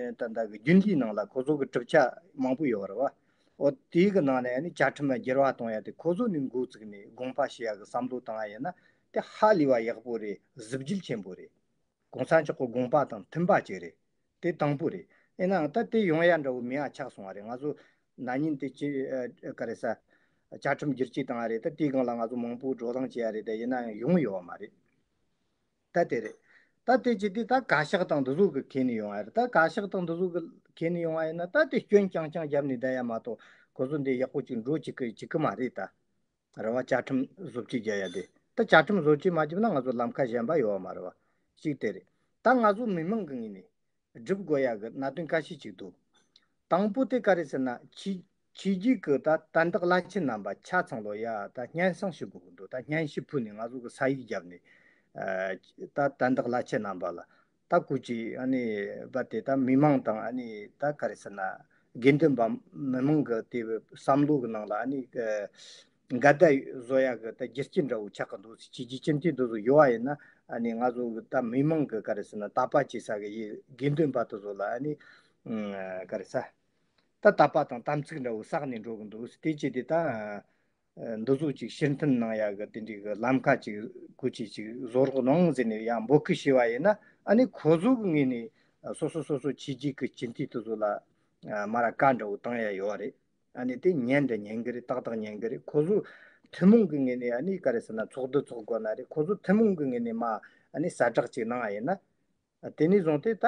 ཨ། ད་ལྟ་གི་རྒྱུན་ལས་ནང་ལ་ཁོ་ཚོ་གི་གྲུབ་ཆ་མང་པོ་ཡོད་རེད་བ། འོ་དེའི་གི་ནང་ནས་ཨ་ནི་བཅའ་ཁྲིམས་འགྱུར་བ་གཏོང་ཡ་དེ་ཁོ་ཚོ་ནས་འགོ་བཙུགས་ནས་དགོངས་པ་ཞུ་ཡ་གི་བསམ་བློ་བཏང་ཡ་ཡིན་ན་དེ་ཧ་ལས་པ་ཡག་པོ་རེད། གཟི་བརྗིད་ཆེན་པོ་རེད། གོང་ས་མཆོག་གི་དགོངས་པ་དང་མཐུན་པ་ཅིག་རེད། དེ་དང་པོ་རེད། ཡིན་ནའང་ད་དེ་ཡོང་ཡ་འདྲ་བོ་མེད་པ་ཆགས་སོང་བ་རེད། ང་ཚོ་ན་ནིང་དེ་ཅི། ཨ། ག་རེ་ཟ། བཅའ་ཁྲིམས་བསྒྱུར་བཅོས་བཏང་བ་རེད། ད་དེའི་སྒང་ལ་ང་ཚོ་མང་པོ་བགྲོ་གླེང་བྱས་ཡ་རེད། ད་ཡིན་ནའང་ཡོང་ཡོད་པ་མ་རེད། ད་དེ་རེད། ད་དེ་ཅི་དེ་ད་བཀའ་ཤག་དང་འདི་ཚོ་གི་ཁེ་ནས་ཡོང་བ་རེད། ད་བཀའ་ཤག་དང་འདི་ཚོ་གི་ཁེ་ནས་ཡོང་བ་ཡིན་ན་ད་དེ་སྐྱོན་རྐྱང་རྐྱང་བརྒྱབ་ནས་བསྡད་ཡ་མ་གཏོགས་ཁོ་ཚོ་འདི་ཡག་པོ་ཅིག་འགྲོ་བཅུག་གི་བཅུག་གི་མ་རེད་ད། རེད་བ། བཅའ་ཁྲིམས་བཟོ་བཅོས་རྒྱག་ཡ་དེ། ད་བཅའ་ཁྲིམས་བཟོ་བཅོས་མ་བརྒྱབ་ན་ང་ཚོ་ལམ་ཁ་གཞན་པ་ཡོད་པ་མ་རེད་བ། གཅིག་དེ་རེད། ད་ང་ཚོ་མི་མང་གི་ངོས་ནས་སྒྲུབ་དགོས་ཡ་གི་གནད་དོན་ཁ་ཤས་ཅིག་འདུག། དང་པོ་དེ་ག་རེ་ཟེར་ན། ཆོས། ཆོས་བརྒྱུད་ཀྱི་ད་དད་འདགས་བླ་ཆེན་རྣམ་པ་ཆ་ཚང་ལོ་ཡ་ད་སྙན་སེང་ཞུ་དགོས་ཀྱི་འདུག། ད་སྙན་ཞུ་ཕུལ་ནས་ང་ཚོ་གི་ས་ཡིག་བརྒྱབ་ནས། ཨ། ད་དད་འདགས་བླ་ཆེན་རྣམ་པ་ལ། ད་སྐུ་མཁྱེན། ཨ་ནི་རྦད་དེ་ད་མི་མང་དང་། ཨ་ནི་ད་ག་རེ་ཟེར་ན། དགེ་འདུན་པ་མི་མང་གི་དེ་བསམ་བློ་གི་ནང་ལ། ཨ་ནི་འགལ་ཟླ་བཟོ་ཡ་གི་ད་རྒྱུ་རྐྱེན་འདྲ་བོ་ཆགས་ཀྱི་འདུག། བྱས་རྗེས་སྤྱི་འཐུས་འདི་ཚོ་ཡོད་པ་ཡིན་ན། ཨ་ནི་ང་ཚོ་གི་ད་མི་མང་གི་ག་རེ་ཟེར་ན། དད་པ་བྱེད་ས་གི་ཡི་དགེ་འདུན་པ་དེ་ཚོ་ལ། ཨ་ནི་ག་རེ་ཟེར། ད་དད་པ་དང་དམ་ཚིག་འདྲ་བོ་བསགས་ནས་འགྲོ་གི་འདུག། དེ་བྱས་ཏེ་ད། ཨ། འདི་ཚོ་ཅིག་ཕྱིར་འཐེན་གནང་ཡ་གི་དེ་འདྲའི་གི་ལམ་ཁ་ཅིག་སྐུ་མཁྱེན་ཅིག་བཟོ་རོགས་གནང་ཟེར་ནས་ཡང་འབོད་སྐུལ་ཞུས་པ་ཡིན་ན། ཨ་ནི་ཁོ་ཚོ་གི་ངོས་ནས་སོ་སོ་སོ་སོ་བྱས་རྗེས་ཀྱི་སྤྱི་འཐུས་དེ་ཚོ་ལ། ཨ། མ་ར་བཀའ་འདྲ་བོ་བཏང་ཡ་ཡོད་རེད། ཨ་ནི་དེ་ཉན་འདྲ་ཉན་གི་རེད། ཏག་ཏག་ཉན་གི་རེད། ཁོ་ཚོ་ཐུན་མོང་གི་ངོས་ནས། ཨ་ནི་ག་རེ་ཟེར་ན། ཚོགས་འདུ་ཚོགས་དགོས་ན་རེད། ཁོ་ཚོ་ཐུན་མོང་གི་ངོས་ནས་མ། ཨ་ནི་གསལ་བསྒྲགས་ཅིག་གནང་བ་ཡིན་ན། དེ་ནས་བཟུང་སྟེ་ད་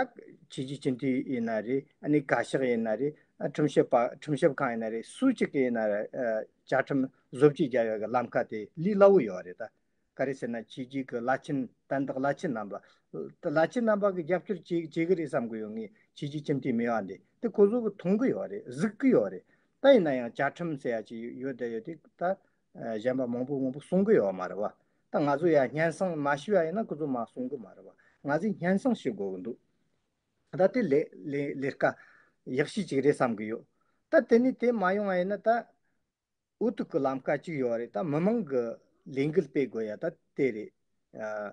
ཆོས་བརྒྱུད་སྤྱི་འཐུས་ཡིན་ན་རེད། ཨ་ནི་བཀའ་ཤག་ཡིན་ན་རེད། ཨ། ཁྲིམས་ཞིབ་པ། ཁྲིམས་ཞིབ་ཁང་ཡིན་ན་རེད། སུ་གཅིག་གི་ཡིན་ན་རེད། ཨ། བཅའ་ཁྲིམས་བཟོ་བཅོས་རྒྱག་ཡ་གི་ལམ་ཁ་དེ་ལས་སླ་བོ་ཡོད་རེད་ད། ག་རེ་ཟེར་ན། ཆོས་བརྒྱུད་ཀྱི་བླ་ཆེན། དད་འདགས་བླ་ཆེན་རྣམ་པ། ད་བླ་ཆེན་རྣམ་པ་གི་རྒྱབ་སྐྱོར་བྱེད་བྱེད་གི་རེད་བསམ་གི་ཡོད། ངས་ཆོས་བརྒྱུད་སྤྱི་འཐུས་མེད་པ་འདི་དེ་ཁོ་ཚོ་གི་མཐོང་གི་ཡོད་རེད། གཟིགས་གི་ཡོད་རེད། ད་ཡིན་ན་ཡང་བཅའ་ཁྲིམས་ཟེར་ཡ་ཅིག་ཡོད་དེ་ཡོད་དེ་ད། ཨ། གཞན་པ་མང་པོ་མང་པོ་གསུང་གི་ཡོད་མ་རེད་བ། ད་ང་ཚོ་ཡ་སྙན་སེང་མ་ཞུས་པ་ཡིན་ན་ཁོ་ཚོ་མ་གསུང་གི་མ་རེད་བ། ང་ཚོས་སྙན་སེང་ཞུ་དགོས་ཀྱི་འདུག། ད་དེ་ལས་ལས་ལས་ཀ་ཡག་ཤོས་ཅིག་རེད་བསམ་གི་ཡོད། ད་དེ་ནས་དེ་མ་ཡོང་བ་ཡིན་ན་ད་འུ་ཐུག་གི་ལམ་ཁ་ཅིག་ཡོད་རེད། ད་མི་མང་གི་ལས་འགུལ་སྤེལ་དགོས་ཡ་ད་དེ་རེད། ཨ།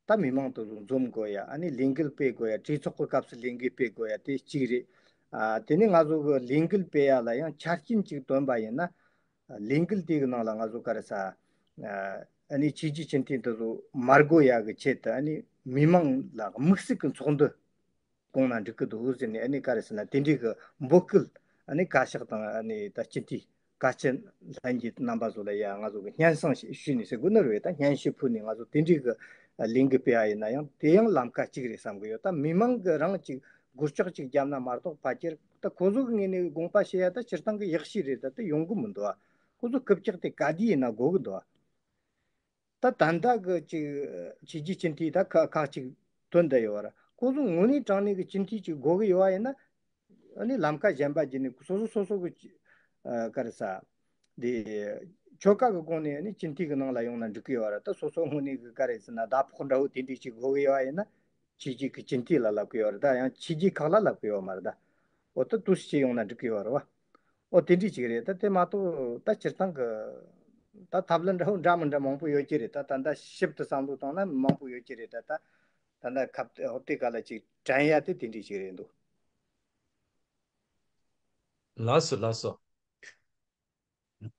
ད་མི་མང་དེ་ཚོ་འཛོམས་དགོས་ཡ། ཨ་ནི་ལས་འགུལ་སྤེལ་དགོས་ཡ། གྲོས་ཚོགས་ཀྱི་སྐབས་སུ་ལས་འགུལ་སྤེལ་དགོས་ཡ་དེ་གཅིག་རེད། ཨ། དེ་ནས་ང་ཚོ་གི་ལས་འགུལ་སྤེལ་ཡ་ལ་ཡང་ཆ་རྐྱེན་ཅིག་བཏོན་པ་ཡིན་ན། ལས་འགུལ་དེ་གི་ནང་ལ་ང་ཚོ་ག་རེ་ཟ། ཨ་ནི་ཆོས་བརྒྱུད་སྤྱི་འཐུས་འདི་ཚོ་མ་དགོས་ཡ་གི་ཆེད་དུ། ཨ་ནི་མི་མང་ལ་དམིགས་བསལ་གྱི་ཚོགས་འདུ་བསྐོང་ན་འགྲིག་གི་འདུག་ཟེར་ནས། ཨ་ནི་ག་རེ་ཟེར་ན། དེ་འདྲའི་གི་འབོད་སྐུལ། ཨ་ནི་བཀའ་ཤག་དང་། ཨ་ནི་ད་སྤྱི་འཐུས་བཀའ་སྤྱི་ལྷན་རྒྱས་རྣམ་པ་ཚོ་ལ་ཡ་ང་ཚོ་གི་སྙན་སེང་ཞུས་ནས་ཟེར་དགོས་ནི་རེད། ད་སྙན་ཞུ་ཕུལ་ནས་ང་ཚོ་དེ་འདྲའི་གི་ལས་འགུལ་སྤེལ་བ་ཡིན་ན་ཡང་དེ་ཡང་ལམ་ཁ་གཅིག་རེད་བསམ་གི་ཡོད། ད་མི་མང་གི་རང་གཅིག་སྒོ་ལྕགས་གཅིག་བརྒྱབ་ན་མ་གཏོགས། ཕལ་ཆེར་ད་ཁོ་ཚོ་གི་ངོས་ནས་དགོངས་པ་བཞེས་ཡ་ད་སྤྱིར་བཏང་གི་ཡག་ཤོས་རེད། ད་དེ་ཡོང་གི་མི་འདུག་ཨ། ཁོ་ཚོ་རྐུབ་བཀྱག་དེ་ག་དུས་ཡིན་ན་དགོས་གི་འདུག་ཨ། ད་ད་ལྟ་གི་ཅིག་ཆོས་བརྒྱུད་སྤྱི་འཐུས་ད་ཁག་ཁག་ཅིག་ཐོན་བསྡད་ཡོད་ར། ཁོ་ཚོ་དངོས་གནས་དྲང་གནས་ཀྱི་སྤྱི་འཐུས་ཅིག་དགོས་གི་ཡོད་པ་ཡིན་ན། ཨ་ནི་ལམ་ཁ་གཞན་པ་བརྒྱུད་ནས་སོ་སོ་སོ་སོ་གི། ཨ། ག་རེ་ཟ། དེ་ཆོལ་ཁ་གི་སྒོ་ནས་ཨ་ནི་སྤྱི་འཐུས་ཀྱི་ནང་ལ་ཡོང་ན་འགྲིག་གི་ཡོད་ར། ད་སོ་སོ་དངོས་གནས་ཀྱི་ག་རེ་ཟེར་ན་ཟླ་ཕོགས་འདྲ་བོ་དེ་འདྲས་ཅིག་དགོས་གི་ཡོད་པ་ཡིན་ན། ཆོས་བརྒྱུད་ཀྱི་སྤྱི་འཐུས་ལ་ལབ་གི་ཡོད་ར། ད་ཡང་ཆོས་བརྒྱུད་ཁག་ལ་ལབ་གི་ཡོད་མ་རེད་ད། འོ་ད་དུས་ཕྱིས་ཡོང་ན་འགྲིག་གི་ཡོད་རེད་བ། འོ་དེ་འདྲས་ཅིག་རེད། ད་དེ་མ་གཏོགས་ད་སྤྱིར་བཏང་གི་ད་ཐབས་ལམ་འདྲ་བོ་འདྲ་མི་འདྲ་མང་པོ་ཡོད་ཀྱི་རེད། ད་ད་ལྟ་ཞིབ་ཏུ་བསམ་བློ་བཏང་ན་མང་པོ་ཡོད་ཀྱི་རེད། ད་ད་ད་ལྟ་ཁབ་ཧོབ་སྟེ་ག་ལ་ཅིག་དྲན་ཡ་དེ་དེ་འདྲས་ཅིག་རེད་འདུག། ལགས་སོ། ལགས་སོ།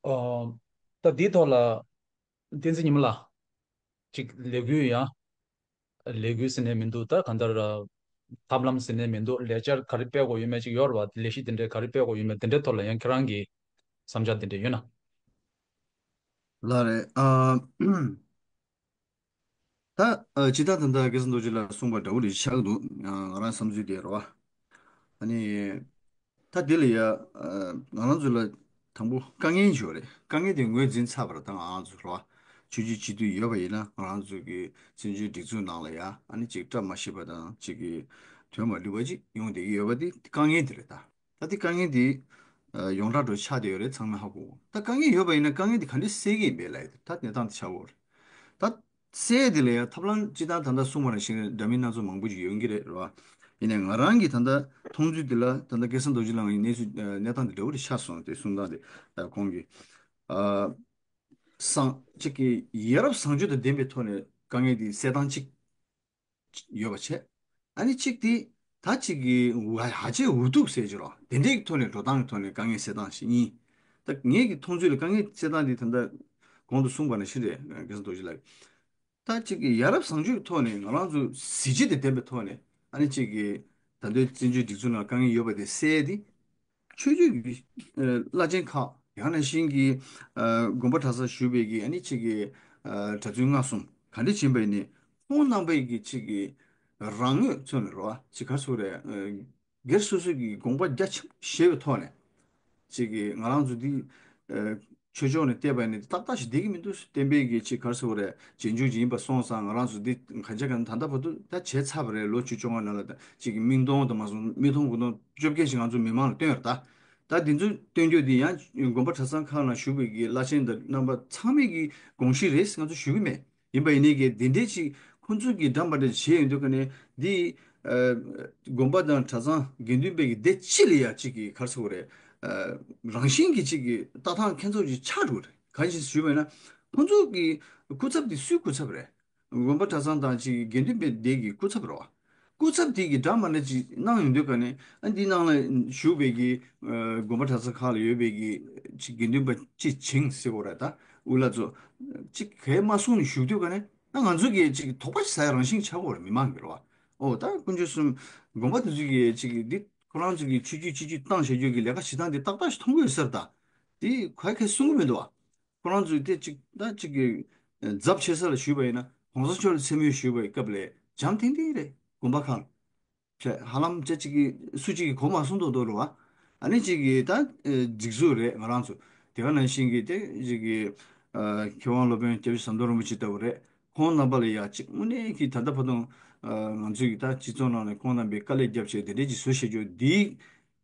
ཨོ། ད་འདིའི་ཐོག་ལ་བསྟན་འཛིན་ཉི་མ་ལགས། ཅིག་ལས་འགུལ་ཡང་། ལས་འགུལ་ཟེར་ནས་མི་འདུག། ད་གང་ལྟར་ཐབས་ལམ་ཟེར་ནས་མི་འདུག། ལས་འཆར་ག་རེ་སྤེལ་དགོས་ཡོད་མེད་ཅིག་ཡོད་རེད་བ། ལས་གཞི་དེ་འདྲའི་ག་རེ་སྤེལ་དགོས་ཡོད་མེད་དེ་འདྲའི་ཐོག་ལ་ཡང་ཁྱེད་རང་གི་བསམ་འཆར་དེ་འདྲ་ཡོད་ན། ལགས་རེད། ཨ། ད་ཨ་སྤྱིར་བཏང་ད་ལྟ་སྐལ་བཟང་རྡོ་རྗེ་ལགས་གསུངས་པ་འདྲ་བོ་རེ་ཆགས་འདུག་ང་རང་བསམ་ཚུལ་དེ་རེད་བ། ཨ་ནི། ད་དེ་ལ་ཡ། ང་རང་ཚོ་ལ་དང་པོ་དཀའ་ངལ་ཡོད་རེད། དཀའ་ངལ་དེ་ངོས་འཛིན་ཚར་བ་རེད། ད་ང་རང་ཚོ་རེད་བ། ཆོས་བརྒྱུད་སྤྱི་འཐུས་ཡོད་པ་ཡིན་ན་ང་རང་ཚོ་གི་བཙན་བྱོལ་སྒྲིག་འཛུགས་ནང་ལ་ཡ་ཨ་ནི་ཅིག་བཀྲ་མ་ཤིས་པ་དང་ཅིག་གི་དོན་མ་ལུས་པ་ཅིག་ཡོང་བསྡད་ཀྱི་ཡོད་པ་དེ་དཀའ་ངལ་དེ་རེད་ད། ད་དེ་དཀའ་ངལ་དེ་ཡོངས་གྲགས་འགྲོ་ཆགས་བསྡད་ཡོད་རེད། ཚང་མས་ཧ་གོ་གོ། ད་དཀའ་ངལ་ཡོད་པ་ཡིན་ན་དཀའ་ངལ་དེ་ག་འདྲས་སེལ་གྱི་ཡིན་པའི་ལ་ཡ་ད་གནས་སྟངས་དེ་ཆགས་ཡོད་རེད། ད་སེ་དེ་ལ་ཡང་ཐབས་ལམ་སྤྱི་བཏང་ད་ལྟ་གསུངས་པ་ནང་བཞིན་འདྲ་མིན་སྣ་ཚོགས་མང་པོ་ཞིག་ཡོང་གི་རེད་རེད་བ། ཡིན་ནའི་ང་རང་གི་ད་ལྟ་མཐོང་ཚུལ་དེ་ལ་ད་ལྟ་སྐལ་བཟང་རྡོ་རྗེ་ལགས་ཀྱི་གནས་ཚུལ་གནས་སྟངས་དེ་འདྲ་བོ་རེད་ཤག་སོང་དེ་གསུང་སྟངས་དེ་ཁོང་གིས་ཨ་སངས་གཅིག་གི་ཡ་རབས་བཟང་སྤྱོད་དང་ལྡན་པའི་ཐོག་ནས་དཀའ་ངལ་དེ་སེལ་སྟངས་གཅིག་ཡོད་པ་བྱས། ཨ་ནི་གཅིག་དེ་ད་གཅིག་གི་ཧ་ཅང་འུ་ཐུག་ཟེར་གྱི་རོ་དེ་འདྲའི་ཐོག་ནས་འགྲོ་སྟངས་ཀྱི་ཐོག་ནས་དཀའ་ངལ་སེལ་སྟངས་ཤིག་ཡིན། ད་ངེད་ཀྱི་མཐོང་ཚུལ་ལ་དཀའ་ངལ་སེལ་སྟངས་དེ་ད་ལྟ་གོང་དུ་གསུངས་པ་ནང་བཞིན་རེད། སྐལ་བཟང་རྡོ་རྗེ་ལགས། ད་གཅིག་གི་ཡ་རབས་བཟང་སྤྱོད་ཀྱི་ཐོག་ནས་ང་རང་ཚོ་གཟི་བརྗིད་དང་ལྡན་པའི་ཐོག་ནས་ཨ་ནི་གཅིག་གི་ད་ལྟའི་བཙན་བྱོལ་སྒྲིག་འཛུགས་ནང་དཀའ་ངལ་ཡོད་པ་དེ་སེལ་ཏེ། ཆོས་བརྒྱུད་ཀྱི་ཨ་བླ་ཆེན་ཁག་ཡང་ན་གཞན་གྱི་ཨ་དགོན་པ་གྲྭ་ཚང་བཞུགས་པའི་གི་ཨ་ནི་གཅིག་གི་ཨ་གྲྭ་བཙུན་སྔགས་གསུམ་ག་འདྲ་ཕྱིན་པ་ཡིན་ནའི་ཁོང་རྣམ་པའི་གི་གཅིག་གི་རང་ངོས་མཚོན་ནས་རོ་གཅིག་ག་རེ་ཟེར་དགོས་རེད། སྒེར་སོ་སོའི་གི་དགོངས་པ་རྒྱ་ཆེན་པོ་བཞེས་པའི་ཐོག་ནས་གཅིག་གི་ང་རང་ཚོ་འདི་ཨ་ཆོས་ཕྱོགས་ནས་བལྟས་པ་ཡིན་ན་ཏག་ཏག་ཞིག་བསྡད་ཀྱི་མི་འདུག་བསྟན་པའི་གི་གཅིག་ག་རེ་ཟེར་དགོས་རེད། རྗེས་འཇུག་ཅིག་ཡིན་པ་སོང་ཙང་ང་རང་ཚོ་འདི་གང་བྱས་གང་ད་ལྟ་བར་དུ་ད་བྱས་ཚར་བ་རེད། ལོ་བཅུ་བཅོ་ལྔ་ནང་ལ་ད་གཅིག་གི་མིག་མཐོང་དུ་མ་སོང་མིག་མཐོང་དགུ་མཐོང་བཅོ་བརྒྱད་ཞིག་ང་ཚོ་མི་མང་ལ་བཏོན་ཡོད་རེད་ད། ད་འདི་ཚོ་བཏོན་རྒྱུ་འདི་ཡང་དགོན་པ་གྲྭ་ཚང་ཁག་ནང་བཞུགས་པའི་གི་བླ་ཆེན་དང་རྣམ་པ་ཚང་མའི་གི་དགོངས་གཞི་རེད་ང་ཚོ་ཞུ་གི་མེད། ཡིན་པ་ཡིན་ནའི་གི་འདི་འདྲའི་ཅིག་ཁོང་ཚོས་གི་འདྲ་མ་འདྲ་བྱས་ཡོང་དུས་ཀ་ནས་འདི་ཨ་དགོན་པ་དང་གྲྭ་ཚང་དགེ་འདུན་པའི་གི་སྡེ་སྤྱི་ལ་ཡ་ཅིག་གི་ག་རེ་ཟེར་དགོས་རེད། ཨ་རང་བཞིན་གི་ཅིག་གི་ལྟ་སྟངས་ཁྱད་མཚར་ཅིག་ཆགས་འགྲོ་གི་རེད། གང་ཞིག་ཞུས་པ་ཡིན་ན་ཁོང་ཚོ་གི་སྐུ་ཚབ་འདི་སུའི་སྐུ་ཚབ་རེད། དགོན་པ་གྲྭ་ཚང་དང་ཅིག་དགེ་འདུན་པའི་སྡེ་གི་སྐུ་ཚབ་རེད་བ། སྐུ་ཚབ་དེ་གི་འདྲ་མ་འདྲ་ཅིག་གནང་ཡོང་དུས་ཀ་ནས་ཨ་འདི་ནང་ལ་བཞུགས་པའི་གི་ཨ་དགོན་པ་གྲྭ་ཚང་ཁག་ལ་ཡོད་པའི་གི་ཅིག་དགེ་འདུན་པ་ཅིག་བྱིངས་ཟེར་དགོས་རེད་ད། དབུ་བླ་ཚོ་ཅིག་གས་མ་གསུངས་ནས་བཞུགས་དུས་ཀ་ནས་ད་ང་ཚོ་གི་ཅིག་དོགས་པ་ཞིག་ཟ་ཡ་རང་བཞིན་ཆགས་ཀྱི་ཡོད་རེད། མི་མང་གི་རེད་བ། ཨོ་ད་དཀོན་མཆོག་གསུམ་དགོན་པ་དེ་ཚོ་གི་ཅིག་འདི་ཁོ་རང་ཚོ་གི་ཆོས་བརྒྱུད་སྤྱི་བརྒྱུད་བཏང་བཞག་རྒྱུ་གི་ལས་ཀ་བྱེད་སྟངས་འདི་ཏག་ཏག་ཞིག་མཐོང་གི་ཡོད་ས་རེད་ད། དེ་ག་གས་གསུང་གི་མི་འདུག་བ། ཁོ་རང་ཚོས་དེ་གཅིག་ད་གཅིག་གི་ཨ་ཚབ་ཆེ་ས་ལ་ཞུས་པ་ཡིན་ན་གོང་ས་མཆོག་ལ་མཚན་སྨད་ཞུས་པའི་སྐབས་ལ་འཇམ་ཐིང་ཐིང་རེད། དགོན་པ་ཁག་ལ་ཧ་ལམ་ཅིག་གི་སུ་གཅིག་གིས་གོ་མ་སོང་མདོག་མདོག་རེད་བ། ཨ་ནི་གཅིག་གི་ད་ཨ་སྒྲིག་འཛུགས་རེད། ང་རང་ཚོ་དེ་ག་ནང་བཞིན་གྱི་དེ་གཅིག་གི་ཨ་མཁས་དབང་སློབ་དཔོན་སྐྱབས་རྗེ་ཟམ་གདོང་རིན་པོ་ཆེ་ལྟ་བུ་རེད། ཁོང་རྣམ་པ་ལ་ཡ་གཅིག་དངོས་གནས་ཀྱི་ད་ལྟ་བར་དུ་ཨ་ང་ཚོའི་གི་ད་སྤྱི་ཚོགས་ནང་ནས་ཁོང་རྣམ་པས་དཀའ་ལས་བརྒྱབ་བྱས་དེ་འདྲས་ཀྱི་བཟོ་བྱེད་རྒྱུ་འདིའི།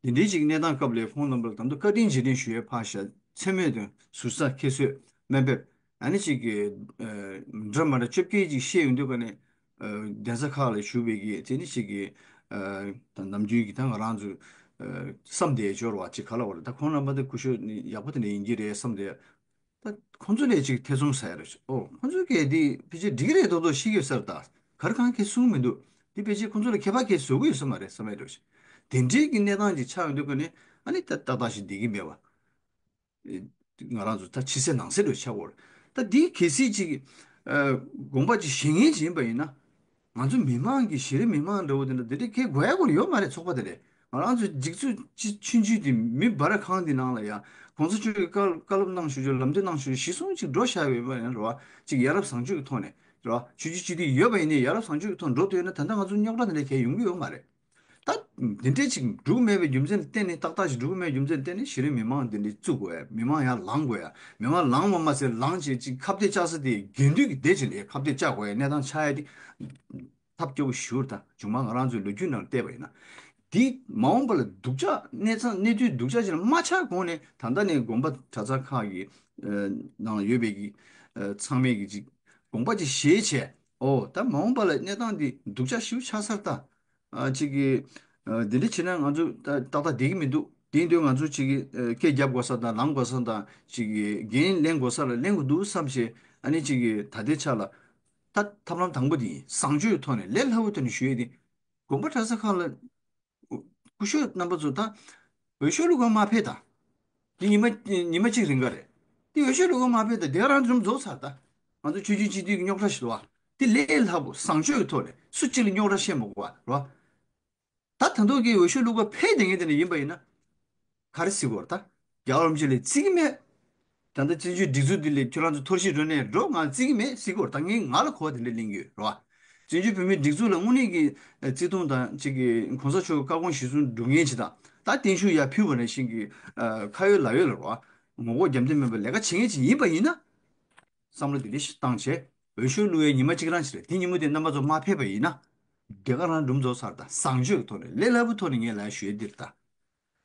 དེ་འདྲའི་ཅིག་གནས་སྟངས་སྐབས་ལ་ཁོང་རྣམ་པར་ད་དུང་བཀའ་དྲིན་རྗེས་དྲན་ཞུ་ཡས་ཕར་བཞག་མཚན་སྨད་དང་ཟུར་ཟ་ཁྱད་གསོད་དམའ་འབེབས་ཨ་ནི་ཅིག་གི་ཨ་འདྲ་མ་འདྲ་བཅོ་བརྒྱད་ཅིག་བཤད་ཡོང་དུས་ཀ་ནས་ཨ་གདན་ས་ཁག་ལ་བཞུགས་པའི་གི་དེ་ནི་ཅིག་གི་ཨ་ད་ནམ་རྒྱུན་གྱི་ད་ང་རང་ཚོ་ཨ་བསམ་བསྡད་འབྱོར་བ་ཅིག་ག་ལ་བ་རེད། ད་ཁོང་རྣམ་པ་དེ་སྐུ་ཞབས་ནི་ཡག་པོ་དེ་འདྲ་ཡིན་གྱི་རེད་བསམ་བསྡད། ད་ཁོང་ཚོ་ལས་ཅིག་ཐེ་ཚོམ་ཟ་ཡ་རེད། ཨོ་ཁོང་ཚོ་གས་འདི་ཕལ་ཆེར་འགྲིག་གི་རེད་མདོག་མདོག་ཤེས་ཀྱི་ཡོད་ས་རེད་ད། ག་རེ་གང་གས་གསུང་མི་འདུག་འདི་ཕལ་ཆེར་ཁོང་ཚོ་ལ་ཁྱད་པར་གས་བཟོ་གི་ཡོད་ས་མ་རེད་བསམ་ཡ་རེད། དེ་འདྲའི་གི་གནས་སྟངས་ཅིག་ཆགས་ཡོང་དུས་ཀ་ནས་ཨ་ནི་ད་ཏག་ཏག་ཞིག་བསྡད་ཀྱི་མེད་པ། ཨེ་ང་རང་ཚོ་ད་ཕྱི་གསལ་ནང་གསལ་འདྲ་ཆགས་ཡོད་རེད། ད་འདི་གལ་སྲིད་ཅིག་ཨ་དགོངས་པ་ཅིག་བཞེས་མཁན་ཅིག་ཡིན་པ་ཡིན་ན། ང་ཚོ་མི་མང་གི་གཞི་རིམ་མི་མང་འདྲ་བོ་དེ་འདྲ་དེ་འདྲའི་གལ་དགོས་ཡ་དགོས་ཡོད་མ་རེད། ཚོགས་པ་དེ་རེད། ང་རང་ཚོའི་སྒྲིག་འཛུགས་སྤྱི་ཆུང་ཆུང་དེ་མི་འབའ་ར་གང་དེ་ནང་ལ་ཡ་གོང་ས་མཆོག་གིས་བཀའ་བཀའ་སློབ་གནང་ཞུ་རྒྱུ་ལམ་སྟོན་གནང་ཞུ་རྒྱུ་གཞི་བཟུང་ཅིག་འགྲོ་བཞག་ཡོད་པ་ཡིན་རེད་བ། ཅིག་ཡ་རབས་བཟང་སྤྱོད་ཀྱི་ཐོག་ནས་རེད་བ། ཆོས་བརྒྱུད་སྤྱི་འཐུས་ཡོད་པ་ཡིན་ནའི་ཡ་རབས་བཟང་སྤྱོད་ཀྱི་ཐོག་འགྲོ་ཐུབ་ཡོད་ན་ད་ལྟ་ང་ཚོ་རྙོག་དྲ་དེ་འདྲ་གལ་ཡོང་གི་ཡོད་མ་རེད། ད་འདི་འདྲས་ཅིག་འགྲུབ་མེད་པའི་རྒྱུ་མཚན་ལ་བརྟེན་ནས་ཏག་ཏག་ཞིག་འགྲུབ་མེད་རྒྱུ་མཚན་ལ་བརྟེན་ནས་གཞི་རིམ་མི་མང་འདི་འདྲས་བཙུགས་དགོས་ཡ། མི་མང་ཡར་ལངས་དགོས་ཡ། མི་མང་ལངས་པ་མ་ཟད་ལངས་བྱས་ཅིག་ཁ་གཏད་བཅག་ས་དེ་དགེ་འདུན་གྱི་སྡེ་ཅིག་ལ་ཁ་གཏད་བཅག་དགོས་ཡ་གནས་སྟངས་ཆགས་ཡ་དེ་ཐབས་སྐྱོ་པོ་ཞེ་པོ་རེད། ད་བྱུང་མ་ང་རང་ཚོའི་ལོ་རྒྱུས་ནང་བལྟས་པ་ཡིན་ན། འདི་མ་འོངས་པ་ལ་སྡུག་ཅག་གནས་ཚང་གནས་ཚུལ་སྡུག་ཅག་ཅིག་ལ་མ་ཆགས་གོང་ནས་ད་ལྟ་ནས་དགོན་པ་གྲྭ་ཚང་ཁག་གི་ཨ་ནང་ཡོད་པའི་གི་ཨ་ཚང་མས་གི་ཅིག་དགོངས་པ་ཅིག་བཞེས་བྱས། ཨོ་ད་མ་འོངས་པ་ལ་གནས་སྟངས་འདི་སྡུག་ཅག་ཞེ་པོ་ཆགས་ས་རེད་ད། ཨ་ཅིག་གི་ཨ་འདི་འདྲ་བྱས་ན་ང་ཚོ་ད་ཏག་ཏག་བསྡད་ཀྱི་མི་འདུག་དེ་ཡིན་དུས་ང་ཚོ་ཅིག་གི་ཨ་སྐད་རྒྱབ་དགོས་ས་དང་ལངས་དགོས་ས་དང་ཅིག་གི་འགན་ལེན་དགོས་ས་ལ་ལེན་དགོས་འདུག་བསམ་བྱས། ཨ་ནི་ཅིག་གི་ད་ལྟའི་ཆ་ལ་ད་ཐབས་ལམ་དང་པོ་དེ་ཡིན། བཟང་སྤྱོད་ཐོག་ནས་ལས་སླ་བོའི་ཐོག་ནས་ཞུ་ཡས་དེ། དགོན་པ་གྲྭ་ས་ཁག་ལ་སྐུ་ཞབས་རྣམ་པ་ཚོ་ད་འོས་ཤོག་བླུག་ག་མ་ཕེབས་ད། འདི་ཉི་མ་ཉི་མ་གཅིག་རིང་ག་རེད། འདི་འོས་ཤོག་བླུག་ག་མ་ཕེབས་ད་དེ་ག་རང་འཛོམས་རྫོགས་ཚར་ད། ང་ཚོ་ཆོས་བརྒྱུད་སྤྱི་འཐུས་ཀྱི་རྙོག་དྲ་ཞིག་འདུག་བ། འདི་ལས་སླ་པོ་བཟང་སྤྱོད་ཀྱི་ཐོག་ནས་སུ་གཅིག་ལ་རྙོག་དྲ་བཤད་མ་དགོས་བ་རེད་བ། ད་ད་དུང་གི་འོས་ཤོག་བླུག་པ་ཕེབས་བསྡད་མཁན་དེ་འདྲ་ཡིན་པ་ཡིན་ན། ག་རེ་ཟེར་དགོས་རེད་ད། རྒྱལ་བ་རིན་པོ་ཆེ་ལ་བརྩི་གི་མེད། ད་ལྟ་བཙན་བྱོལ་སྒྲིག་འཛུགས་འདི་ལས་ཁྱོད་རང་ཚོ་འཐོར་ཞིག་འགྲོ་ནས་འགྲོ། ང་བརྩི་གི་མེད་ཟེར་གི་ཡོད་རེད། ད་ངས་ང་ལ་གོ་བ་དེ་འདྲ་ལེན་གི་ཡོད་རེད་བ། བཙན་བྱོལ་བོད་མིའི་སྒྲིག་འཛུགས་ལ་དངོས་གནས་ཀྱི་བརྩི་མཐོང་དང་གཅིག་གི་གོང་ས་མཆོག་བཀའ་དགོངས་གཞིར་བཟུང་སྒྲུབ་མཁན་ཅིག་དང་། ད་བརྟན་བཞུགས་ཡར་ཕུལ་བ་ནང་བཞིན་གྱི་ཁ་ཡོད་ལག་ཡོད་ལ་རེད་བ། ངོ་ལྐོག་རྒྱབ་མདུན་མེད་པར་ལས་ཀ་བྱེད་མཁན་ཅིག་ཡིན་པ་ཡིན་ན། བསམ་བློ་དེ་འདྲ་ཞིག་བཏང་བྱས། འོས་ཤོག་བླུག་ཡའི་ཉི་མ་གཅིག་རང་ཞིག་རེད། དེ་ཉིན་མོ་དེ་རྣམ་པ་ཚོ་མ་ཕེབས་པ་ཡིན་ན། དེ་ག་རང་སྒྲུབ་རྫོགས་ཚར། ད་བཟང་སྤྱོད་ཀྱི་ཐོག་ནས་ལས་སླ་པོའི་ཐོག་ནས་ངས་ལབ་ཞུ་ཡ་འདི་རེད་ད།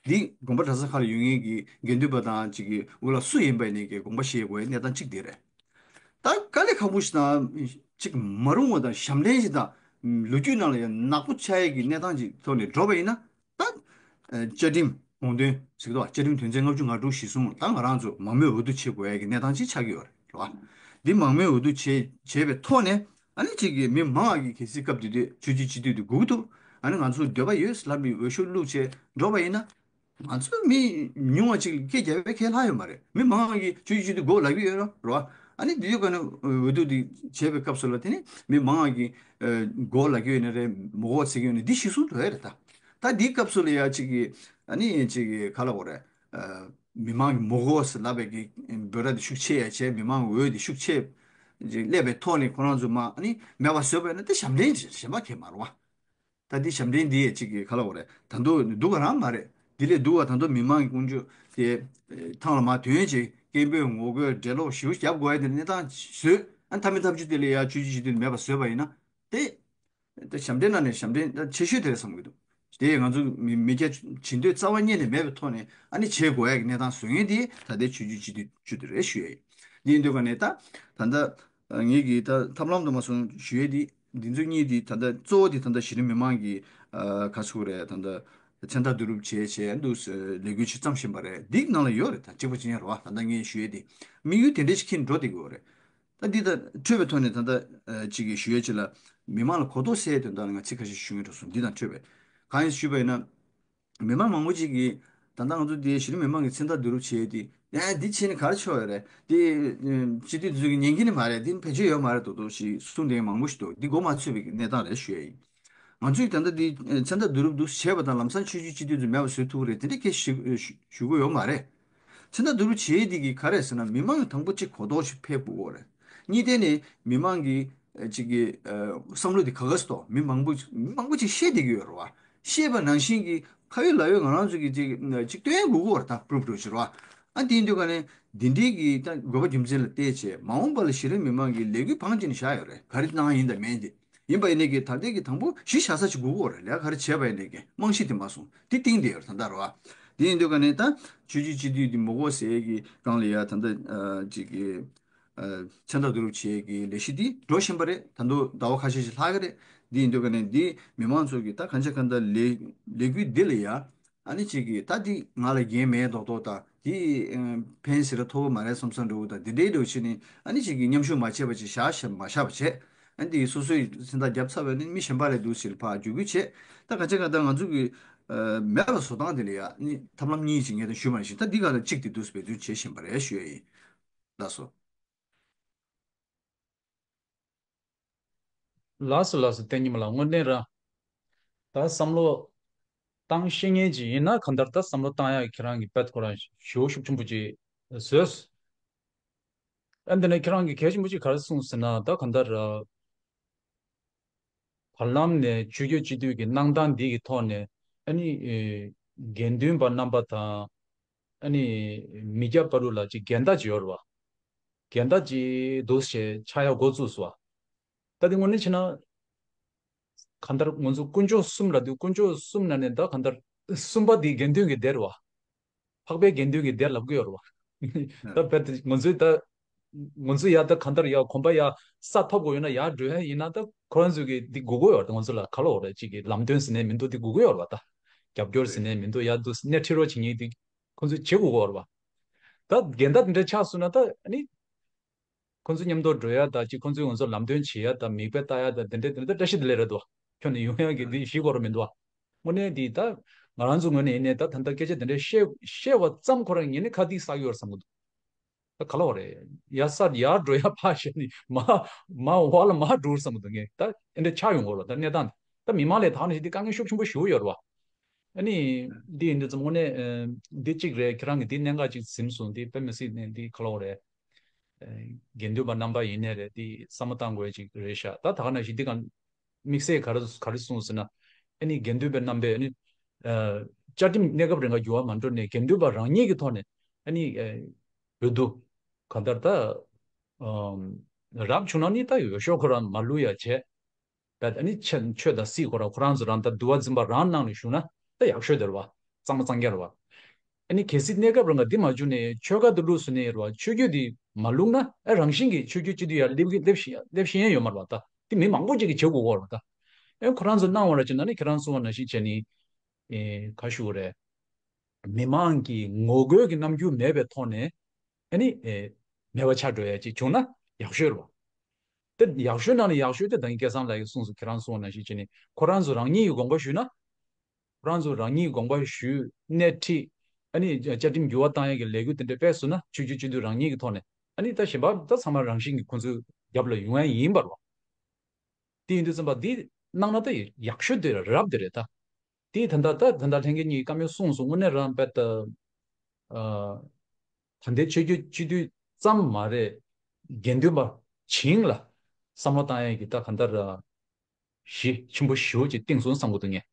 འདི་དགོན་པ་གྲྭ་ཚང་ཁག་ལ་ཡོད་མཁན་གྱི་དགེ་འདུན་པ་དང་གཅིག་གི་འུ་ལག་སུ་ཡིན་པ་ཡིན་ནའི་གི་དགོངས་པ་བཞེས་དགོས་ཡའི་གནས་སྟངས་གཅིག་དེ་རེད། ད་དཀའ་ལས་ཁག་པོ་ཞིག་དང་གཅིག་མ་རུང་བ་དང་ཞབས་འདྲེན་ཞིག་དང་། ལོ་རྒྱུས་ནང་ལ་ཡང་ནག་པོ་ཆགས་ཡས་ཀྱི་གནས་སྟངས་ཀྱི་ཐོག་ནས་འགྲོ་བ་ཡིན་ན། ད་བཅའ་ཁྲིམས་དགོངས་དོན་ཟེར་གི་འདུག་བ། བཅའ་ཁྲིམས་དོན་ཚན་ལྔ་བཅུ་ང་དྲུག་གཞིར་བཟུང་ད་ང་རང་ཚོ་མང་མོས་འོས་བསྡུ་བྱེད་དགོས་ཡ་གི་གནས་སྟངས་ཅིག་ཆགས་ཀྱི་ཡོད་རེད་བ། འདི་མང་མོས་འོས་བསྡུ་བྱེད་བྱས་པའི་ཐོག་ནས། ཨ་ནི་གཅིག་གི་མི་མང་བ་གི་གལ་སྲིད་སྐབས་དེ་དུས་ཆོས་བརྒྱུད་སྤྱི་འཐུས་དེ་དགོས་ཀྱི་འདུག་ཨ་ནི་ང་ཚོ་འདོད་པ་ཡོད་ལབ་ནས་འོས་ཤོག་བླུགས་བྱས་འགྲོ་བ་ཡིན་ན། ང་ཚོ་མི་ཉུང་བ་ཅིག་སྐད་རྒྱབ་པའི་ཁས་ལྷག་ཡོད་མ་རེད། མི་མང་བ་གིས་ཆོས་བརྒྱུད་སྤྱི་འཐུས་དགོས་ལབ་ཀྱི་ཡོད་རེད་བ། ཨ་ནི་འདི་དུས་ག་ནས་འོས་བསྡུ་འདི་བྱས་པའི་སྐབས་སུ་ལ་དེ་ནི་མི་མང་བ་གིས་དགོས་ལབ་ཀྱི་ཡོད་ནི་རེད། མི་དགོས་ཟེར་གྱི་ཡོད་ནི་འདི་གཞིར་བཟུང་འགྲོ་ཡ་རེད་ད། ད་འདིའི་སྐབས་སུ་ལ་ཡ་གཅིག་གིས་ཨ་ནི་གཅིག་གིས་ག་ལབ་དགོས་རེད། མི་མང་གིས་མི་དགོས་ཟེར་ལབ་པའི་གི་འབོད་སྒྲ་དེ་ཤུགས་ཆེ་ཡ་བྱས། མི་མང་གི་འོས་དེ་ཤུགས་ཆེ་ཅིག་སླེབས་པའི་ཐོག་ནས་ཁོ་རང་ཚོ་མ་ཨ་ནི་མེད་པ་བཟོས་པ་ཡིན་ན་དེ་ཞབས་འདྲེན་གཞན་པ་གང་ཡང་མ་རེད་བ། ད་འདི་ཞབས་འདྲེན་འདི་ཡས་གཅིག་གིས་ག་ལབ་དགོས་རེད། ད་དུང་སྡུག་ག་རང་མ་རེད། འདི་ལས་སྡུག་པ་ད་དུང་མི་མང་གི་ཀུན་སྤྱོད་དེ་ཐང་ལ་མར་དོན་ཅིག་སྐད་འབོད་ངོ་རྒོལ་འགྲེལ་ལོག་ཞེ་པོ་རྒྱབ་དགོས་ཡ་དེ་གནས་སྟངས་བཟོས། ཨ་ནི་མཐའ་མའི་མཐའ་མཇུག་དེ་ལ་ཡ་ཆོས་བརྒྱུད་སྤྱི་འཐུས་མེད་པ་བཟོས་པ་ཡིན་ན། དེ་དེ་ཞབས་འདྲེན་ནང་ནས་ཞབས་འདྲེན་ཆེ་ཤོས་དེ་རེད་བསམ་གྱི་འདུག་དེ་ང་ཚོ་མི་མི་སྐྱ་བྱེད་འདོད་རྩ་བ་ཉིད་ནས་མེད་པའི་ཐོག་ནས་ཨ་ནི་བྱེད་དགོས་ཡ་གི་གནས་སྟངས་བཟོ་མཁན་དེ་ད་ལྟའི་ཆོས་བརྒྱུད་སྤྱི་འཐུས་བཅུ་དེ་རེད་ཞུ་ཡ་ཡིན། འདི་ཡིན་དུས་ག་ནས་ད་ད་ལྟ་ངེད་ཀྱི་ད་ཐབས་ལམ་དུ་མ་སོང་ཞུ་ཡས་འདི། འདི་ཚོ་གཉིས་འདི་ད་ལྟ་གཙོ་བོ་འདི་ད་ལྟ་གཞི་རིམ་མི་མང་གི་ཨ་ག་ཚོད་རེད། ད་ལྟ་མཚན་རྟགས་བསྡུ་རུབ་བྱས་བྱས་འདུག་ལས་འགུལ་ཅིག་བརྩམས་བཞིན་པ་རེད། འདི་ནང་ལ་ཡོད་རེད། ད་གཅིག་པ་གཅིག་རྐྱང་རེད་བ། ད་ལྟ་ངས་ཞུ་ཡས་འདི་དམིགས་ཡུལ་དེ་འདྲ་ཞིག་འཁྱེར་འགྲོ་བསྡད་ཀྱི་ཡོད་རེད། ད་འདི་དང་འཕྲོས་པའི་ཐོག་ནས་ད་ལྟ་ཨ་གཅིག་གིས་ཞུ་ཡས་ཅིག་ལ། མི་མང་ལ་གོ་རྟོགས་སད་དོན་དག་ལ་ང་ཚིག་ཁ་ཤས་ཞུ་ངེས་འགྲོ་སོང་། འདི་དང་འཕྲོས་པའི། གང་ཡིན་ཞུས་པ་ཡིན་ན། མི་མང་མང་པོ་ཅིག་གིས་ད་ལྟ་ང་ཚོ་འདི་གཞི་རིམ་མི་མང་གི་མཚན་རྟགས་བསྡུ་རུབ་བྱས་ཏེ། ཨེ་འདི་བྱས་ནས་ག་རེ་ཆོག་ཡོད་རེད། འདི་སྤྱི་འཐུས་དེ་ཚོ་གི་ཉན་གྱི་ནི་མ་རེད། འདི་ཕལ་ཆེར་ཡོད་མ་རེད་མདོག་མདོག་ཞིག་གསུང་མཁན་མང་པོ་ཞིག་འདུག་འདི་མགོ་མ་ཚོས་པའི་གནས་སྟངས་རེད་ཞུ་ཡ་ཡིན། ང་ཚོས་ད་ལྟ་འདི་མཚན་རྟགས་བསྡུ་རུབ་འདུག་བྱས་པ་དང་ལམ་སང་ཆོས་བརྒྱུད་སྤྱི་འཐུས་ཚོ་མེད་པ་བཟོ་ཐུབ་ཀྱི་རེད། དེ་འདྲ་སྐད་ཞུ་ཞུ་གི་ཡོད་མ་རེད། མཚན་རྟགས་བསྡུ་རུབ་བྱས་འདི་གི་ག་རེ་ཟེར་ན། མི་མང་གི་དང་པོ་གཅིག་གོ་རྟོགས་ཤིག་འཕེལ་དགོས་ཀྱི་རེད། གཉིས་དེ་ནི་མི་མང་གི་ཨ་གཅིག་གི་ཨ་བསམ་བློ་དེ་ག་ག་སུ་ཏོ་མི་མང་པོ་མི་མང་པོ་ཅིག་ཤེས་བསྡད་ཀྱི་ཡོད་རེད་བ། ཤེས་པ་ནང་བཞིན་གྱི་ཁ་ཡོད་ལག་ཡོད་ང་རང་ཚོ་གི་ཅིག་ཅིག་སྟོན་དགོས་ཀྱི་ཡོད་རེད། ད་པུ་རུབ་པུ་རུབ་ཞིག་རེད་བ། ཨ་དེ་ཡིན་དུས་ག་ནས་འདི་འདྲའི་གི་ད་དགོས་པ་རྒྱུ་མཚན་ལ་བལྟས་བྱས་མ་འོངས་པ་ལ་གཞི་རིམ་མི་མང་གི་ལས་འགུལ་བང་བྱས་ནས་བཞག་ཡོད་རེད། ག་རེ་གནང་ཡིན་དང་མིན་དེ། ཡིན་པ་ཡིན་ནའི་གི་ད་ལྟའི་གི་དང་པོ་གཞི་བཞག་ས་ཅིག་དགོས་ཀྱི་ཡོད་རེད། ལས་ཀ་ག་རེ་བྱས་པ་ཡིན་ནའི་གི་རྨང་གཞི་དེ་མ་སོང་དེ་གཏིང་དེ་ཡོད་རེད་ད་ལྟ་རེད་བ། དེ་ཡིན་དུས་ག་ནས་ད་ཆོས་བརྒྱུད་སྤྱི་འཐུས་འདི་མི་དགོས་ཟེར་ཡས་ཀྱི་སྒང་ལ་ཡ་ད་ལྟ་ཨ་ཅིག་གི་ཨ་མཚན་རྟགས་བསྡུ་རུབ་བྱེད་ཀྱི་ལས་གཞི་འདི་འགྲོ་བཞིན་པ་རེད། ད་དུང་ཟླ་བ་ཁ་ཤས་ཤིག་ལྷག་གི་རེད། འདི་ཡིན་དུས་ག་ནས་འདི་མི་མང་ཚོ་གིས་ད་གང་ཆ་གང་ལྟར་ལས་ལས་འགུལ་འདི་ལ་ཡ་ཨ་ནི་གཅིག་གིས་ད་འདི་ང་ལ་འགན་མེད་མདོག་མདོག་དང་། འདི་ཕན་ཟེར་ཐོགས་པ་མ་རེད་བསམ་བསམ་འདྲ་བོ་དང་། འདི་འདྲའི་འདྲ་བོ་བྱས་ནས་ཨ་ནི་གཅིག་གིས་མཉམ་ཞུགས་མ་བྱས་པ་ཅིག་བཞག་བཞག་མ་བཞག་པ་བྱས། ཨ་ནི་འདི་སོ་སོའི་མཚན་རྟགས་བརྒྱབ་ཚར་བ་ནི་མི་གཞན་པ་ལས་འདུག་ཟེར་ཕར་བརྒྱུད་སྐུལ་བྱས། ད་གང་ཆ་གང་ལྟར་ང་ཚོ་གི་ཨ་མེད་པ་བཟོ་སྟངས་དེ་ལ་ཡ་ཨ་ནི་ཐབས་ལམ་གཉིས་ཅིག་ངས་ད་ཞུས་པ་ནང་བཞིན་ད་འདི་ག་ལ་གཅིག་དེ་འདུག་སེ་འབད་བརྩོན་བྱེད་བཞིན་པ་རེད་ཞུ་ཡ་ཡིན། ལགས་སོ། ལགས་སོ་ལགས་སོ། བསྟན་ཉི་མ་ལགས་དངོས་གནས་རང་ད་བསམ་བློ་བཏང་ཤེས་མཁན་ཅིག་ཡིན་ན་གང་ལྟར་ད་བསམ་བློ་བཏང་ཡག་ཁྱེད་རང་གི་དཔེ་ཁོ་རང་ཞེ་པོ་ཤུགས་ཆེན་པོ་ཅིག་བཟོས་སོང་། ཨ་འདི་ནས་ཁྱེད་རང་གི་གལ་ཆེན་པོ་ཅིག་ག་རེ་གསུངས་ཟེར་ན། ད་གང་ལྟར་བར་ལམ་ནས་ཆོས་བརྒྱུད་སྤྱི་འཐུས་ཀྱི་གནང་སྟངས་འདི་གི་ཐོག་ནས་ཨ་ནི་ཨེ་དགེ་འདུན་པ་རྣམ་པ་དང་ཨ་ནི་མི་སྐྱ་བར་དུ་ལ་ཅིག་འགལ་ཟླ་ཅིག་ཡོད་རེད་བ། འགལ་ཟླ་ཅིག་འདུག་ཞེས་ཆགས་ཡག་འགོ་བཙུགས་སོང་བ། ད་དེ་དངོས་གནས་བྱས་ན་གང་ལྟར་ང་ཚོ་དཀོན་མཆོག་གསུམ་ལབ་དུས་དཀོན་མཆོག་གསུམ་ནང་ནས་ད་གང་ལྟར་གསུམ་པ་འདི་དགེ་འདུན་གྱི་སྡེ་རེད་བ། འཕགས་པའི་དགེ་འདུན་གྱི་སྡེ་ལབ་ཀྱི་ཡོད་རེད་བ། ད་དཔེ་དེ་ང་ཚོས་ད་ང་ཚོས་ཡ་ད་གང་ལྟར་ཡ་གོམ་པ་ཡ་ས་ཐོབ་དགོས་ཡོད་ན་ཡ་འགྲོ་ཡ་ཡིན་ན་ད་ཁོ་རང་ཚོས་ཀྱི་འདི་དགོས་ཀྱི་ཡོད་རེད། ང་ཚོ་ལ་ག་ལབ་དགོས་རེད། ཅིག་གི་ལམ་སྟོན་ཟེར་ནའི་མི་འདུག་འདི་དགོས་ཀྱི་ཡོད་རེད་བ། ད་རྒྱབ་སྐྱོར་ཟེར་ནའི་མི་འདུག་ཡ་འདུག་སྣེ་ཁྲིད་རོགས་བྱེད་མཁན་འདི་ཁོ་ཚོས་བྱེད་དགོས་ཀྱི་ཡོད་རེད་བ། ད་འགལ་ཟླ་དེ་འདྲ་ཆགས་སོང་ན་ད་ཨ་ནི། ཁོ་ཚོ་མཉམ་དུ་འགྲོ་ཡ་དང་གཅིག་ཁོ་ཚོས་ང་ཚོ་ལམ་སྟོན་བྱེད་ཡ་དང་མིག་དཔེ་ལྟ་ཡ་དང་དེ་འདྲ་དེ་འདྲ་བཀྲ་ཤིས་བདེ་ལེགས་རེད་འདུག་ཁྱོན་ནས་ཡོང་ཡ་གི་འདི་ཞིག་དགོས་ར་མི་འདུག་དངོས་གནས་འདི་ད་ང་རང་ཚོ་ངོས་ནས་ཡིན་ནའི་ད་ད་ལྟ་སྐད་ཆ་དེ་འདྲ་བཤད་བཤད་པ་ཙམ་ཁོ་རང་ངས་ནི་ཁ་སྡིག་བསགས་ཡོད་རེད་བསམ་གི་འདུག་ད་ག་ལ་བ་རེད། ཡ་ས་ཡར་འགྲོ་ཡ་ཕར་བཤད་ནི་མ་མ་བ་ལ་མ་འགྲོ་བསམ་གི་འདུག་ངས་ད་ཨེ་འདྲ་ཆགས་ཡོང་གི་རེད་བ། ད་གནས་སྟངས་ད་མི་མང་ལས་དག་ནི་ཞིག་འདི་དཀའ་ངལ་ཤུགས་ཆེན་པོ་ཞེ་པོ་ཡོད་རེད་བ། ཨ་ནི་འདི་ཡིན་དུས་ཙམ་དངོས་གནས་ཨ་འདི་གཅིག་རེད། ཁྱེད་རང་གིས་འདི་གནད་འགག་ཅིག་ཟིན་སོང་། འདི་དཔེ་མི་སྲིད་ནས་འདི་ཁ་ལོ་རེད། ཨ་དགེ་འདུན་པ་རྣམ་པ་ཡིན་ནའི་རེད། འདི་བསམ་བློ་བཏང་དགོས་ཅིག་རེད་ཤག་ད་ད་ག་ནང་བཞིན་འདི་ག་དམིགས་བསལ་ག་རེ་ག་རེ་གསུངས་ཟེར་ན། ཨ་ནི་དགེ་འདུན་པའི་རྣམ་པས་ཨ་ནི་ཨ་བཅའ་ཁྲིམས་གནས་སྐབས་རིང་ག་འགྱུར་བ་མ་འགྲོ་ནས་དགེ་འདུན་པ་རང་ཉིད་ཀྱི་ཐོག་ནས་ཨ་ནི་ཨ་འོས་བསྡུ་གང་ལྟར་ད་ཨམ་རག་བྱུང་ན་ནི་ད་འོས་ཤོག་ཁོ་རང་མ་བླུག་ཡ་བྱས། ད་ཨ་ནི་ཆོས་ཆོས་དང་སྲིད་ཁོ་རང་ཁོ་རང་ཚོ་རང་ད་འདུལ་བ་འཛིན་པ་རང་གནང་ནས་བཞུགས་ན་ད་ཡག་ཤོས་དེ་རེད་བ། གཙང་མ་གཙང་རྐྱང་རེད་བ། ཨ་ནི་གལ་སྲིད་གནས་སྐབས་རང་ག་འདི་མ་བྱུང་ནས་ཆོལ་ཁ་དུ་བླུགས་སོང་ནས་རེད་བ། ཆོས་བརྒྱུད་འདི་མ་བླུགས་ན་ཨ་རང་བཞིན་གྱིས་ཆོས་བརྒྱུད་སྤྱི་འཐུས་ཡར་སླེབས་ཀྱི་སླེབས་ཤེས་སླེབས་ཤེས་ཡོད་མ་རེད་བ། ད་དེ་མི་མང་པོ་ཅིག་གིས་བྱེད་དགོས་ཀྱི་ཡོད་རེད་བ། ད་ཨ་ཁོ་རང་ཚོ་གནང་བ་ར་བྱས་ན་ནི་ཁྱེད་རང་གསུངས་པ་ནང་བཞིན་བྱས་ནས་ཨེ་ག་ཞུ་དགོས་རེད། མི་མང་གི་ངོ་རྒོལ་གྱི་རྣམ་འགྱུར་མེད་པའི་ཐོག་ནས་ཨ་ནི་ཨེ་མེད་པ་ཆགས་འགྲོ་ཡ་ཅིག་བྱུང་ན་ཡག་ཤོས་རེད་བ། དེ་ཡག་ཤོས་ནང་ནས་ཡག་ཤོས་དེ་ད་ངས་སྐལ་བཟང་ལགས་ཀྱིས་གསུངས་སོང་། ཁྱེད་རང་གསུངས་པ་ནང་བཞིན་བྱས་ནས་ཁོ་རང་ཚོ་རང་ཉིད་ཀྱི་དགོངས་པ་ཞུས་ན། ཁོ་རང་ཚོ་རང་ཉིད་ཀྱི་དགོངས་པ་ཞུས། སྣེ་ཁྲིད། ཨ་ནི་བཅའ་ཁྲིམས་འགྱུར་བ་བཏང་ཡ་གི་ལས་འགུལ་དེ་འདྲ་སྤེལ་སོང་ན་ཆོས་བརྒྱུད་སྤྱི་འཐུས་རང་ཉིད་ཀྱི་ཐོག་ནས་ཨ་ནི་ད་གཞན་པ་ད་ཚང་མ་རང་བཞིན་གྱིས་ཁོ་ཚོའི་རྒྱབ་ལ་ཡོང་ཡ་ཡིན་པ་རེད་བ། དེ་ཡིན་དུས་ཙམ་པ་འདི་གནང་ན་ད་ཡག་ཤོས་དེ་རབ་དེ་རེད་ད། དེ་ད་ལྟ་ད་ད་ལྟ་ལྷན་རྒྱས་གཉིས་བཀའ་མོལ་གསུངས་སོང་། དངོས་གནས་རང་དཔེ་ད་ཨ་ད་ལྟའི་ཆོས་བརྒྱུད་སྤྱི་འཐུས་ཙམ་མ་རེད། དགེ་འདུན་པ་བྱིངས་ལ་བསམ་བློ་བཏང་ཡས་ཀྱི་ད་ག་འདྲ་གཞི་ཆེན་པོ་ཞེ་པོ་ཅིག་བཏིང་སོང་བསམ་གྱི་འདུག་ངས།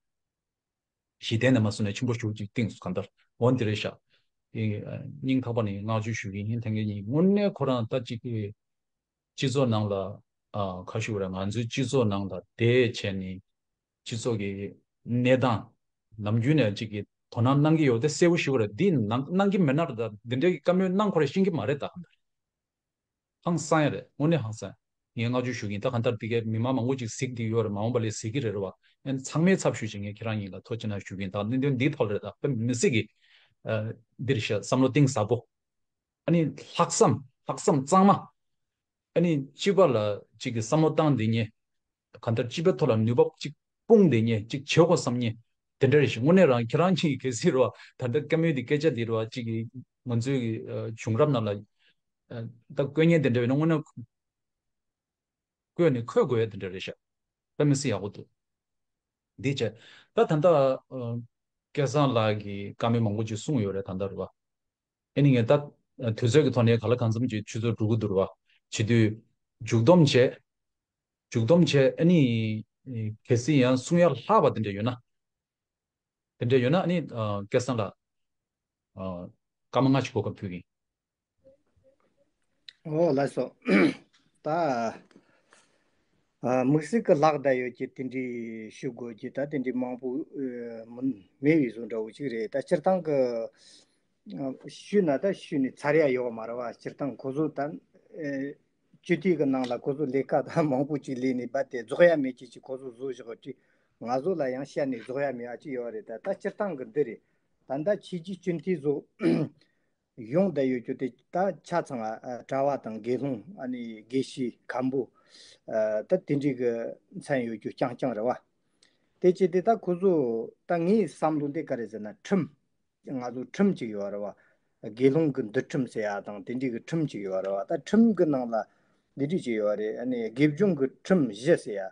གཞི་རྟེན་ནས་མ་བཟུང་ནས་ཆེན་པོ་ཞེ་པོ་ཅིག་བཏིང་སོང་། ག་འདྲ་འོ་འདི་རེད་ཤག་ཨེ་སྙིང་ཐག་པ་ནས་བསྔགས་བརྗོད་ཞུ་གི་ཡིན། ལྷན་རྒྱས་གཉིས་དངོས་གནས་ཁོ་རང་ད་ཅིག་གི་སྤྱི་ཚོགས་ནང་ལ་ཨ་ཁ་ཤུ་ར་ང་ཚོའི་སྤྱི་ཚོགས་ནང་ལ་བསྡད་བྱས་ནས་སྤྱི་ཚོགས་ཀྱི་གནས་སྟངས་ནམ་རྒྱུན་ནས་ཅིག་གི་དོ་སྣང་གནང་གི་ཡོད་དེ་གསལ་པོ་ཞུ་དགོས་རེད། འདི་གནང་གནང་གི་མེད་ན་ར་ད་འདི་འདྲའི་བཀའ་མོལ་གནང་ཁོ་ར་ཤེས་ཀྱི་མ་རེད་ད། ཧང་སང་ཡ་རེད། དངོས་གནས་ཧང་སང་། ངས་བསྔགས་བརྗོད་ཞུ་གི་ཡིན། ད་གང་ལྟར་འདི་གའི་མི་མང་མང་པོ་ཅིག་གཟིགས་བསྡད་ཡོད་རེད། མ་འོངས་པ་ལ་གཟིགས་ཀྱི་རེད་རེད་བ། ཨན་ཚང་མའི་ཚབ་ཞུས་ཅིག་ངས་ཁྱེད་རང་གཉིས་ལ་ཐུགས་རྗེ་གནང་ཞུ་གི་ཡིན། ད་གནད་དོན་འདིའི་ཐོག་ལ་རེད། ད་དཔེ་མི་སྲིད་ཀྱི་ཨ་འདིར་བཞག་བསམ་བློ་གཏིང་ཟབ་པོ། ཨ་ནི་ལྷག་བསམ་ལྷག་བསམ་གཙང་མ། ཨ་ནི་སྤྱི་པ་ལ་ཅིག་གི་བསམ་བློ་བཏང་བསྡད་མཁན། གང་ལྟར་སྤྱི་པའི་ཐོག་ལ་ནུས་པ་ཅིག་སྤུངས་བསྡད་མཁན་ཅིག་བྱེད་དགོས་བསམ་མཁན་དེ་འདྲ་རེད་ཤག་དངོས་གནས་རང་ཁྱེད་རང་གཉིས་གལ་སྲིད་རེད་བ། ད་ལྟ་བཀའ་མོལ་འདི་སྐད་ཆ་འདི་རེད་བ། ཅིག་གི་ང་ཚོའི་གི་ཨ་བྱུང་རབས་ནང་ལ་ཨ་ད་བཀོད་མཁན་དེ་འདྲ་ཡོད་ན་དངོས་གནས་བཀོད་ནས་འཁོད་དགོས་ཡ་དེ་འདྲ་རེད་ཤག་དཔེ་མི་སྲིད་ཡག་པོ་འདུག་འདི་བྱས། ད་ད་ལྟ་ཨ་སྐལ་བཟང་ལགས་ཀྱིས་བཀའ་མོལ་མང་པོ་ཅིག་གསུངས་ཡོད་རེད་ད་ལྟ་རེད་བ། ཨ་ནི་ངས་ད་དུས་ཚོད་ཀྱི་ཐོག་ནས་གང་ལ་གང་འཚམ་གྱི་ཆུ་ཚོད་འགྲོ་གི་འདུག་རེད་བ། བྱེད་དུས་མཇུག་སྡོམ་བྱས། མཇུག་སྡོམ་བྱས་ཨ་ནི་གལ་སྲིད་ཡང་གསུང་ཡ་ལྷག་པ་དེ་འདྲ་ཡོད་ན། དེ་འདྲ་ཡོད་ན་ཨ་ནི་སྐལ་བཟང་ལགས་སྐར་མ་ལྔ་ཞིག་གོ་སྐབས་ཕུལ་གི་ཡིན། ཨོ་ལགས་སོ། ད་ཨ་དམིགས་བསལ་གྱི་ལྷག་བསྡད་ཡོད་ཀྱི་དེ་འདྲའི་ཞུ་དགོས་ཀྱི་ད་དེ་འདྲའི་མང་པོ་ཨ་མིན་མེད་པའི་བཟོ་འདྲ་བོ་ཅིག་རེད། ད་སྤྱིར་བཏང་གི་ཨ་ཞུས་ན་ད་ཞུས་ནས་ཚར་ཡ་ཡོད་མ་རེད་བ། སྤྱིར་བཏང་ཁོ་ཚོ་ད་ཨ་སྤྱི་འཐུས་ཀྱི་ནང་ལ་ཁོ་ཚོ་ལས་ཀ་ད་མང་པོ་ཅིག་ལས་ནས་རྦད་དེ་རྫོགས་ཡ་མེད་ཀྱི་ཅིག་ཁོ་ཚོ་བཟོ་བཞག་ཅིག་ང་ཚོ་ལ་ཡང་བཤད་ནས་རྫོགས་ཡ་མེད་ཨ་ཅིག་ཡོད་རེད། ད་ད་སྤྱིར་བཏང་གི་འདི་རེད། ད་ད་ཆོས་བརྒྱུད་སྤྱི་འཐུས་ཚོ་ཡོང་བསྡད་ཡོད་རྒྱུ་དེ་ད་ཆ་ཚང་ཨ་གྲྭ་བ་དང་དགེ་སློང་ཨ་ནི་དགེ་བཤེས་མཁན་པོ་ཨ་ད་དེ་འདྲའི་གི་མཚན་ཡོད་རྒྱུ་རྐྱང་རྐྱང་རེད་བ། དེ་བྱས་ཏེ་ད་ཁོ་ཚོ་ད་ངའི་བསམ་བློ་འདི་ག་རེ་ཟེར་ན་ཁྲིམས། ང་ཚོ་ཁྲིམས་གཅིག་ཡོད་རེད་བ། དགེ་སློང་གི་འདུལ་ཁྲིམས་ཟེར་ཡ་དང་དེ་འདྲའི་གི་ཁྲིམས་གཅིག་ཡོད་རེད་བ། ད་ཁྲིམས་གི་ནང་ལ་འདི་འདྲའི་གཅིག་ཡོད་རེད། ཨ་ནི་དགེ་སྦྱོང་གི་ཁྲིམས་བཞི་ཟེར་ཡ།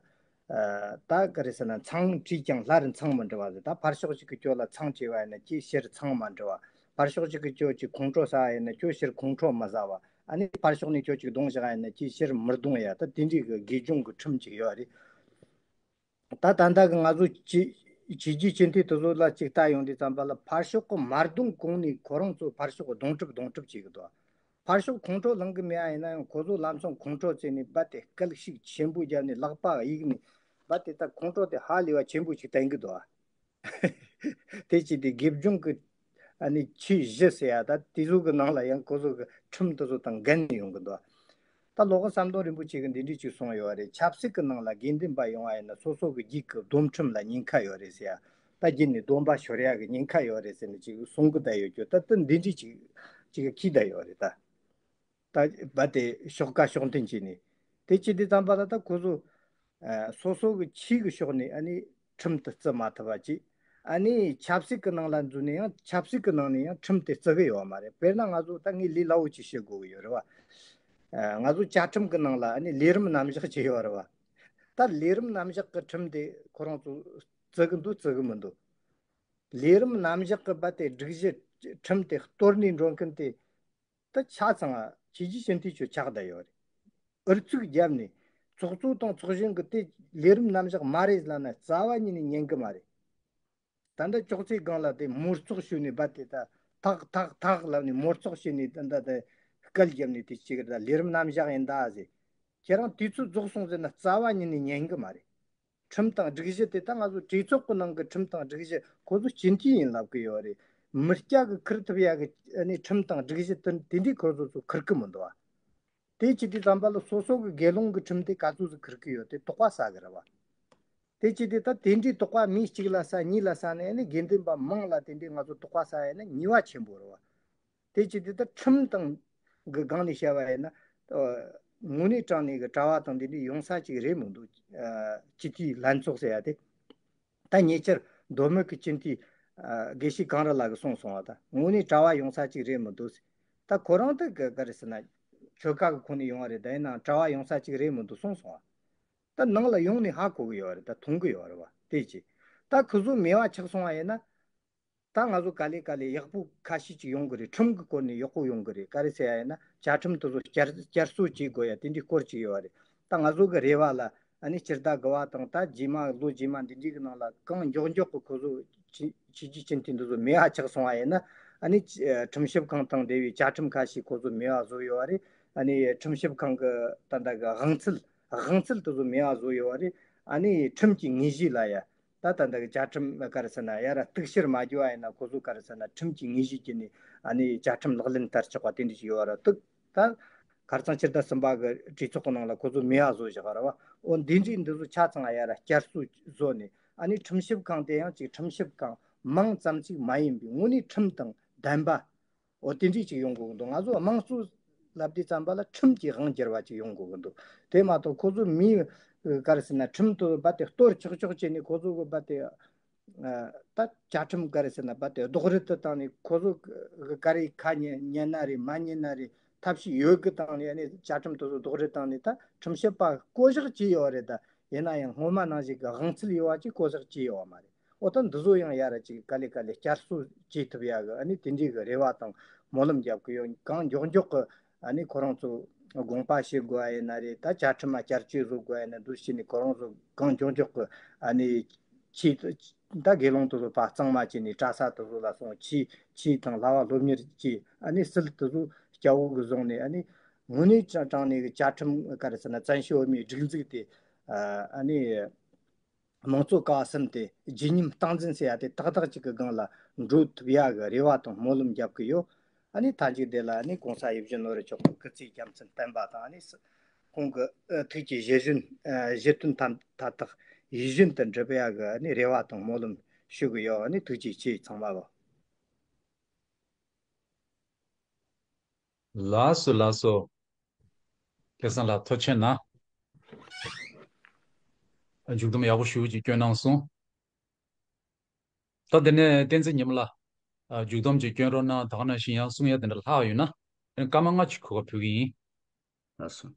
ཨ་ད་ག་རེ་ཟེར་ན་མཚང་བྲིས་ཀྱང་སླར་མཚང་མི་འབྲུ་བ་ཟེར། ད་ཕར་ཕྱོགས་གཅིག་གི་ཅོ་ལ་མཚང་བྲིས་པ་ཡིན་ན་ཁྱོད་ཕྱིར་མཚང་མ་འབྲུ་བ། ཕར་ཕྱོགས་གཅིག་གི་ཅོ་གཅིག་ཁོང་ཁྲོ་ཟ་བ་ཡིན་ན་ཁྱོད་ཕྱིར་ཁོང་ཁྲོ་མ་ཟ་བ། ཨ་ནི་ཕར་ཕྱོགས་ནས་ཅོ་གཅིག་རྡུང་བཞག་པ་ཡིན་ན་ཁྱོད་ཕྱིར་མི་རྡུང་ཡ། ད་དེ་འདྲའི་གི་དགེ་སྦྱོང་གི་ཁྲིམས་གཅིག་ཡོད་རེད། ད་ད་ལྟ་གི་ང་ཚོ་ཆོས་ཆོས་བརྒྱུད་སྤྱི་འཐུས་དེ་ཚོ་ལ་ཅིག་ལྟ་ཡོང་དུས་ཙམ་པ་ལ་ཕར་ཕྱོགས་གི་མ་རྡུང་གོང་ནས་ཁོ་རང་ཚོ་ཕར་ཕྱོགས་གི་རྡུང་གྲབས་རྡུང་གྲབས་བྱེད་གི་འདུག་ཕར་ཕྱོགས་ཁོང་ཁྲོ་ལངས་གི་མེད་ཨ། ཡིན་ན་ཡང་ཁོ་ཚོ་ལམ་སང་ཁོང་ཁྲོ་བྱས་ནས་རྦད་དེ་སྐད་ཤུགས་ཆེན་པོ་བརྒྱབ་ནས་ལག་པ་གཡུགས་ནས་རྦད་དེ་ད་ཁོང་ཁྲོ་དེ་ཧ་ལས་པ་ཆེན་པོ་ཞིག་བསྟན་གི་འདུག་དེ་བྱས་ཏེ་དགེ་སྦྱོང་གི་ཨ་ནི་ཆོས་བཞི་ཟེར་ཡ་ད་དེ་ཚོ་གི་ནང་ལ་ཡང་ཁོ་ཚོ་གི་ཁྲིམས་དེ་ཚོ་དང་འགལ་ནས་ཡོང་གི་འདུག་ད་ལོ་ཀ་ཟམ་གདོང་རིན་པོ་ཆེ་གིས་འདི་འདྲ་ཅིག་གསུངས་ཡོད་རེད། ཆབ་སྲིད་ཀྱི་ནང་ལ་དགེ་འདུན་པ་ཡོང་བ་ཡིན་ན་སོ་སོ་གི་རྒྱུད་ཀྱི་སྡོམ་ཁྲིམས་ལ་ཉེན་ཁ་ཡོད་རེད་ཟེར་ཡ། ད་རྒྱུད་ནས་སྡོམ་པ་ཤོར་ཡ་གི་ཉེན་ཁ་ཡོད་རེད་ཟེར་ནས་ཅིག་གསུང་གི་བསྡད་ཡོད་རྒྱུ་ད་ལྟ་འདི་འདྲ་ཅིག་ཅིག་གིས་འཁྱེར་བསྡད་ཡོད་རེད་ད། ད་རྦད་དེ་ཕྱོགས་ཁ་ཕྱོགས་འཐེན་བྱས་ནས་དེ་བྱེད་དུས་ཙམ་པ་ལ་ད་ཁོ་ཚོ་ཨ་སོ་སོ་གི་ཆོས་ཀྱི་ཕྱོགས་ནས་ཨ་ནི་ཁྲིམས་དེ་བརྩི་མ་ཐུབ་པ་བྱས། ཨ་ནི་ཆབ་སྲིད་ཀྱི་ནང་ལ་འཛུལ་ནས་ཡང་ཆབ་སྲིད་ཀྱི་ནང་ནས་ཡང་ཁྲིམས་དེ་བརྩི་གི་ཡོད་མ་རེད། དཔེར་ན་ང་ཚོ་ད་ངས་ལས་སླ་བོ་ཅིག་བཤད་དགོས་ཀྱི་ཡོད་རེད་བ། ཨ་ང་ཚོ་བཅའ་ཁྲིམས་ཀྱི་ནང་ལ་ཨ་ནི་ལས་རིམ་རྣམ་གཞག་ཅིག་ཡོད་རེད་བ། ད་ལས་རིམ་རྣམ་གཞག་གི་ཁྲིམས་དེ་ཁོ་རང་ཚོ་བརྩི་གི་འདུག་བརྩི་གི་མི་འདུག་ལས་རིམ་རྣམ་གཞག་གི་རྦད་དེ་སྒྲིག་གཞི་ཁྲིམས་དེ་གཏོར་ནས་འགྲོ་མཁན་དེ། ད་ཆ་ཚང་ང་ཆོས་བརྒྱུད་སྤྱི་འཐུས་ཚོས་ཆགས་བསྡད་ཡོད་རེད། ཨུ་ཚུགས་བརྒྱབ་ནས་ཚོགས་གཙོ་དང་ཚོགས་གཞོན་གྱིས་དེ་ལས་རིམ་རྣམ་གཞག་མ་རེད་ལབ་ན་རྩ་བ་ཉིད་ནས་ཉན་གི་མ་རེད། ད་ལྟ་ཅོག་ཙེ་སྒང་ལ་དེ་མོ་བཙོག་བྱས་ནས་རྦད་དེ་ད་ཐག་ཐག་ཐག་ལབ་ནས་མོ་བཙོག་བྱས་ནས་ད་ལྟ་དེ་སྐད་བརྒྱབ་ནས་དེ་གཅིག་རེད། ད་ལས་རིམ་རྣམ་གཞག་ཡིན་ད་ཟེར། ཁྱེད་རང་དུས་ཚོད་རྫོགས་སོང་ཟེར་ན་རྩ་བ་ཉིད་ནས་ཉན་གི་མ་རེད། ཁྲིམས་དང་སྒྲིག་གཞི་དེ་ད་ང་ཚོ་གྲོས་ཚོགས་ཀྱི་ནང་གི་ཁྲིམས་དང་སྒྲིག་གཞི་ཁོ་ཚོ་སྤྱི་འཐུས་ཡིན་ལབ་གི་ཡོད་རེད། མི་སྐྱ་གིས་འཁུར་ཐུབ་ཡ་གི་ཨ་ནི་ཁྲིམས་དང་སྒྲིག་གཞི་དེ་དེ་འདྲའི་ཁོ་ཚོ་ཚོས་འཁུར་གི་མི་འདུག་ཨ། དེ་བྱས་དུས་ཙམ་པ་ལ་སོ་སོ་གི་དགེ་སློང་གི་ཁྲིམས་དེ་ག་ཚོད་ཟིག་འཁུར་གི་ཡོད་དེ་དོགས་པ་ཟ་གི་རེད་བ། དེ་བྱས་དུས་ད་དེ་འདྲའི་དོགས་པ་མི་གཅིག་ལ་ཟ་གཉིས་ལ་ཟ་ནས་ཨ་ནི་དགེ་འདུན་པ་མང་ལ་དེ་འདྲའི་ང་ཚོ་དོགས་པ་ཟ་ཡ་ན་ཉེས་པ་ཆེན་པོ་རེད་བ། དེ་བྱས་དུས་ད་ཁྲིམས་དང་གི་སྒང་ནས་བཤད་པ་ཡིན་ན། ཨ། དངོས་གནས་དྲང་གནས་ཀྱི་གྲྭ་བ་དང་འདི་འདྲའི་ཡོང་ས་ཅིག་རེད་མི་འདུག་ཨ། སྤྱི་འཐུས་ལྷན་ཚོགས་ཟེར་ཡ་དེ། ད་ཉེ་ཆར་མདོ་སྨད་ཀྱི་སྤྱི་འཐུས། ཨ། དགེ་བཤེས་གངས་རི་ལགས་ཀྱིས་གསུངས་སོང་བ། ད་དངོས་གནས་གྲྭ་བ་ཡོང་ས་ཅིག་རེད་མི་འདུག་ད་ཁོ་རང་ད་ག་ག་རེ་ཟེར་ན། ཆོལ་ཁ་གི་ཁོངས་ནས་ཡོང་བ་རེད། ད་ཡིན་ནའང་གྲྭ་བ་ཡོང་ས་ཅིག་རེད་མི་འདུག་གསུངས་སོང་བ། ད་ནང་ལ་ཡོང་ནས་ཧ་གོ་གི་ཡོད་རེད། ད་མཐོང་གི་ཡོད་རེད་བ། དེ་ཅི། ད་ཁོ་ཚོ་མེད་པ་ཆགས་སོང་བ་ཡིན་ན། ད་ང་ཚོ་ག་ལེ་ག་ལེ་ཡག་པོ་ཁ་ཤས་ཅིག་ཡོང་གི་རེད། ཁྲིམས་ཀྱི་སྐོར་ནས་ཡག་པོ་ཡོང་གི་རེད། ག་རེ་ཟེར་ཡ་ཡིན་ན་བཅའ་ཁྲིམས་དེ་ཚོ་བསྐྱར་བསྐྱར་གསོ་བྱེད་དགོས་ཡ་དེ་འདྲའི་སྐོར་ཅིག་ཡོད་རེད། ད་ང་ཚོ་གི་རེ་བ་ལ་ཨ་ནི་སྤྱི་ཟླ་དགུ་པ་དང་ད་རྗེས་མ་ལོ་རྗེས་མ་འདི་འདྲའི་གི་ནང་ལ་གང་མགྱོགས་མགྱོགས་གི་ཁོ་ཚོ་ཆོས་ཆོས་བརྒྱུད་སྤྱི་འཐུས་འདི་ཚོ་མེད་པ་ཆགས་སོང་བ་ཡིན་ན། ཨ་ནི་ཁྲིམས་ཞིབ་ཁང་དང་འབྲེལ་བའི་བཅའ་ཁྲིམས་ཁ་ཤས་ཁོ་ཚོ་མེད་པ་བཟོ་ཡོད་རེད། ཨ་ནི་ཁྲིམས་ཞིབ་ཁང་གི་ད་ལྟ་གི་དབང་ཚད་དབང་ཚད་དེ་ཚོ་མེད་པ་བཟོ་ཡོད་རེད། ཨ་ནི་ཁྲིམས་ཀྱི་དངོས་གཞི་ལ་ཡ། ད་ད་ལྟ་གི་བཅའ་ཁྲིམས་ག་རེ་ཟེར་ན་ཡ་ར་གཏུག་བཤེར་མ་བྱས་པ་ཡིན་ན་ཁོ་ཚོ་ག་རེ་ཟེར་ན་ཁྲིམས་ཀྱི་དངོས་གཞི་བརྒྱུད་ནས་ཨ་ནི་བཅའ་ཁྲིམས་ལག་ལེན་བསྟར་ཆོག་པ་དེ་འདྲ་ཞིག་ཡོད་ར་འདུག་ད་ཁ་རྩང་སྤྱི་ཟླ་གསུམ་པ་གི་གྲོས་ཚོགས་ཀྱི་ནང་ལ་ཁོ་ཚོ་མེད་པ་བཟོ་བཞག་ར་བ། འོ་འདི་འདྲའི་འདི་ཚོ་ཆ་ཚང་ཡ་ར་བསྐྱར་གསོ་བཟོ་ནས་ཨ་ནི་ཁྲིམས་ཞིབ་ཁང་དེ་ཡང་ཅིག་ཁྲིམས་ཞིབ་ཁང་མིང་ཙམ་ཅིག་མ་ཡིན་པའི་དངོས་གནས་ཁྲིམས་དང་ལྡན་པ། འོ་དེ་འདྲས་ཅིག་ཡོང་དགོས་ཀྱི་འདུག་ང་ཚོ་དམངས་གཙོ་ལབ་དུས་ཙམ་པ་ལ་ཁྲིམས་ཀྱི་དབང་བསྒྱུར་བ་ཅིག་ཡོང་དགོས་ཀྱི་འདུག་དེ་མ་གཏོགས་ཁོ་ཚོ་མི་ག་རེ་ཟེར་ན་ཁྲིམས་དེ་རྦད་དེ་གཏོར་ཆོག་ཆོག་བྱས་ནས་ཁོ་ཚོ་གི་རྦད་དེ། ཨ། ད་བཅའ་ཁྲིམས་ག་རེ་ཟེར་ན་རྦད་དེ་རྡོག་རོལ་དུ་བཏང་ནས་ཁོ་ཚོ་གི་ག་རེ་ཁ་ཉན་ཉན་ན་རེད་མ་ཉན་ན་རེད། ཐབས་ཤེས་ཡོད་གི་བཏང་ནས་ཨ་ནི་བཅའ་ཁྲིམས་དེ་ཚོ་རྡོག་རོལ་བཏང་ནས་ད་ཁྲིམས་ཞིབ་པ་བསྐོ་གཞག་བྱས་ཡོད་རེད། ད་ཡིན་ན་ཡང་སྔོན་མ་ནང་བཞིན་གི་དབང་ཚད་ཡོད་པ་ཅིག་བསྐོ་གཞག་བྱས་ཡོད་པ་མ་རེད། འོ་ད་འདི་ཚོ་ཡང་ཡ་ར་ཅིག་ག་ལེ་ག་ལེ་བསྐྱར་གསོ་བྱེད་ཐུབ་ཡ་གི་ཨ་ནི་དེ་འདྲའི་གི་རེ་བ་དང་སྨོན་ལམ་རྒྱབ་གི་ཡོད། གང་མགྱོགས་མགྱོགས་གི་ཨ་ནི་ཁོ་རང་ཚོ་དགོངས་པ་བཞེས་དགོས་ཨ་ཡིན་ན་རེད། ད་བཅའ་ཁྲིམས་ལ་བསྐྱར་བཅོས་བཟོ་དགོས་ཨ་ཡིན་ན་འདུག་བྱས་ནས་ཁོ་རང་ཚོ་གང་མགྱོགས་མགྱོགས་གི་ཨ་ནི་ཆེད་དུ་ད་དགེ་སློང་དེ་ཚོ་ཕར་གཙང་མ་བྱས་ནས་གྲྭ་ས་དེ་ཚོ་ལ་སོང་ཆོས་ཆོས་དང་བསླབ་པ་སློབ་གཉེར་བྱས། ཨ་ནི་སིལ་དེ་ཚོ་སྐྱ་བོ་གི་བཟུང་ནས་ཨ་ནི་དངོས་གནས་དྲང་དྲང་གནས་གི་བཅའ་ཁྲིམས་ག་རེ་ཟེར་ན་བཙན་བྱོལ་བོད་མིའི་སྒྲིག་འཛུགས་དེ་ཨ་ནི། དམངས་གཙོ་ཀ་བ་གསུམ་དེ་བརྗིད་ཉམས་སྟངས་འཛིན་ཟེར་ཡ་དེ་ཏག་ཏག་ཅིག་གི་སྒང་ལ་འགྲོ་ཐུབ་ཡ་གི་རེ་བ་དང་སྨོན་ལམ་རྒྱབ་གི་ཡོད། ཨ་ནི་མཐའ་མཇུག་དེ་ལ་ཨ་ནི་གོང་ས་ཡིད་བཞིན་ནོར་བུ་མཆོག་གི་སྐུ་ཚེ་རྒྱ་མཚན་བརྟན་པ་དང་ཨ་ནི་ཁོང་གི་ཐུགས་ཀྱི་བཞེད་བཞིན་བཞེད་དོན་མཐའ་དག་ཡིད་བཞིན་དུ་འགྲུབ་ཡ་གི་ཨ་ནི་རེ་བ་དང་སྨོན་ལམ་ཞུ་གི་ཡོད། ཨ་ནི་ཐུགས་རྗེ་ཆེ་ཚང་མ་ལ། ལགས་སོ་ལགས་སོ། སྐལ་བཟང་ལགས་ཐུགས་རྗེ་གནང་། མཇུག་སྡོམ་ཡག་པོ་ཞེ་པོ་ཅིག་སྐྱོན་གནང་སོང་། ད་དེ་ནས་བསྟན་འཛིན་ཉི་མ་ལགས། མཇུག་སྡོམ་ཅིག་སྐྱོན་རོགས་གནང་། ད་ག་ནང་བཞིན་ཡང་གསུང་ཡ་དེ་འདྲ་ལྷག་ཡོད་ན། སྐར་མ་ལྔ་ཅིག་གོ་སྐབས་ཕུལ་གི་ཡིན། ལགས་སོ།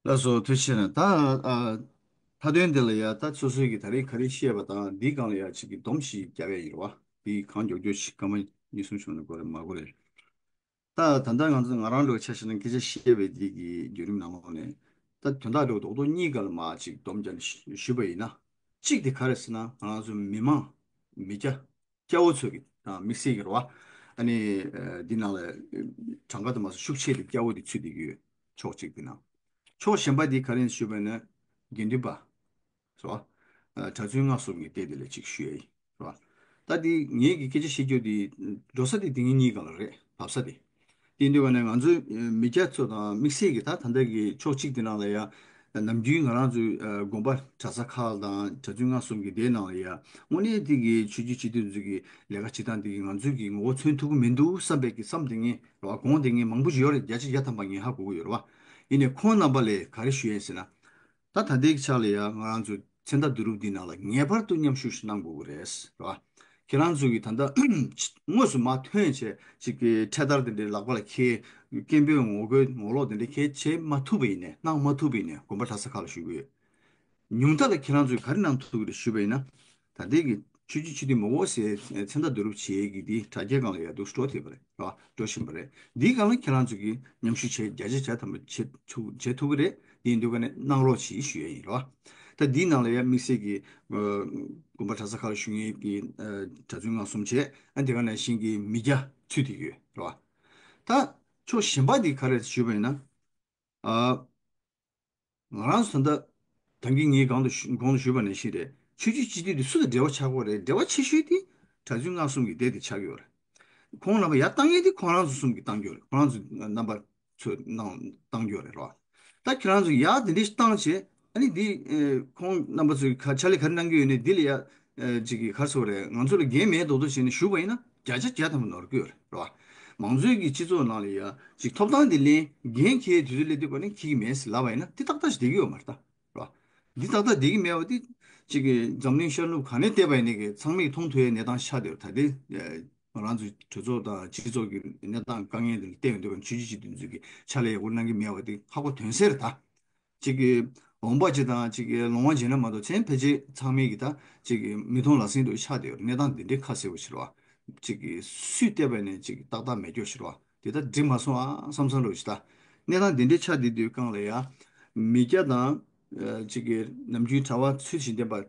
ལགས་སོ་ཐུགས་རྗེ་ཆེ་གནང་། ད་ཨ། མཐའ་དོན་འདི་ལ་ཡ་ད་སོ་སོའི་གི་ད་རེས་ག་རེ་བཤད་པ་དང་འདིའི་སྒང་ལ་ཡ་ཅིག་གི་སྡོམ་ཞིག་རྒྱབ་ཡ་ཡིན་རེད་བ། འདི་གང་མགྱོགས་མགྱོགས་ཤིག་སྐར་མ་གཉིས་གསུམ་བྱུང་ན་དགོས་རེད་མ་དགོས་རེད། ད་ད་ལྟ་ང་ཚོ་ང་རང་ལོའི་ཆ་བཞག་ན་སྐད་ཆ་བཤད་པའི་འདི་གི་བརྒྱུད་རིམ་ནང་ལོགས་ནས་ད་དོན་དག་ལོ་རྡོག་རྡོག་གཉིས་ཀ་ལ་མ་ཅིག་སྡོམ་རྒྱབ་ནས་ཞུ་ཞུས་པ་ཡིན་ན། གཅིག་དེ་ག་རེ་ཟེར་ན་ང་རང་ཚོ་མི་མང་མི་སྐྱ་སྐྱ་བོ་ཚོ་གི་དམིགས་བསལ་གི་རེད་བ། ཨ་ནི་འདི་ནང་ལ་གྲངས་ཀ་དུ་མ་སོང་ཤུགས་ཆེ་དེ་སྐྱ་བོ་དེ་ཚུད་བསྡད་ཀྱི་ཡོད། ཕྱོགས་གཅིག་དེ་ནང་། ཕྱོགས་གཞན་པ་དེ་ག་རེ་ཞུས་པ་ཡིན་ན་དགེ་འདུན་པ། རེད་བ། གྲྭ་བཙུན་སྔགས་གསུམ་གྱི་སྡེ་དེ་ལ་ཅིག་ཞུ་ཡ་ཡིན། རེད་བ། ད་འདི་ངེད་ཀྱི་སྐད་ཆ་བཤད་རྒྱུ་འདི་འགྲོ་ས་དེ་དེ་ངེད་གཉིས་སྒང་ལ་རེད་བབས་ས་དེ། དེ་འདུག་བ་ནས་ང་ཚོའི་མི་སྐྱ་ཚོ་དང་དམིགས་བསལ་གྱི་ད་ད་ལྟ་གི་ཕྱོགས་གཅིག་དེ་ནང་ལ་ཡ། ནམ་རྒྱུན་ང་རང་ཚོའི་དགོན་པ་གྲྭ་ས་ཁག་དང་གྲྭ་བཙུན་སྔགས་གསུམ་གྱི་སྡེ་ནང་ལ་ཡ། དངོས་གནས་དེ་གི་ཆོས་བརྒྱུད་སྤྱི་འཐུས་ཚོ་གི་ལས་ཀ་བྱེད་སྟངས་དེ་གི་ང་ཚོའི་གི་ངོ་རྒོལ་མཚོན་ཐུབ་ཀྱི་མི་འདུག་བསམ་པའི་གི་བསམ་དེ་ངས་རེད་བ་དགོངས་དེ་ངས་མང་པོ་ཞིག་ཡོད་རེད། བརྒྱ་ཆ་བརྒྱ་ཐམ་པ་ངས་ཧ་གོ་གི་ཡོད་རེད་བ། ཡིན་ནའི་ཁོང་རྣམ་པ་ལ་ག་རེ་ཞུ་ཡ་ཡིན་ཟེར་ན། ད་ད་ལྟའི་ཆ་ལ་ཡ་ང་རང་ཚོ་མཚན་རྟགས་བསྡུ་རུབ་འདི་ནང་ལ་ངེས་པར་དུ་མཉམ་ཞུགས་ཤིག་གནང་དགོས་ཀྱི་རེད། རེད་བ། ཁྱེད་རང་ཚོ་གིས་ད་ལྟ་དངོས་སུ་མར་ཐོན་བྱས་ཅིག་གི་འཕྲེད་དར་དེ་འདྲའི་ལག་པ་ལ་འཁྱེར། སྐད་འབོད་ངོ་རྒོལ་ངོ་ལོག་དེ་འདྲ་གལ་བྱེད་མ་ཐུབ་པ་ཡིན་ནའི་གནང་མ་ཐུབ་པ་ཡིན་ནའི་དགོན་པ་གྲྭ་ས་ཁག་ལ་ཞུ་གི་ཡོད། ཉུང་མཐའ་ལ་ཁྱེད་རང་ཚོས་ག་རེ་གནང་ཐུབ་ཀྱི་རེད་ཞུས་པ་ཡིན་ན། ད་ལྟའི་གི་ ཆོས་བརྒྱུད་སྤྱི་འཐུས་མི་དགོས་ཟེར་མཚན་རྟགས་བསྡུ་རུབ་བྱེད་ཀྱི་དེ་དྲ་རྒྱའི་སྒང་ལ་ཡ་འདུག་འགྲོ་ཐེབས་པ་རེད་རེད་བ། འགྲོ་བཞིན་པ་རེད། འདིའི་སྒང་ལ་ཁྱེད་རང་ཚོ་གིས་མཉམ་ཞུགས་བྱེད་བརྒྱ་ཆ་བརྒྱ་ཐམ་པ་བྱེད་ཐུབ་བྱེད་ཐུབ་ཀྱི་རེད། དེ་ཡིན་དུས་ཀ་ནས་གནང་རོགས་གྱིས་ཞུ་ཡ་ཡིན་རེད་བ། ད་འདིའི་ནང་ལ་ཡ་དམིགས་བསལ་གྱི་དགོན་པ་གྲྭ་ས་ཁག་ལ་བཞུགས་མཁན་གྱི་གྲྭ་བཙུན་ལྔ་གསུམ་བྱས། ཨ་དེ་ག་ནང་བཞིན་གྱི་མི་སྐྱ་ཚུད་དེ་ཡོད་རེད་བ། ད་ཕྱོགས་གཞན་པ་འདི་ག་རེ་ཞུས་པ་ཡིན་ན། ཨ། ང་རང་ཚོ་ད་ལྟ་ད་གིན་ངས་གོང་དུ་ཞུ་གོང་དུ་ཞུས་པ་ནང་བཞིན་རེད། ཆོས་བརྒྱུད་སྤྱི་འཐུས་དེ་སུ་དང་འབྲེལ་བ་ཆགས་ཀྱི་ཡོད་རེད། འབྲེལ་བ་ཆེ་ཤོས་དེ་གྲྭ་བཙུན་ལྔ་གསུམ་གྱི་སྡེ་དེ་ཆགས་ཀྱི་ཡོད་རེད། ཁོང་རྣམ་པ་ཡར་བཏང་མཁན་དེ་ཁོང་རང་ཚོ་གསུམ་གྱིས་བཏང་གི་ཡོད་རེད། ཁོང་རང་ཚོ་རྣམ་པ་ཚོས་གནང་བཏང་གི་ཡོད་རེད་རོ། ད་ཁྱེད་རང་ཚོ་ཡར་དེ་འདྲ་ཞིག་བཏང་བྱས། ཨ་ནི་འདི་ཁོང་རྣམ་པ་ཚོས་ག་ཕྱག་ལས་ག་རེ་གནང་གི་ཡོད་ནས་འདི་ལ་ཡ། ཅིག་གིས་ག་རེ་ཟེར་དགོས་རེད། ང་ཚོ་ལ་འགན་མེད་མདོག་མདོག་བྱས་ནས་ཞུས་པ་ཡིན་ན་བརྒྱ་ཆ་བརྒྱ་ཐམ་པ་ནོར་གི་ཡོད་རེད་རོ། མང་གཙོའི་གི་སྤྱི་ཚོགས་ནང་ལ་ཡ་ཅིག་ཐོབ་ཐང་འདི་ལེན་འགན་འཁྱེར་དུས་ཚོད་སླེབས་དུས་ག་ནས་འཁྱེར་གི་མེད་ཟེར་ལབ་པ་ཡིན་ན་འདི་ཏག་ཏག་ཞིག་བསྡད་ཀྱི་ཡོད་མ་རེད་ད་རོ། འདི་ཏག་ཏག་བསྡད་ཀྱི་མེད་པ་འདི་ཅིག་གི་འཛམ་གླིང་ཤར་ནུབ་ག་ནས་བལྟས་པ་ཡིན་ནའི་གི་ཚང་མས་མཐོང་ཐུབ་ཡའི་གནས་སྟངས་ཆགས་བསྡད་ཡོད་རེད། ད་ལྟའི་ང་རང་ཚོའི་གྲོས་ཚོགས་དང་སྤྱི་ཚོགས་ཀྱི་གནས་སྟངས་དཀའ་ངལ་འདི་ལ་བལྟས་ཡོང་དུས་ག་ཆོས་བརྒྱུད་སྤྱི་འཐུས་ཚོས་ཀྱི་ཕྱག་ལས་ཡག་པོ་གནང་གི་མེད་པ་འདི་ཧ་གོ་དོན་གསལ་རེད་ད། གཅིག་གི་འོང་འབབ་ཅིག་དང་གཅིག་གི་ལོང་བ་བྱས་ན་མ་གཏོགས་མཚན་ཕལ་ཆེར་ཚང་མས་ཀྱི་ད་གཅིག་གི་མིག་མཐོང་ལག་ཟིན་དུ་ཆགས་བསྡད་ཡོད་རེད། གནས་སྟངས་འདི་འདྲའི་ཁ་གསལ་པོ་ཞིག་རེད་བ། གཅིག་གི་སུས་བལྟས་པ་ནས་གཅིག་གི་ཏག་ཏག་མེད་སྐྱོ་ཞིག་རེད་བ། དེ་ད་འགྲིག་མ་སོང་ཨ་བསམ་བསམ་འདྲ་བོ་ཞིག་ད། གནས་སྟངས་འདི་འདྲའི་ཆགས་བསྡད་དུས་སྒང་ལ་ཡ། མི་སྐྱ་དང་། གཅིག་གི་ནམ་རྒྱུན་གྲྭ་བ་ཚུལ་བཞིན་ལྡན་པ།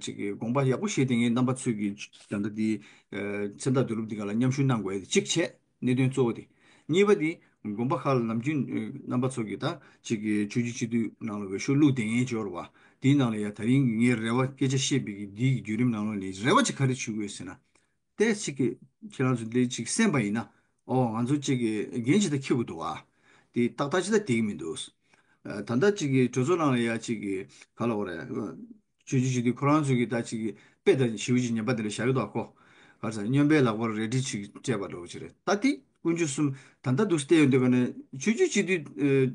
གཅིག་གི་དགོངས་པ་ཡག་པོ་བཞེས་བསྡད་མཁན་རྣམ་པ་ཚོས་ཀྱི་ད་ལྟ་འདི། མཚན་རྟགས་བསྡུ་རུབ་འདི་ག་ལ་མཉམ་ཞུགས་གནང་དགོས་ཡ་དེ་གཅིག་བྱས། གནད་དོན་གཙོ་བོ་དེ། གཉིས་པ་དེ། དགོན་པ་ཁག་ལ་ནམ་རྒྱུན་རྣམ་པ་ཚོ་གིས་ད་གཅིག་གི་ཆོས་བརྒྱུད་སྤྱི་འཐུས་ནང་ལ་འོས་ཤོག་བླུགས་བསྡད་མཁན་འབྱོར་བ། དེའི་ནང་ལ་ཡ་ད་རིང་ངས་རེ་བ་སྐད་ཆ་བཤད་པའི་གི་འདིའི་གི་བརྒྱུད་རིམ་ནང་ལོགས་ནས་རེ་བ་ཅིག་ག་རེ་ཞུ་དགོས་ཟེར་ན། ཏོག་ཙམ་གྱིས་ཁྱེད་རང་ཚོ་འདི་ཅིག་གསན་པ་ཡིན་ན། ཨོ་ང་ཚོ་ཅིག་གི་འགན་ཅིག་ད་འཁྱེར་དགོས་འདུག་ཨ། དེ་ཏག་ཏག་ཅིག་ད་འགྲིག་གི་མི་འདུག་ཨ། ད་ལྟ་ཅིག་གི་གྲོས་ཚོགས་ནང་ལ་ཡ་ཅིག་གི་ག་ལབ་དགོས་རེད། ཆོས་བརྒྱུད་སྤྱི་འཐུས་ཁོ་རང་ཚོ་གི་ད་ཅིག་གི་དཔེ་ད་ཞེ་པོ་ཅིག་ཉན་པ་དེ་འདྲ་བཞག་གི་འདུག་ཨ་ཁོ། ག་རེ་ཟེར་སྨྱོན་པའི་ལག་པར་རལ་གྲི་ཅིག་སྤྲད་པ་འདྲ་བོ་ཅིག་རེད། ད་དེ་ཀུན་སྤྱོད་གསུམ་ད་ལྟ་འདུག་བལྟས་ཡོང་དུས་ག་ནས་ཆོས་བརྒྱུད་སྤྱི་འཐུས་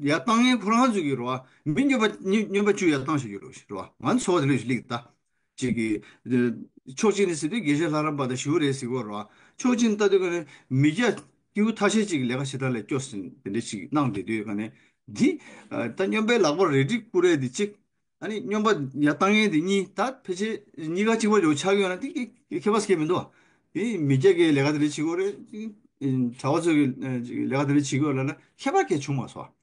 ཡར་བཏང་མཁན་ཁོ་རང་ཚོ་གི་རེད་བ། མི་སྨྱོན་པ་སྨྱོན་པ་བཅུ་ཡར་བཏང་བཞག་གི་འདྲ་བོ་ཅིག་རེད་བ། ང་ཚོ་བ་དེ་ལོས་ཞིག་སླེབས་ད། ཅིག་གི། ཕྱོགས་གཅིག་ནས་ཟེར་དུས་དགེ་བཤེས་ལྷ་རམས་པ་དང་ཞུ་རེད་ཟེར་གོ་ར། ཕྱོགས་གཅིག་ནས་ལྟ་དུས་ཀ་ནས་མི་སྐྱ་སྐྱེ་བོ་ཐ་ཤལ་ཅིག་ལས་ཀ་བྱེད་སྟངས་ལས་སྐྱོ་ཟིན་དེ་འདྲ་ཅིག་གནང་བསྡད་དུས་ཀ་ནས་འདི། ད་སྨྱོན་པའི་ལག་པར་རལ་གྲི་བསྐུར་རེད་འདི་གཅིག་ཨ་ནི་སྨྱོན་པ་ཡར་བཏང་ཡས་འདི་གཉིས་ད་ཕལ་ཆེར་གཉིས་ཀ་གཅིག་པ་འདྲ་བོ་ཆགས་ཀྱི་ཡོད་ན་འདི་ཁྱད་པར་གང་ཡང་མི་འདུག་བ། འདི་མི་སྐྱ་གི་ལས་ཀ་དེ་འདྲ་བྱེད་དགོས་རེད། གྲྭ་བ་ཚོ་གི་ལས་ཀ་དེ་འདྲ་བྱེད་དགོས་ལབ་ན་ཁྱད་པར་གང་ཡང་བྱུང་མ་སོང་བ།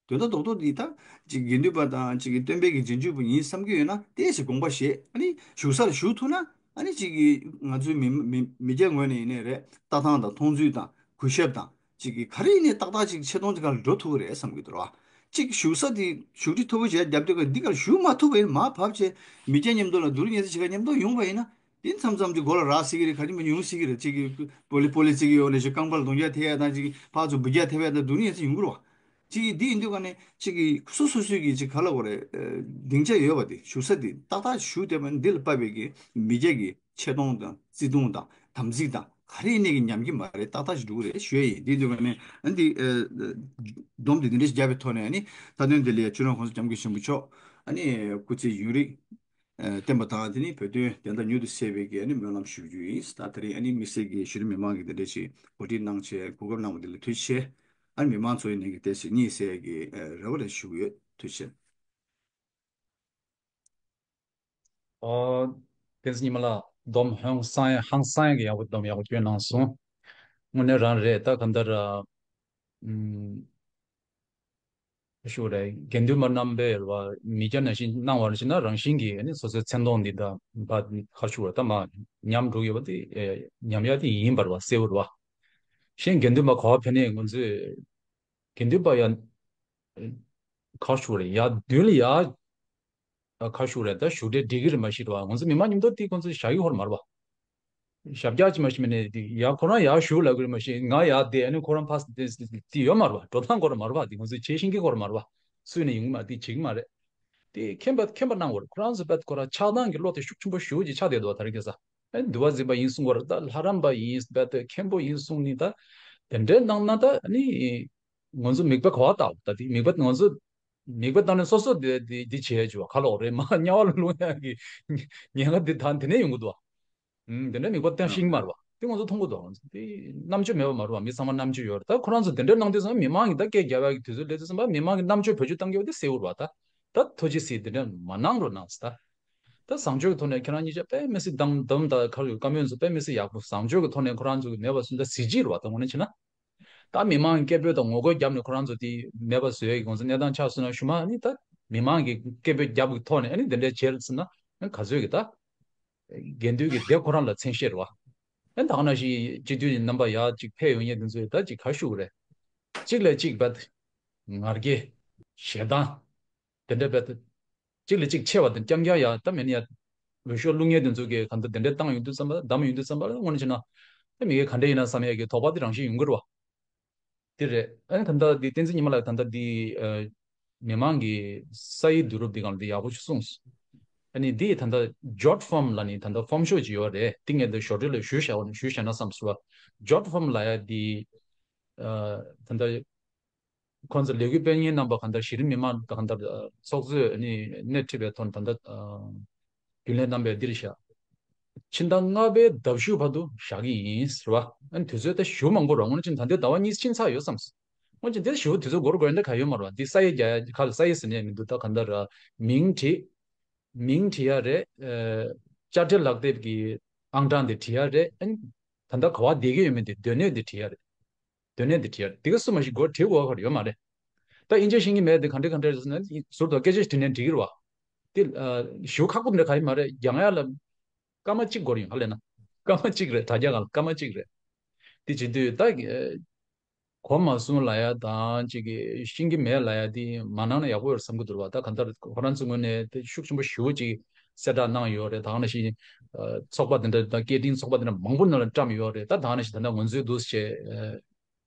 དོན་དག་རྡོག་རྡོག་འདི་ད་ཅིག་དགེ་འདུན་པ་དང་ཅིག་གི་སྟོན་པའི་གི་རྗེས་འཇུག་པ་ཡིན་བསམ་གྱི་ཡོད་ན་ཏོག་ཙམ་དགོངས་པ་བཞེས། ཨ་ནི་བཞུགས་སར་བཞུགས་ཐུབ་ན་ཨ་ནི་ཅིག་གི་ང་ཚོའི་མི་མི་མི་སྐྱ་ངོས་ནས་ཡིན་ནའི་རེད། ལྟ་སྟངས་དང་མཐོང་ཚུལ་དང་གུས་ཞབས་དང་ཅིག་གི་ག་རེ་ཡིན་ནའི་ཏག་ཏག་ཅིག་ཆེ་མཐོང་དེ་ག་ལ་འགྲོ་ཐུབ་ཀྱི་རེད་བསམ་གྱི་འདུག་ར། ཅིག་བཞུགས་ས་དེ་བཞུགས་ཁྲི་མཐོ་པོ་ཞིག་རྒྱབ་དུས་ཀ་འདི་ག་ལ་བཞུགས་མ་ཐུབ་པ་ཡིན་ན་མར་བབས་བྱས་མི་སྐྱ་མཉམ་དུ་ལ་བསྡུར་ཉན་ས་ཅིག་ག་མཉམ་དུ་ཡོང་བ་ཡིན་ན། དེ་མཚམས་མཚམས་ཀྱི་མགོ་ལ་རག་སྲིད་ཀྱི་རེད། ག་རེ་མ་ཉུང་སྲིད་ཀྱི་རེད། གཅིག་གི་པོ་ལི་པོ་ལི་བརྩི་གི་ཡོད་ནས་ཅིག་རྐང་པ་ལ་རྡུང་རྒྱག་ཐེབས་ཡ་དང་ཅིག་ཕར་ཚུར་འབུད་རྒྱག་ཐེབས་ཡ་དང་རྡུང་ནས་ཅིག་ཡོང་གི་རེད་བ། ཅིག་འདི་ཡིན་དུས་ཀ་ནས་ཅིག་གི་སོ་སོ་སོའི་གི་ཅིག་ག་ལབ་དགོས་རེད། སྡིངས་ཆ་ཡོད་པ་དེ་བཞུགས་ས་དེ་ཏག་ཏག་བཞུགས་བསྡད་པ་ནི་འདི་ལ་དཔག་པའི་གི་མི་སྐྱ་གི་ཆེ་མཐོང་དང་བརྩི་མཐོང་དང་དམ་ཚིག་དང་ག་རེ་ཡིན་ནའི་གི་ཉམས་ཀྱི་མ་རེད། ཏག་ཏག་ཅིག་འགྲོ་གི་རེད་ཞུ་ཡ་ཡིན། འདི་ཡིན་དུས་ཀ་ནས་ཨ་འདི་སྡོམ་དེ་འདི་འདྲ་ཞིག་བརྒྱབ་པའི་ཐོག་ནས་ཨ་ནི་མཐའ་དོན་དེ་ལ་ཡ་ཆོས་གྲོགས་གོང་ས་སྐྱབས་མགོན་ཆེན་པོ་མཆོག་ཨ་ནི་སྐུ་ཚེ་ཡུན་རིང་བརྟན་པ་དང་དེ་ནི་བོད་དོན་བདེན་མཐའ་མྱུར་དུ་གསལ་བའི་གི་ཨ་ནི་སྨོན་ལམ་ཞུ་རྒྱུ་ཡིན། ད་དེ་རིང་ཨ་ནི་དམིགས་བསལ་གྱི་གཞི་རིམ་མི་མང་གི་དེ་འདྲ་ཞིག་གོ་སྒྲིག་གནང་བྱས་གོ་སྐབས་གནང་བ་དེ་ལ་ཐུགས་རྗེ་ཆེ། ཨ་ནི་མི་མང་ཚོ་ཡི་ནང་གི་བལྟས་ཚེ་གཉིད་སད་ཀྱི་རེ་བ་རེ་ཞུ་གི་ཡོད། ཐུགས་རྗེ་ཆེ། ཨོ། བསྟན་འཛིན་ཉི་མ་ལགས་སྡོམ་ཧང་སང་ཡ་ཧང་སང་ཡ་གི་ཡག་པོ་སྡོམ་ཡག་པོ་སྐྱོན་གནང་སོང་། དངོས་གནས་རང་རེད། ད་ག་འདྲ་ར། ཨུམ། ཞུ་རེད། དགེ་འདུན་པ་རྣམ་པས་ར་མི་སྐྱ་ནང་བཞིན་གནང་བ་ནང་བཞིན་ན་རང་བཞིན་གྱིས་ནི་སོ་སོའི་མཚན་མཐོང་འདི་དང་བ་ཁ་ཞུ་ར་ད་མ་ཉམས་འགྲོ་ཡོད་པ་དེ་ཉམས་ཡ་དེ་ཡིན་པར་བ་གསལ་བོར་བ། གཞན་དགེ་འདུན་པ་ག་བ་ཕེབས་ནས་ང་ཚོས་དགེ་འདུན་པ་ཡ་ཁ་ཞུ་རེད་ཡ་མདུན་ལ་ཡ། ཁ་ཞུ་རེད། ད་ཞུ་འབྲས་འགྲིག་གི་རེད་མ་ཤེས་ར་བ། ང་ཚོ་མི་མང་མཉམ་དུ་དེ་ཁོང་ཚོ་བཞག་གི་ཧོར་མར་བ། ཞབས་བཀྱག་ཅིག་མ་ཤེས་མ་ནས་དེ་ཡ་ཁོ་རང་ཡ་ཞུ་ལབ་གི་རེད་མ་ཤེས། ང་ཡ་དེ་ཨ་ནི་ཁོ་རང་ཕ་སི་དེ་ཡོད་མར་བ། འགྲོ་སྟངས་ཁོ་རང་མར་བ། དེ་ཁོང་ཚོ་བྱེད་ཤེས་ཀྱི་ཁོ་རང་མར་བ། སུས་ནས་ཡོང་གི་མ་དེ་བྱེད་ཀྱི་མ་རེད། དེ་མཁྱེན་པ་མཁྱེན་པ་གནང་བར་ཁོ་རང་ཚོ་བེད་ཁོ་རང་ཆགས་སྡང་གི་བློ་དེ་ཤུགས་ཆེན་པོ་ཞེ་པོ་ཅིག་ཆགས་བསྡད་འདུག་ད་རེས་ཁ་སང་ཨ་ནི་འདུལ་བ་འཛིན་པ་ཡིན་གསུང་བར་ད་ལྷ་རམས་པ་ཡིན་བེད་མཁན་པོ་ཡིན་གསུང་ནི་ད། དེ་འདྲའི་གནང་ན་ད་ཨ་ནི། ང་ཚོ་མིག་དཔེ་ག་བ་བལྟ་ད་དེ་མིག་དཔེ་ང་ཚོ་མིག་དཔེ་བལྟ་ནས་སོ་སོ་དེ་དེ་དེ་བྱས་བྱུང་བ་ཁ་ལོག་རེད་མ་དམྱལ་བ་ལ་ལྷུང་ཡག་གི་ཉེན་ཁ་དེ་ད་དེ་ནས་ཡོང་གི་འདུག་ཨ། དེ་འདྲ་མིག་དཔེ་བལྟ་ཤེས་ཀྱི་མ་རེད་བ། དེ་ང་ཚོ་མཐོང་གི་འདུག་ང་ཚོ་དེ་རྣམ་དཔྱོད་མེད་པ་མ་རེད་བ། མི་ཚང་མ་རྣམ་དཔྱོད་ཡོད་རེད། ད་ཁོ་རང་ཚོ་དེ་འདྲ་གནང་དུས་ཙམ་མི་མང་གིས་ད་སྐད་རྒྱབ་ཡག་གི་དུས་ཚོད་སླེབས་དུས་ཙམ་པ་མི་མང་གི་རྣམ་དཔྱོད་བེད་སྤྱོད་བཏང་གི་ཡོད་དེ་གསལ་བོ་རེད་བ། ད་ད་ཐུགས་རྗེ་གཟིགས་དེ་འདྲ་མ་གནང་རོགས་གནང་ཟེར་ད། ད་བཟང་སྤྱོད་ཀྱི་ཐོག་ནས་ཁྱེད་རང་གཉིས་ཆ་དཔེ་མི་སྲིད་དམ་དམ་ད་ག་རེ་བཀའ་མོལ་ཚོ་དཔེ་མི་སྲིད་ཡག་པོ། བཟང་སྤྱོད་ཀྱི་ཐོག་ནས་ཁོ་རང་ཚོ་གི་མེད་པ་སུ་འདྲ་གཟི་བརྗིད་རེད་བ། ད་དངོས་གནས་བྱས་ན། ད་མི་མང་གི་སྐད་འབོད་དང་ངོ་རྒོལ་བརྒྱབ་ནས་ཁོ་རང་ཚོ་དེ་མེད་པ་བཟོ་ཡ་གི་གོང་ས་གནས་སྟངས་ཆགས་སོང་ན། ཞུ་མ་ཨ་ནི་ད་མི་མང་གི་སྐད་འབོད་རྒྱབ་ཀྱི་ཐོག་ནས་ཨ་ནི་དེ་འདྲའི་བྱས་ཟིན་ན་ཨ་ནི་ག་ཚོད་ཀྱི་ད་དགེ་འདུན་གྱི་སྡེ་ཁོ་རང་ལ་མཚན་ཤས་རེད་བ། ཨ་ནི་ད་ག་ནང་བཞིན་སྤྱི་འཐུས་ཀྱི་རྣམ་པ་ཡར་ཅིག་ཕེབས་ཡོང་མཁན་དེ་ཚོས་ད་ཅིག་ག་ཞུ་གི་རེད། གཅིག་ལས་གཅིག་བད་ང་རྒྱལ། ཞེ་སྡང་། དེ་འདྲ་བད། གཅིག་ལས་གཅིག་ཆེ་བ་དང་རྐྱང་རྐྱང་ཡ་ད་མེད་ན་ཡ། འོས་ཤོག་བླུག་མཁན་དེ་ཚོ་གིས་གང་ལྟར་དེ་འདྲ་བཏང་ཡོང་དུས་ཙམ་པ་བདམས་ཡོང་དུས་ཙམ་པ་ལ་དངོས་གནས་བྱས་ན། ཨ་མི་གིས་ག་འདྲ་ཡིན་ན་བསམ་ཡ་གི་དོགས་པ་དེ་རང་བཞིན་ཡོང་གི་རེད་བ། དེ་རེད། ཨ་ནི་ད་ལྟ་འདི་བསྟན་འཛིན་ཉི་མ་ལགས་ད་ལྟ་འདི་ཨ་མི་མང་གི་ས་ཡི་བསྡུ་རུབ་འདི་སྒང་ལ་འདི་ཡག་པོ་ཞིག་གསུངས་སོང་། ཨ་ནི་འདི་ད་ལྟ་ཇོཊ་ཕོམ་ལབ་ནི་ད་ལྟ་ཕོམ་ཤོག་ཅིག་ཡོད་རེད། འདི་ངས་འདི་ཞོར་འཕྲོས་ལ་ཞུས་བཞག་པ་ནི་ཞུས་བཞག་ན་བསམ་སོང་བ། ཇོཊ་ཕོམ་ལབ་ཡ་འདི་ཨ་ད་ལྟ་ཁོང་ཚོ་ལས་འགུལ་སྤེལ་མཁན་རྣམ་པ་གང་ལྟར་གཞི་རིམ་མི་མང་དང་གང་ལྟར་ཨ་ཚོགས་གཙོས་ཨ་ནི་སྣེ་ཁྲིད་པའི་ཐོག་ནས་ད་ལྟ་ཨ་རྒྱུན་ལས་རྣམ་པས་འདིར་བཞག་ཕྱི་ཟླ་ལྔ་པའི་ཟླ་གཞུག་བར་དུ་བཞག་གི་ཡིན་ཟེར་བ། ཨ་ནི་དུས་ཚོད་ད་ཞེ་པོ་མང་པོ་རེད། དངོས་གནས་བྱས་ན་ད་ལྟའི་ཟླ་བ་གཉིས་ཕྱིན་ཚར་ཡོད་བསམ་སོང་། དངོས་གནས་བྱས་ན་དེ་ཞེ་པོ་དུས་ཚོད་འགོར་དགོས་ཡ་འདྲ་ག་ཡོད་མ་རེད་བ། འདི་ས་ཡི་རྒྱག་ཡ་ག་ལ་ས་ཡི་ཟེར་ནས་མི་འདུག་ད་གང་ལྟར་ཨ་མིང་བྲིས། མིང་བྲིས་ཡ་རེད། ཨ་དཔྱ་ཁྲལ་ལག་དེབ་ཀྱི་ཨང་གྲངས་དེ་བྲིས་ཡ་རེད། ཨ་ནི་ད་ལྟ་ག་པར་བསྡད་ཀྱི་ཡོད་མེད་དེ་སྡོད་གནས་དེ་བྲིས་ཡ་རེད། སྡོད་གནས་དེ་བྲིས་ཡ་རེད། དེ་ག་སུ་མ་ཞིག་སྒོ་བྲིས་དགོས་པ་ཡོད་མ་རེད། ད་དབྱིན་ཇི་ཤེས་ཀྱི་མེད་དེ་ག་འདྲ་ག་འདྲ་རེད་ཟེར་ན་ཟུར་དུ་སྐད་ཆ་དྲིས་ནས་འགྲིག་གི་རེད་བ། དེ་ཨ་ཞེ་པོ་ཁག་པོ་འདྲ་ག་ཡོད་མ་རེད། རྒྱག་ཡ་ལ་སྐར་མ་གཅིག་འགོར་ཡོང་། ཧ་ལས་ན་སྐར་མ་གཅིག་རེད། དྲ་རྒྱ་སྒང་ལ་སྐར་མ་གཅིག་རེད། དེ་བྱེད་དུས་ད་གོ་མ་སོང་ལབ་ཡ་དང་ཅིག་གི་ཤེས་ཀྱི་མེད་ལབ་ཡ་དེ་མ་གནང་ན་ཡག་པོ་ཡོད་བསམ་གྱི་འདུག་བ། ད་གང་ལྟར་ཁོ་རང་ཚོའི་ངོས་ནས་དེ་ཤུགས་ཆེན་པོ་ཞེ་པོ་ཅིག་གསལ་བསྒྲགས་གནང་ཡོད་རེད། ད་ག་ནང་བཞིན་ཨ་ཚོགས་པ་དེ་འདྲ་དང་སྐད་འཕྲིན་ཚོགས་པ་དེ་འདྲ་མང་པོ་ནང་ལ་བཀྲམ་ཡོད་རེད། ད་ད་ག་ནང་བཞིན་ད་ལྟ་ང་ཚོའི་འདུག་སེ་བྱས་ཨ་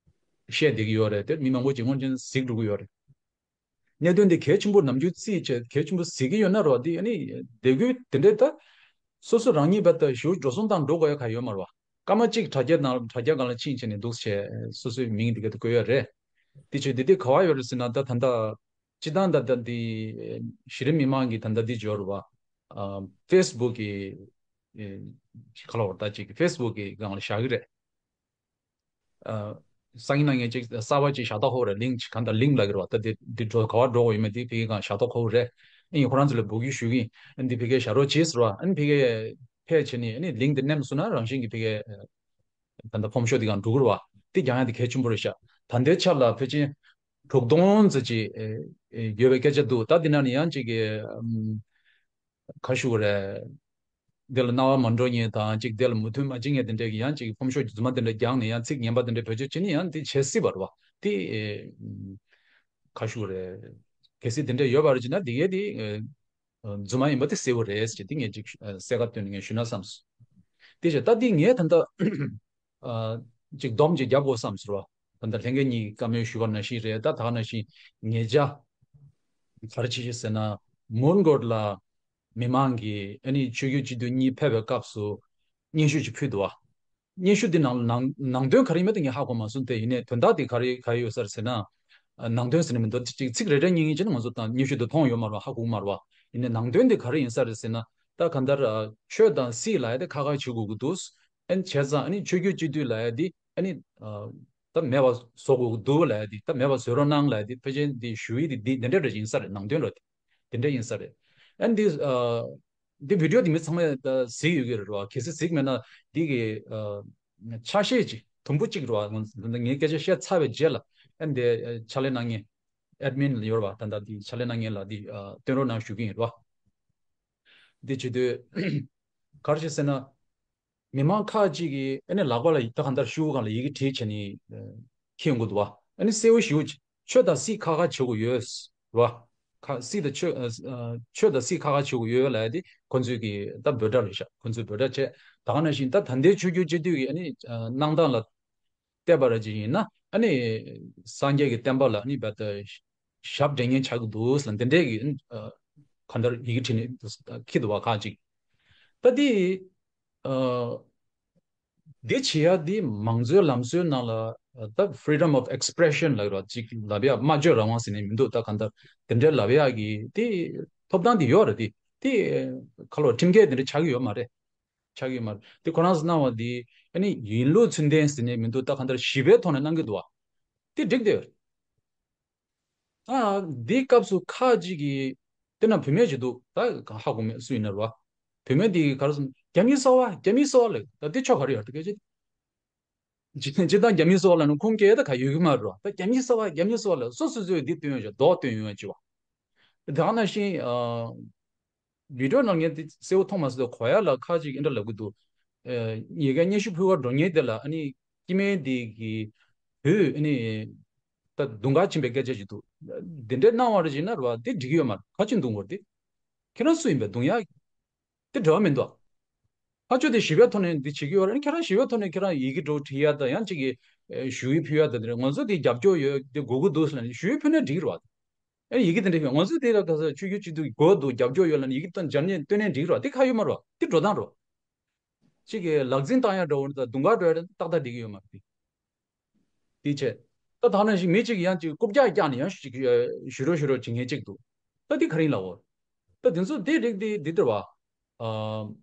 བཤད་བསྡད་ཀྱི་ཡོད་རེད། དེ་མི་མང་པོ་ཅིག་དངོས་གནས་གཟིགས་འགྲོ་གི་ཡོད་རེད། གནད་དོན་འདི་གལ་ཆེན་པོ་ནམ་རྒྱུན་རྩིས་བྱས་གལ་ཆེན་པོ་གཟིགས་ཀྱི་ཡོད་ན་རེད་བ། འདི་ཨ་ནི་དེ་དགོས་དེ་འདྲའི་ད་སོ་སོ་རང་ཉིད་བར་དུ་ཞེ་པོ་འགྲོ་སོང་བཏང་འགྲོ་དགོས་ཡ་ག་ཡོད་མ་རེད་བ། སྐར་མ་གཅིག་དྲ་རྒྱ་ནང་དྲ་རྒྱ་སྒང་ལ་ཕྱིན་བྱས་ནས་འདུག་སེ་བྱས་སོ་སོའི་མིང་འདི་ག་དེ་བཀོད་ཡོད་རེད། དེ་བྱས་དེ་དེ་ག་པར་ཡོད་རེད་ཟེར་ན། ད་ད་ལྟ་སྤྱི་བཏང་ད་ལྟ་འདི་གཞི་རིམ་མི་མང་གི་ད་ལྟ་འདི་འབྱོར་བ་ཨ་ཕེ་སི་བུག་གི་ཨེ་ག་ལ་བར་ད་ཅིག་ཕེ་སི་བུག་གི་སྒང་ལ་བཞག་གི་རེད། ཨ། སང་ཉིན་གནངས་ཉིན་ཅིག་གསར་པ་ཅིག་བཞག་ཐོག་ཁོ་རེ་ལིང་ཅིག་གང་ལྟར་ལིང་ལབ་ཀྱི་རེད་བ། ད་དེ་འདི་འགྲོ་ག་བར་འགྲོ་དགོས་ཡོད་མེད་དེ་ཕ་གི་གང་བཞག་ཐོག་ཁོ་རེ། ཨ་ནི་ཁོ་རང་ཚོ་ལ་འབོད་སྐུལ་ཞུ་གི་ཡིན། ཨ་ནི་འདི་ཕ་གིར་བཞག་རོགས་བྱེད་ཟེར་བ། ཨ་ནི་ཕ་གིར་ཕེབས་བྱས་ནས་ཨ་ནི་ལིང་དེ་མནན་སོང་ན་རང་བཞིན་གྱིས་ཕ་གིར་ད་ལྟ་ཕོམ་ཤོག་འདི་གང་འགྲོ་གི་རེད་བ། དེ་རྒྱག་ཡ་དེ་གལ་ཆེན་པོ་རེད་ཤག་ད་ལྟའི་ཆར་ལ་ཕལ་ཆེར་དྲུག་སྟོང་ཙམ་ཅིག་ཡོད་པའི་སྐད་ཆ་འདུག་ད་འདི་ནང་ནས་ཡང་ཅིག་གི་ག་ཞུ་དགོས་རེད། འདི་ལ་སྣང་བ་མ་འགྲོ་མཁན་དང་ཅིག་འདི་ལ་མོས་མཐུན་མ་བྱེད་མཁན་དེ་འདྲས་ཀྱི་ཡང་ཅིག་ཕོམ་ཤོག་རྫུན་མ་དེ་འདྲས་རྒྱག་ནས་ཡང་ཚིག་ངན་པ་དེ་འདྲས་བེད་སྤྱོད་བྱེད་ནས་ཡང་འདི་བྱེད་སྲིད་པ་རེད་བ། དེ་ག་ཞུ་དགོས་རེད། གལ་སྲིད་དེ་འདྲས་ཡོད་པ་རེད་ཅེ་ན་འདི་གས་དེ་རྫུན་མ་ཡིན་པ་དེ་གསལ་པོ་རེད་ཅེས་དེ་ངས་ཅིག་གསལ་ཁ་བཏོན་ནས་ངས་ཞུས་ན་བསམས་སོང་། དེ་བྱས་ད་འདི་ངས་ད་ལྟ་ཅིག་སྡོམ་ཅིག་རྒྱབ་དགོས་བསམས་སོང་བ། ད་ལྟ་ལྷན་རྒྱས་གཉིས་བཀའ་མོལ་ཞུས་པ་ནང་བཞིན་རེད། ད་ད་ག་ནང་བཞིན་ཉེ་ཆར་ག་རེ་བྱེད་ཤེས་ཟེར་ན། མོན་གྷོ་ལ་མི་མང་གིས་ཨ་ནི་ཆོས་བརྒྱུད་སྤྱི་འཐུས་གཉིས་ཕེབས་པའི་སྐབས་སུ་སྙན་ཞུ་ཅིག་ཕུལ་འདུག་བ། སྙན་ཞུ་འདི་ནང་ནང་ནང་དོན་ག་རེ་ཡིན་མིན་དེ་ངས་ཧ་གོ་མ་སོང་། དེ་ཡིན་ནའི་དོན་དག་དེ་ག་རེ་ག་རེ་ཡོད་ས་རེད་ཟེར་ན། ཨ་ནང་དོན་ཟེར་ནས་མི་འདུག་ཅིག་ཚིག་རེ་རེ་གཉིས་གཉིས་བྱས་ན་ང་ཚོ་དང་སྙན་ཞུ་དེ་མཐོང་ཡོད་མ་རེད་བ། ཧ་གོ་གི་མ་རེད་བ། ཡིན་ནའི་ནང་དོན་དེ་ག་རེ་ཡིན་ས་རེད་ཟེར་ན། ད་གང་ལྟར་ཨ་ཆོས་དང་སྲིད་ལབ་ཡ་དེ་ཁ་ཁ་བྱེད་དགོས་ཀྱི་འདུག་ཨ་ནི་བྱས་ཙང་ཨ་ནི་ཆོས་བརྒྱུད་སྤྱི་འཐུས་ལབ་ཡ་དེ་ཨ་ནི་ཨ་ད་མེད་པ་བཟོ་དགོས་ཀྱི་འདུག་ལབ་ཡ་དེ། ད་མེད་པ་བཟོ་རོགས་གནང་ལབ་ཡ་དེ་ཕལ་ཆེར་དེ་ཞུ་ཡི་དེ་འདི་འདི་འདྲ་རེ་ཡིན་ས་རེད། ནང་དོན་རེད། དེ་འདྲ་ཡིན་ས་རེད། ཨ་ནི་འདི་ཨ་འདི་བི་ཌི་ཡོ་འདི་མི་ཚང་མས་ད་གཟིགས་ཡོད་ཀྱི་རེད་བ། གལ་སྲིད་གཟིགས་མེད་ན་འདི་གི་ཨ་ཆ་ཤས་ཅིག་དུམ་བུ་གཅིག་རེད་བ། ངས་སྐད་ཆ་བཤད་ཚར་བའི་རྗེས་ལ་ཨ་ནི་འདི་ཕྱག་ལས་གནང་མཁན་ཨེཌ་མིན་ལ་ཡོད་རེད་བ། ད་ལྟ་འདི་ཕྱག་ལས་གནང་མཁན་ལ་འདི་ཨ་སྟོན་རོགས་གནང་ཞུ་གི་ཡིན་རེད་བ། འདི་བྱེད་དུས་ག་རེ་བྱེད་ཟེར་ན། མི་མང་ཁག་ཅིག་གིས་ཨ་ནི་ལག་པ་ལ་ད་གང་ལྟར་ཤོག་གུ་སྒང་ལ་ཡི་གེ་བྲིས་བྱས་ནས་ཨ་འཁྱེར་ཡོང་གི་འདུག་བ། ཨ་ནི་གསལ་བོ་ཞེ་པོ་ཅིག་ཆོས་དང་སྲིད་ཁ་ཁ་བྱེད་དགོས་ཡོད་བ། ཁ་སྲིད་དང་ཆོས་ཨ་ཨ་ཆོས་དང་སྲིད་ཁ་ཁ་བྱེད་དགོས་ཡོད་ལབ་ཡ་དེ་ཁོ་ཚོས་ཀྱི་ད་འབོད་སྒྲ་རེད་ཤག་ཁོ་ཚོས་འབོད་སྒྲ་བྱས། ད་ག་ནང་བཞིན་ད་ད་ལྟའི་ཆོས་བརྒྱུད་སྤྱི་འཐུས་ཀྱི་ཨ་ནི་ཨ་གནང་སྟངས་ལ་བལྟས་པ་ར་ཅིག་ཡིན་ན། ཨ་ནི་སངས་རྒྱས་ཀྱི་བསྟན་པ་ལ་ཨ་ནི་རྦད་དེ་ཞབས་འདྲེན་མཁན་ཆགས་ཀྱི་འདུག་ཟེར་ན་འདི་འདྲས་ཀྱི་ཨ་གང་ལྟར་ཡི་གེ་བྲིས་ནས་འཁྱེར་འདུག་བ་ཁག་ཅིག་ད་འདི་ཨ་འདི་བྱེད་ཡ་འདི་མང་གཙོའི་ལམ་སྲོལ་ནང་ལ་ད་freedom of expression ལབ་ཀྱི་རེད་བ། ཅིག་ལབ་ཡ་སྨྲ་བརྗོད་རང་དབང་ཟེར་ནས་མི་འདུག་ད་གང་ལྟར་དེ་འདྲའི་ལབ་ཡ་གི་དེ་ཐོབ་ཐང་དེ་ཡོད་རེད། དེ་དེ་ག་ལོ་ཁྲིམས་འགལ་དེ་འདྲ་ཆགས་ཀྱི་ཡོད་མ་རེད། ཆགས་ཀྱི་ཡོད་མ་རེད། དེ་ཁོ་རང་ཚོ་གནང་བ་དེ་ཨ་ནི་ཡིན་ལུགས་ཚུལ་ལྡན་ཟེར་ནས་མི་འདུག་ད་གང་ལྟར་ཞི་བའི་ཐོག་ནས་གནང་གི་འདུག་བ། དེ་འགྲིག་དེ། ཨ་འདིའི་སྐབས་སུ་ཁག་ཅིག་གིས་དེ་ན་བུད་མེད་ཅིག་འདུག་ད་གང་ཧ་གོ་མེད་སུ་ཡིན་ན་རེད་བ། བུད་མེད་དེ་ག་རེ་ཟེར། རྒྱ་མིའི་སོ་པ། རྒྱ་མིའི་སོ་པ་ལབ། ད་དེ་ཆོ་ག་རེ་ཡོད་རེད། དེ་སྐད་ཆ། སྤྱིར་བཏང་རྒྱ་མིའི་སོ་པ་ལབ་ན་ཁུངས་སྐྱེལ་ཡ་ད་ག་ཡོད་ཀྱི་མ་རེད་པ། ད་རྒྱ་མིའི་སོ་པ། རྒྱ་མིའི་སོ་པ་ལབ། སོ་སོ་སོས་འདི་སྟོན་ཡོང་བྱས་མདོག་སྟོན་ཡོང་བྱས་པ། དེ་ག་ནང་བཞིན། ཨ། བི་ཌིའོ་ནང་ངས་དེ་གསལ་པོ་མཐོང་མ་སོང་། གོ་ཡ་ལ་ཁ་ཅིག་ཨེ་འདྲ་ལབ་གི་འདུག། ཨ། ཉེ་གའི་སྙན་ཞུ་ཕུལ་བར་འགྲོ་མཁན་དེ་ལ། ཨ་ནི་སྐྱེ་དམན་དེ་གི་བུས། ཨ་ནི་ད་རྡུང་ག་ཕྱིན་པའི་སྐད་ཆ་ཞིག་འདུག། དེ་འདྲའི་གནང་བ་རེད་ཅེ་ན་རེད་པ། དེ་འགྲིག་གི་ཡོད་མ་རེད། ག་ཅིག་རྡུང་དགོས་རེད། དེ་ཁྱེད་རང་སུ་ཡིན་པས་རྡུང་ཡ། དེ་འབྲེལ་བ་མི་འདུག། ཕར་ཕྱོགས་དེ་ཞི་བའི་ཐོག་ནས་འདི་བྱེད་ཀྱི་ཡོད་རེད། ཁྱེད་རང་ཞི་བའི་ཐོག་ནས་ཁྱེད་རང་ཡི་གེ་འདྲ་བོ་བྲིས་ཡ་དང་། ཡང་གཅིག་གིས་ཨེ་ཞུ་ཡིག་ཕུལ་ཡ་དང་། དེ་འདྲ་ང་ཚོ་དེ་རྒྱབ་སྐྱོར་ཡོད། དེ་དགོས་ཀྱི་འདུག་ཟེར་ན་ཞུ་ཡིག་ཕུལ་ན་འགྲིག་གི་རེད་པ། ཨེ་ཡི་གེ་དེ་འདྲ་ཕུལ། ང་ཚོ་དེ་ལ་ག་ས་ཆོས་བརྒྱུད་སྤྱི་འཐུས་དགོས་འདུག། རྒྱབ་སྐྱོར་ཡོད་ལབ་ནས་ཡི་གེ་སྟོན། སྦྱར་ནས་སྟོན་ནས་འགྲིག་གི་རེད་པ། དེ་ག་ཡོད་མ་རེད་པ། དེ་འགྲོ་སྟངས་རེད་པ། གཅིག་གིས་ལག་འཛིན་བཏང་ཡ་འདྲ་བོ་དང་རྡུང་ག་འགྲོ་ཡ་ཏག་ཏག་འགྲིག་གི་ཡོད་མ་རེད། དེ་བྱས། ད་ད་ནང་བཞིན་མི་གཅིག་ཡང་གཅིག་རྐུབ་བཀྱག་བཀྱག་ནས་ཡང་ཞིག་ཞུ་རོགས་ཞུ་རོགས་བྱེད་མཁན་གཅིག་འདུག། ད་འདི་ག་རེ་ཡིན་ལབ་འོ། ད་འདི་ཚོ་འདི་རིགས་འདི་འདི་འདྲ་བ། ཨ།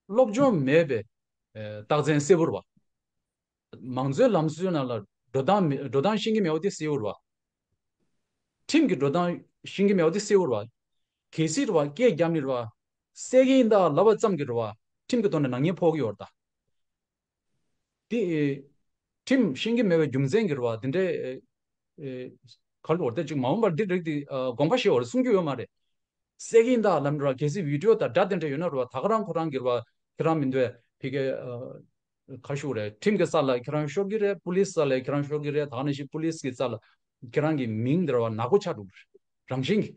སློབ་སྦྱོང་མེད་པའི་ཨ་རྟགས་མཚན་གསལ་པོ་རེད་པ། མང་གཙོའི་ལམ་སྲོལ་ནང་ལ་འགྲོ་སྟངས་མེད། འགྲོ་སྟངས་ཤེས་ཀྱི་མེད་པ་དེ་གསལ་པོ་རེད་པ། ཁྲིམས་ཀྱི་འགྲོ་སྟངས་ཤེས་ཀྱི་མེད་པ་དེ་གསལ་པོ་རེད་པ། གལ་སྲིད་རེད་པ། སྐད་རྒྱབ་ནས་རེད་པ། བསད་ཀྱི་ཡིན་ད་ལབ་པ་ཙམ་གྱིས་རེད་པ། ཁྲིམས་ཀྱི་ཐོག་ནས་ནག་ཉེས་ཕོག་གི་ཡོད་རེད་ད། དེ། ཁྲིམས་ཤེས་ཀྱི་མེད་པའི་རྒྱུ་མཚན་གྱིས་རེད་པ། དེ་འདྲའི་ཨེ་ག་རེ་ལབ་དགོས་རེད། ད་ཅིག་མ་འོངས་པར་འདི་རིགས་དེ་ཨ་དགོངས་པ་བཞེས་པ་རེད། གསུང་རྒྱུ་ཡོད་མ་རེད། བསད་ཀྱི་ཡིན་ད་ལབ་ནས་རེད་པ། གལ་སྲིད་བི་ཌིའོ་དང་སྒྲ་དེ་འདྲ་ཡོད་ན་རེད་པ། ད་ག་རང་ཁོ་རང་གིས་རེད་པ། ཁྱེད་རང་མི་འདོད་ཕི་གའི་ཨ་ག་རེ་ཞུ་དགོས་རེད། ཁྲིམས་ཀྱི་ས་ལ་ཁྱེད་རང་ཤོར་གྱི་རེད། པུ་ལིས་ས་ལ་ཁྱེད་རང་ཤོར་གྱི་རེད། ད་ག་ནང་བཞིན་པུ་ལིས་ཀྱི་ས་ལ་ཁྱེད་རང་གི་མིང་དེ་རེད་པ་ནག་པོ་ཆགས་འགྲོ་གི་རེད། རང་བཞིན་གྱིས།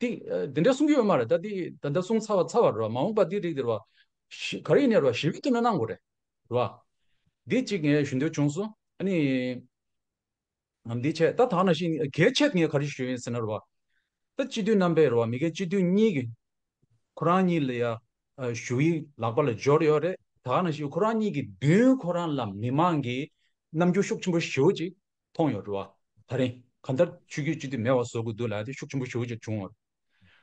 དེ་ཨ་དེ་འདྲ་གསུང་གི་ཡོད་མ་རེད། ད་དེ་ད་ལྟ་གསུང་ཚར་བ་ཚར་བ་རེད་པ། མ་འོངས་པ་དེ་རིགས་དེ་རེད་པ། ཞི་ག་རེ་ཡིན་ནའི་རེད་པ། ཞི་བའི་ཐོག་ནས་གནང་དགོས་རེད། རེད་པ། འདི་གཅིག་ངས་ཞུ་འདོད་བྱུང་སོང་། ཨ་ནི། ཨ་འདི་བྱས། ད་ད་ག་ནང་བཞིན་གལ་ཆེ་ངས་ག་རེ་ཞུ་ཡིན་ཟེར་ན་རེད་པ། ད་སྤྱི་འཐུས་རྣམ་པས་རེད་པ། མི་སྒེར་སྤྱི་འཐུས་གཉིས་ཀྱིས་ཁོ་རང་གཉིས་ལ་ཡ་ཨ་ཞུ་ཡིག་ལག་པ་ལ་འབྱོར་ཡོད་རེད། ད་ག་ནང་བཞིན་ཁོ་རང་གཉིས་ཀྱི་མདུན་ཁོ་རང་ལ་མི་མང་གིས་རྣམ་འགྱུར་ཤུགས་ཆེན་པོ་ཞེ་པོ་ཅིག་མཐོང་ཡོད་རེད་པ། ད་རིང་གང་ལྟར་ཆོས་བརྒྱུད་སྤྱི་འཐུས་མེད་པ་བཟོ་དགོས་འདུག་ལབ་ཡ་དེ་ཤུགས་ཆེན་པོ་ཞེ་པོ་ཅིག་བྱུང་བ་རེད།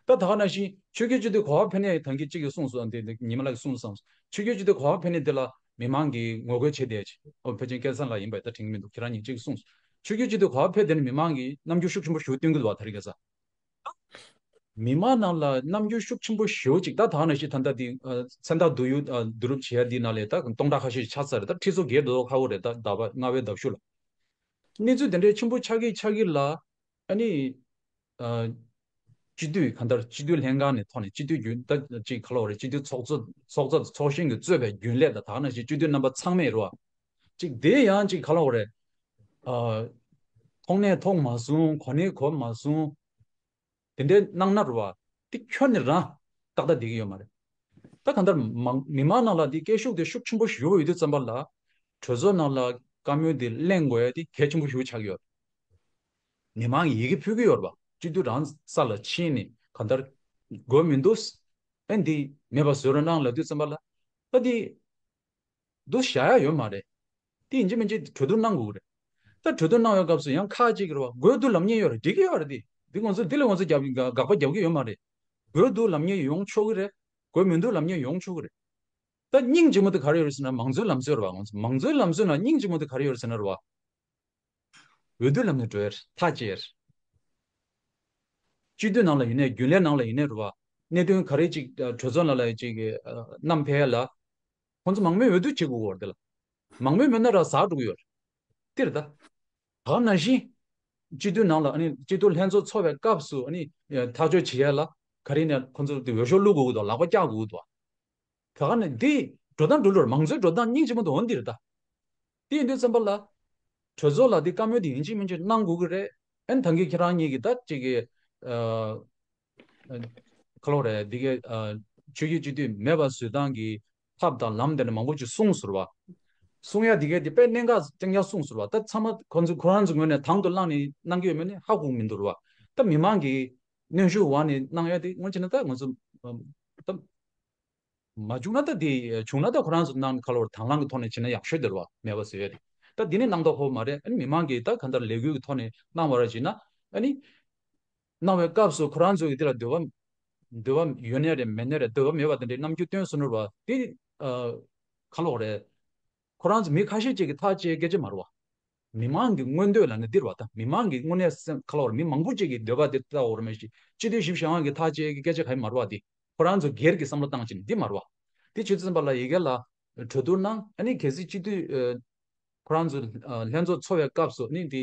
ད་ད་ག་ནང་བཞིན་ཆོས་བརྒྱུད་སྤྱི་འཐུས་ག་པར་ཕེབས་ནའི། ད་གིན་གཅིག་གིས་གསུངས་སོང་། དེ་དེ་ཉི་མ་ལགས་ཀྱིས་གསུངས་སོང་། ཆོས་བརྒྱུད་སྤྱི་འཐུས་ག་པར་ཕེབས་ནའི་དེ་ལ་མི་མང་གིས་ངོ་རྒོལ་བྱེད་བསྡད་ཅིག། ཨོ་ཕལ་ཆེར་སྐལ་བཟང་ལགས་ཡིན་པས། ད་དྲན་གྱི་མི་འདུག། ཁྱེད་རང་གཉིས་གཅིག་གསུངས་སོང་། ཆོས་བརྒྱུད་སྤྱི་འཐུས་ག་པར་ཕེབས་དེ་ནི་མི་མང་གིས་རྣམ་འགྱུར་ཤུགས་ཆེན་པོ་ཞེ་པོ་སྟོན་གྱི་འདུག་བ། ད་རེས་ཁ་སང་མི་མང་ནང་ལ་རྣམ་འགྱུར་ཤུགས་ཆེན་པོ་ཞེ་པོ་ཅིག། ད་ད་ག་ནང་བཞིན་ད་ལྟ་དེ་ཨ་མཚན་རྟགས་བསྡུ་ཡུལ་ཨ་བསྡུ་རུབ་བྱེད་ཡ་འདི་ནང་ལ་ད་སྟོང་ཕྲག་ཁ་ཤས་ཆགས་ཚར་རེད། ད་ཁྲི་ཚོ་བརྒལ་འགྲོ་ཁག་པོ་རེད། ད་ཟླ་བ་ལྔ་པའི་ཟླ་གཞུག་ལ། གནས་ཚུལ་དེ་འདྲའི་ཆེན་པོ་ཆགས་ཀྱི་ཆགས་ཀྱི་ལ། ཨ་ནི། ཨ། སྤྱི་འཐུས་གང་ལྟར་སྤྱི་འཐུས་ལྷན་ཁང་ནས་ཐོག་ནས་སྤྱི་འཐུས་རྒྱུན། ད་ཅིག་ག་ལབ་དགོས་རེད། སྤྱི་འཐུས་ཚོགས་གཙོ་ཚོགས་གཙོ་ཚོགས་གཞོན་གྱིས་གཙོས་པའི་རྒྱུན་ལས་དང་། ད་ག་ནང་བཞིན་སྤྱི་འཐུས་རྣམ་པ་ཚང་མས་རེད་པ། ཅིག་དེ་ཡང་ཅིག་ག་ལབ་དགོས་རེད། ཨ། མཐོང་ནས་མཐོང་མ་སོང་། གོ་ནས་གོ་མ་སོང་། དེ་འདྲའི་གནང་ན་རེད་པ། དེ་ཁྱོན་ནས་རང་ཏག་ཏག་བསྡད་ཀྱི་ཡོད་མ་རེད། ད་གང་ལྟར་མང་མི་མང་ནང་ལ་དེ་སྐད་ཤུགས་དེ་ཤུགས་ཆེན་པོ་ཞེ་པོ་ཡོད་དུས་ཙམ་པ་ལ། གྲོས་ཚོགས་ནང་ལ་བཀའ་མོལ་དེ་གླེང་དགོས་ཡ་དེ་གལ་ཆེན་པོ་ཞེ་པོ་ཆགས་ཀྱི་ཡོད་རེད། མི་མང་གིས་ཡི་གེ་ཕུལ་གྱི་ཡོད་རེད་པ། སྤྱི་འཐུས་རང་ས་ལ་ཕྱིན་ནས་གང་ལྟར་དགོས་མི་འདུག། ཨ་འདི་མེད་པ་བཟོ་རོགས་གནང་ལབ་དུས་ཙམ་པ་ལ། ད་དེ་འདུག་བཞག་ཡ་ཡོད་མ་རེད། དེ་ཡིན་གཅིག་མིན་གཅིག་གྲོས་བསྡུར་གནང་དགོས་ཀྱི་རེད། ད་གྲོས་བསྡུར་གནང་བའི་སྐབས་སུ་ཡང་ཁག་ཅིག་གི་རེད་པ། དགོས་འདུག་ལབ་མཁན་ཡོད་རེད། འགྲིག་གི་ཡོད་རེད། དེ་འདི་ང་ཚོ་འདི་ལ་ང་ཚོ་རྒྱབ་དགག་པ་རྒྱབ་ཀྱི་ཡོད་མ་རེད། དགོས་འདུག་ལབ་མཁན་ཡོང་ཆོག་གི་རེད། དགོས་མི་འདུག་ལབ་མཁན་ཡོང་ཆོག་གི་རེད། ད་སྙིང་རྗེ་མོ་དེ་ག་རེ་ཡོད་རེད་ཟེར་ན། མང་གཙོའི་ལམ་སྲོལ་རེད་པ། ང་ཚོ་མང་གཙོའི་ལམ་སྲོལ་ནང་སྙིང་རྗེ་མོ་དེ་ག་རེ་ཡོད་རེད་ཟེར་ན་རེད་པ། འོས་བསྡུ་ལམ་ནས་འགྲོ་ཡ་རེད། ཐག་བཅད་ཡ་རེད། སྤྱི་འཐུས་ནང་ལ་ཡིན་ནའི་རྒྱུན་ལས་ནང་ལ་ཡིན་ནའི་རེད་པ། གནད་དོན་ག་རེ་ཅིག་ཨ་གྲོས་ཚོགས་ནང་ལ་ཅིག་ཨ་བསྣམས་ཕེབས་ཡ་ལ། ཁོང་ཚོ་མང་མོས་འོས་བསྡུ་བྱེད་དགོས་ཀྱི་ཡོད་རེད་དེ་ལ། མང་མོས་མེད་ན་ར་ཟག་འགྲོ་གི་ཡོད་རེད། དེ་རེད་ད། ད་ག་ནང་བཞིན། སྤྱི་འཐུས་ནང་ལ་ཨ་ནི་སྤྱི་འཐུས་ལྷན་ཚོགས་ཚོགས་པའི་སྐབས་སུ་ཨ་ནི་ཐག་གཅོད་བྱེད་ཡ་ལ། ག་རེ་ནས་ཁོང་ཚོ་དེ་འོས་ཤོག་བླུག་དགོས་ཀྱི་འདུག། ལག་པ་བཀྱག་དགོས་ཀྱི་འདུག། ད་ག་ནས་འདི་འགྲོ་སྟངས་འགྲོ་ལུགས་རེད། མང་གཙོའི་འགྲོ་སྟངས་སྙིང་རྗེ་མོ་དེ་འོ་འདི་རེད་ད། དེ་ཡིན་དུས་ཙམ་པ་ལ། གྲོས་ཚོགས་ལ་འདི་བཀའ་མོལ་འདི་ཡིན་གཅིག་མིན་གཅིག་གནང་དགོས་ཀྱི་རེད། ཨ་ནི་ད་གིན་ཁྱེད་རང་གཉིས་ཀྱིས་ད་ཅིག་གི་ཨ། ཨ། ག་ལབ་དགོས་རེད། འདི་གའི་ཨ་ཆོས་བརྒྱུད་སྤྱི་འཐུས་མེད་པ་བཟོ་སྟངས་ཀྱི་ཐབས་དང་ལམ་དེ་འདྲ་མང་པོ་ཅིག་གསུངས་སོང་རེད་པ། གསུང་ཡ་འདི་གའི་འདི་དཔེ་གནད་འགག་རྐྱང་རྐྱང་གསུངས་སོང་རེད་པ། ད་ཚང་མ་ཁོང་ཚོ་ཁོ་རང་ཚོ་ངོས་ནས་དང་དུ་བླངས་ནས་གནང་གི་ཡོད་མེད་ནི་ཧ་གོ་གི་མི་འདུག་རེད་པ། ད་མི་མང་གིས་གནོན་ཤུགས་འོག་ནས་གནང་ཡ་དེ་སྔོན་ཆད་ནས་ད་ང་ཚོ་ཨ་ད། མ་བྱུང་ན་ད་དེ་བྱུང་ན་ད་ཁོ་རང་ཚོ་ནང་ག་ལབ་དགོས་རེད། དང་བླངས་ཀྱི་ཐོག་ནས་བྱས་ན་ཡག་ཤོས་དེ་རེད་པ། མེད་པ་བཟོ་ཡ་དེ། ད་དེ་ནི་གནང་མདོག་ཁ་པོ་མ་རེད། ཨ་ནི་མི་མང་གིས་ད་གང་ལྟར་ལས་འགུལ་གྱི་ཐོག་ནས་གནང་བ་ར་བྱས་ན། ཨ་ནི་གནང་བའི་སྐབས་སུ་ཁོ་རང་ཚོ་གིས་དེ་ལ་འདོད་པ་འདོད་པ་ཡོད་ནའི་རེད། མེད་ནའི་རེད། འདོད་པ་མེད་པ་དེ་འདྲའི་རྣམ་འགྱུར་སྟོན་སོང་ནོར་བ་དེ། ཨ། ག་ལབ་དགོས་རེད། ཁོ་རང་ཚོ་མི་ཁ་ཤས་ཅིག་གིས་ཐག་བཅད་སྐད་ཆ་མ་རེད་པ། མི་མང་གི་མངོན་འདོད་ལབ་ན་འདི་རེད་པ། ད་མི་མང་གི་དངོས་གནས་སེམས་ག་ལབ་དགོས་རེད། མི་མང་པོ་ཅིག་གི་འདོད་པ་དེ་ལྟ་བུ་རེད། མ་གཞི་སྤྱི་འཐུས་བཞི་བཅུ་ཞེ་ལྔ་གིས་ཐག་བཅད་ཀྱི་སྐད་ཆ་ག་ཡེ་མ་རེད་པ་དེ། ཁོ་རང་ཚོ་སྒེར་གྱི་བསམ་བློ་བཏང་བྱས་ནས་འདི་མ་རེད་བ། དེ་བྱེད་དུས་ཙམ་པ་ལ་ཡ་གི་ལ་གྲོས་བསྡུར་གནང་། ཨ་ནི་གལ་སྲིད་སྤྱི་འཐུས་ཨ་ཁོ་རང་ཚོ་ཨ་ལྷན་ཚོགས་འཚོགས་པའི་སྐབས་སུ་ནི་འདི་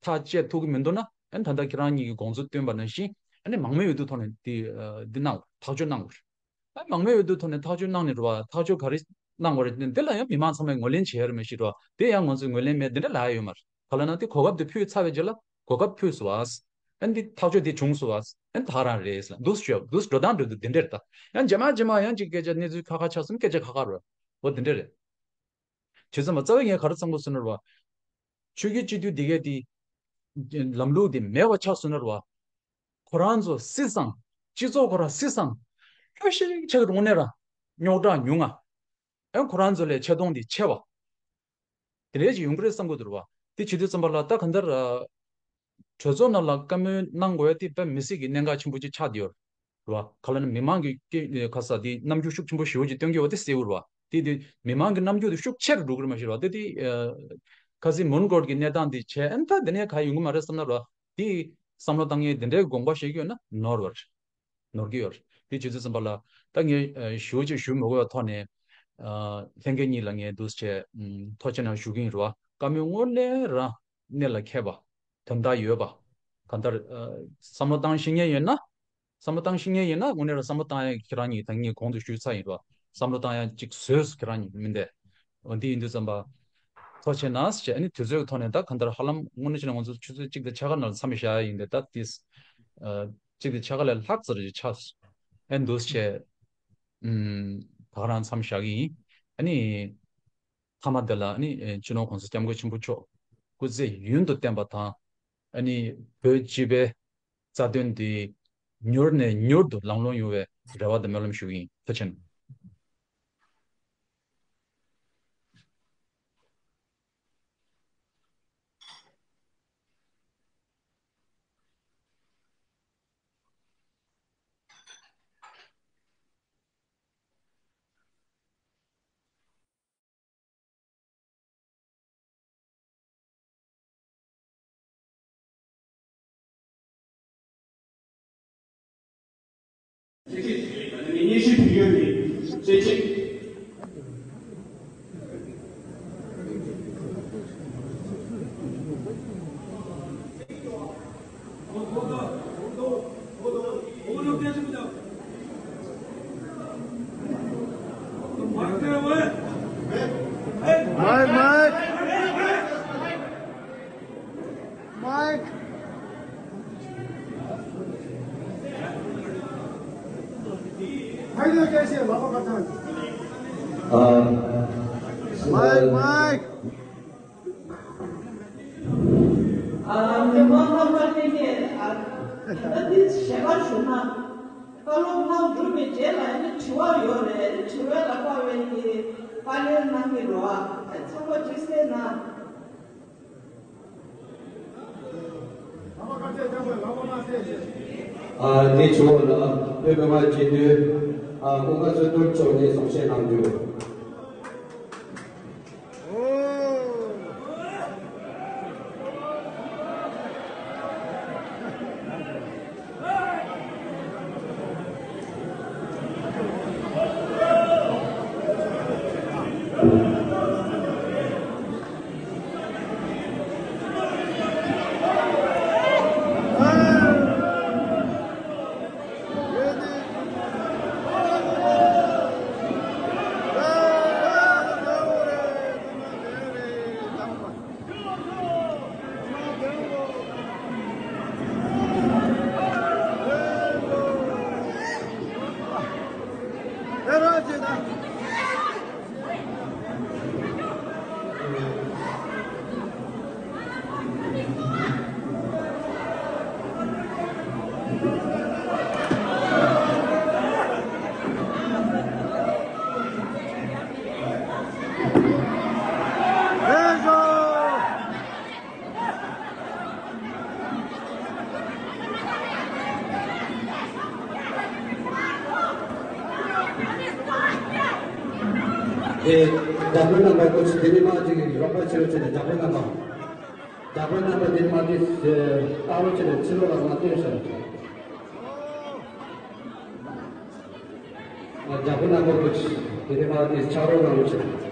ཐག་བཅད་ཐུབ་ཀྱི་མི་འདུག་ན། ཨ་ནི་ད་ལྟ་ཁྱེད་རང་གཉིས་ཀྱི་དགོངས་ཚུལ་བཏོན་པ་ནང་བཞིན་ཨ་ནི་མང་མོས་འོས་བསྡུ་ཐོག་ནས་འདི་ཨ་འདི་གནང་དགོས། ཐག་གཅོད་གནང་དགོས། ཨ་མང་མོས་འོས་བསྡུ་ཐོག་ནས་ཐག་གཅོད་གནང་ནས་རེད་བ། ཐག་གཅོད་ག་རེ་གནང་དགོས་རེད། འདི་ལ་ཡང་མི་མང་ཚང་མས་ངོས་ལེན་བྱས་ཡོད་རེད་མ་གཞི་རེད་བ། དེ་ཡང་ང་ཚོས་ངོས་ལེན་མེད་འདི་འདྲ་ལབ་ཡ་ཡོད་མ་རེད། ག་ལབ་ན་དེ་གོ་སྐབས་དེ་ཕུལ་ཚར་བའི་རྗེས་ལ་གོ་སྐབས་ཕུལ་སོང་བ། ཨ་ནི་འདི་ཐག་གཅོད་དེ་བྱུང་སོང་བ། ཨ་ནི་ད་ག་རང་རེད་ལབ་འདུག་སེ་བཤད་འདུག་སེ་འགྲོ་སྟངས་འགྲོ་འདུག་འདི་འདྲ་རེད། ད་ཡང་རྗེས་མ་རྗེས་མ་ཡང་ཅིག་སྐད་ཆ་གནས་ཚུལ་ཁ་ཁ་ཆགས་སོང་། སྐད་ཆ་ཁ་ཁ་རེད། འོ་འདི་འདྲ་རེད། བྱས་ཙང་མ་རྩ་བའི་ངས་ག་རེ་བསམ་དགོས་ཟེར་ན་རེད་བ། ཆོས་བརྒྱུད་སྤྱི་འཐུས་འདི་གས་དེ་ལམ་ལུགས་དེ་མེད་པ་ཆགས་སོང་ན་རེད་བ། ཁོ་རང་ཚོ་སྲིད་བཟང་། སྤྱི་ཚོགས་ཁོ་རང་སྲིད་བཟང་། ཁྱོད་ཤེས་ཆེ་གི་དངོས་གནས་ར་རྙོག་དྲ་ཉུང་ང་། ཨེ་ཁོ་རང་ཚོ་ལས་ཆེ་མཐོང་དེ་ཆེ་བ། དེ་འདྲའི་ཅིག་ཡོང་གི་རེད་བསམ་གི་འདུག་རེད་བ། དེ་བྱེད་དུས་ཙམ་པ་ལ་ད་གང་ལྟར་ཨ་གྲོས་ཚོགས་ནང་ལ་བཀའ་མོལ་གནང་དགོས་ཡ་དེ་དཔེ་མི་སྲིད་ཀྱི་གནད་འགག་ཆེན་པོ་ཅིག་ཆགས་བསྡད་ཡོད་རེད་བ། ག་ལབ་ན་མི་མང་གི་སྐད་ཁ་ས་དེ་རྣམ་འགྱུར་ཤུགས་ཆེན་པོ་ཞེ་པོ་ཅིག་སྟོན་གྱི་ཡོད་པ་དེ་གསལ་པོ་རེད་བ། དེ་དེ་མི་མང་གི་རྣམ་འགྱུར་དེ་ཤུགས་ཆེ་རུ་འགྲོ་གི་རེད་མ་གཞི་རེད་བ། དེ་དེ་ཨ་ཁ་སང་མོན་གྷོ་གི་གནས་སྟངས་དེ་བྱས། ཨ་ནི་ད་དེ་ནས་ག་ཡོང་གི་མ་རེད་བསམ་ན་རེད་བ། དེ་བསམ་བློ་བཏང་མཁན་དེ་འདྲའི་དགོངས་པ་བཞེས་ཀྱི་ཡོད་ན་ནོར་བ་རེད། ནོར་གྱི་ཡོད་རེད། དེ་བྱེད་དུས་ཙམ་པ་ལ་ད་ངས་ཨ་ཞུ་ཅིག་ཞུ་མི་དགོས་པའི་ཐོག་ནས་ཨ་ལྷན་རྒྱས་གཉིས་ལ་ངས་འདུག་སེ་བྱས་ཨམ་ཐུགས་རྗེ་ཆེ་གནང་ཞུ་གི་ཡིན་རེད་བ། བཀའ་མོལ་དངོས་གནས་རང་གནད་ལ་འཁེལ་བ། དོན་དག་ཡོད་པ། གང་ལྟར་ཨ་བསམ་བློ་བཏང་ཤེས་མཁན་ཡིན་ན། བསམ་བློ་བཏང་ཤེས་མཁན་ཡིན་ན་དངོས་གནས་རང་བསམ་བློ་བཏང་ཡ་ཁྱེད་རང་གཉིས་ད་ངས་གོང་དུ་ཞུས་ཚར་ཡིན་རེད་བ། བསམ་བློ་བཏང་ཡ་ཅིག་བཟོས་སོང་ཁྱེད་རང་གཉིས་མིན་ཏེ། འོ་འདི་ཡིན་དུས་ཙམ་པ། ཐུགས་རྗེ་ཆེ་གནང་ཞེས། ཨ་ནི་དུས་ཚོད་ཀྱི་ཐོག་ནས་ད་གང་ལྟར་ཧ་ལམ་དངོས་གནས་བྱས་ན་ང་ཚོ་ཆུ་ཚོད་གཅིག་དང་ཕྱེད་ཀ་ནང་ལ་མཚམས་བཞག་ཡིན་ཏེ། ད་དེ་ཨ་གཅིག་དང་ཕྱེད་ཀ་ལས་ལྷག་ཙམ་རེ་ཆགས་སོང་། ཨ་ནི་འདུག་སེ་བྱས་ཨམ་ད་ག་རང་མཚམས་བཞག་གི་ཡིན། ཨ་ནི་མཐའ་མ་དེ་ལ་ཨ་ནི་ཨེ་སྤྱི་ནོར་༸གོང་ས་༸སྐྱབས་མགོན་ཆེན་པོ་མཆོག་སྐུ་ཚེ་ཡུན་དུ་བརྟན་པ་དང་། ཨ་ནི་བོད་སྤྱི་པའི་རྩ་དོན་འདི་མྱུར་ནས་མྱུར་དུ་ལམ་ལྷོང་ཡོང་བའི་རེ་བ་དང་སྨོན་ལམ་ཞུ་གི་ཡིན། ཐུགས་རྗེ་ཆེ་གནང་། Mic, mic. Mic. Mic, mic. ཨ། མི་མང་ལྷག་པ་དེ་གས་ཨ་ད་འདི་ཞལ་པར་ཞུ་ན། བཀའ་སློབ་གནང་གྲུབ་པའི་རྗེས་ལ་ནི་དྲི་བ་ཡོད་རེད། དྲི་བའི་ལ་དཔག་པའི་གི་དཀའ་ལས་གནང་གི་རོགས་ཨ། ཚང་མ་དྲི་གསལ་གནང་། ཨ་དེ་ཆུ་བོ་ལ་བོད་མི་མང་སྤྱི་འཐུས་ཨ་སྐུ་ངོ་བསོད་ནམས་མཆོག་ནས་གསུང་བཤད་གནང་རྒྱུ། དེ་བརྒྱ་དཔོན་རྣམ་པ་སྐུ་མཁྱེན། དེ་ནས་མ་ཅིག་རོགས་པ་བྱེད་རོགས་བྱས་ནས་བརྒྱ་དཔོན་རྣམ་པ། བརྒྱ་དཔོན་རྣམ་པ་དེ་ནས་མ་ཅིག་ལྟ་རོགས་བྱས་ནས་ཕྱི་ལོགས་ལ་མ་སྟོན་ཤོག། རྒྱལ་པོ་རྣམ་པ་ཀུན་དེ་ནས་མ་དེ་ཕྱག་རོགས་གནང་རོགས་བྱེད།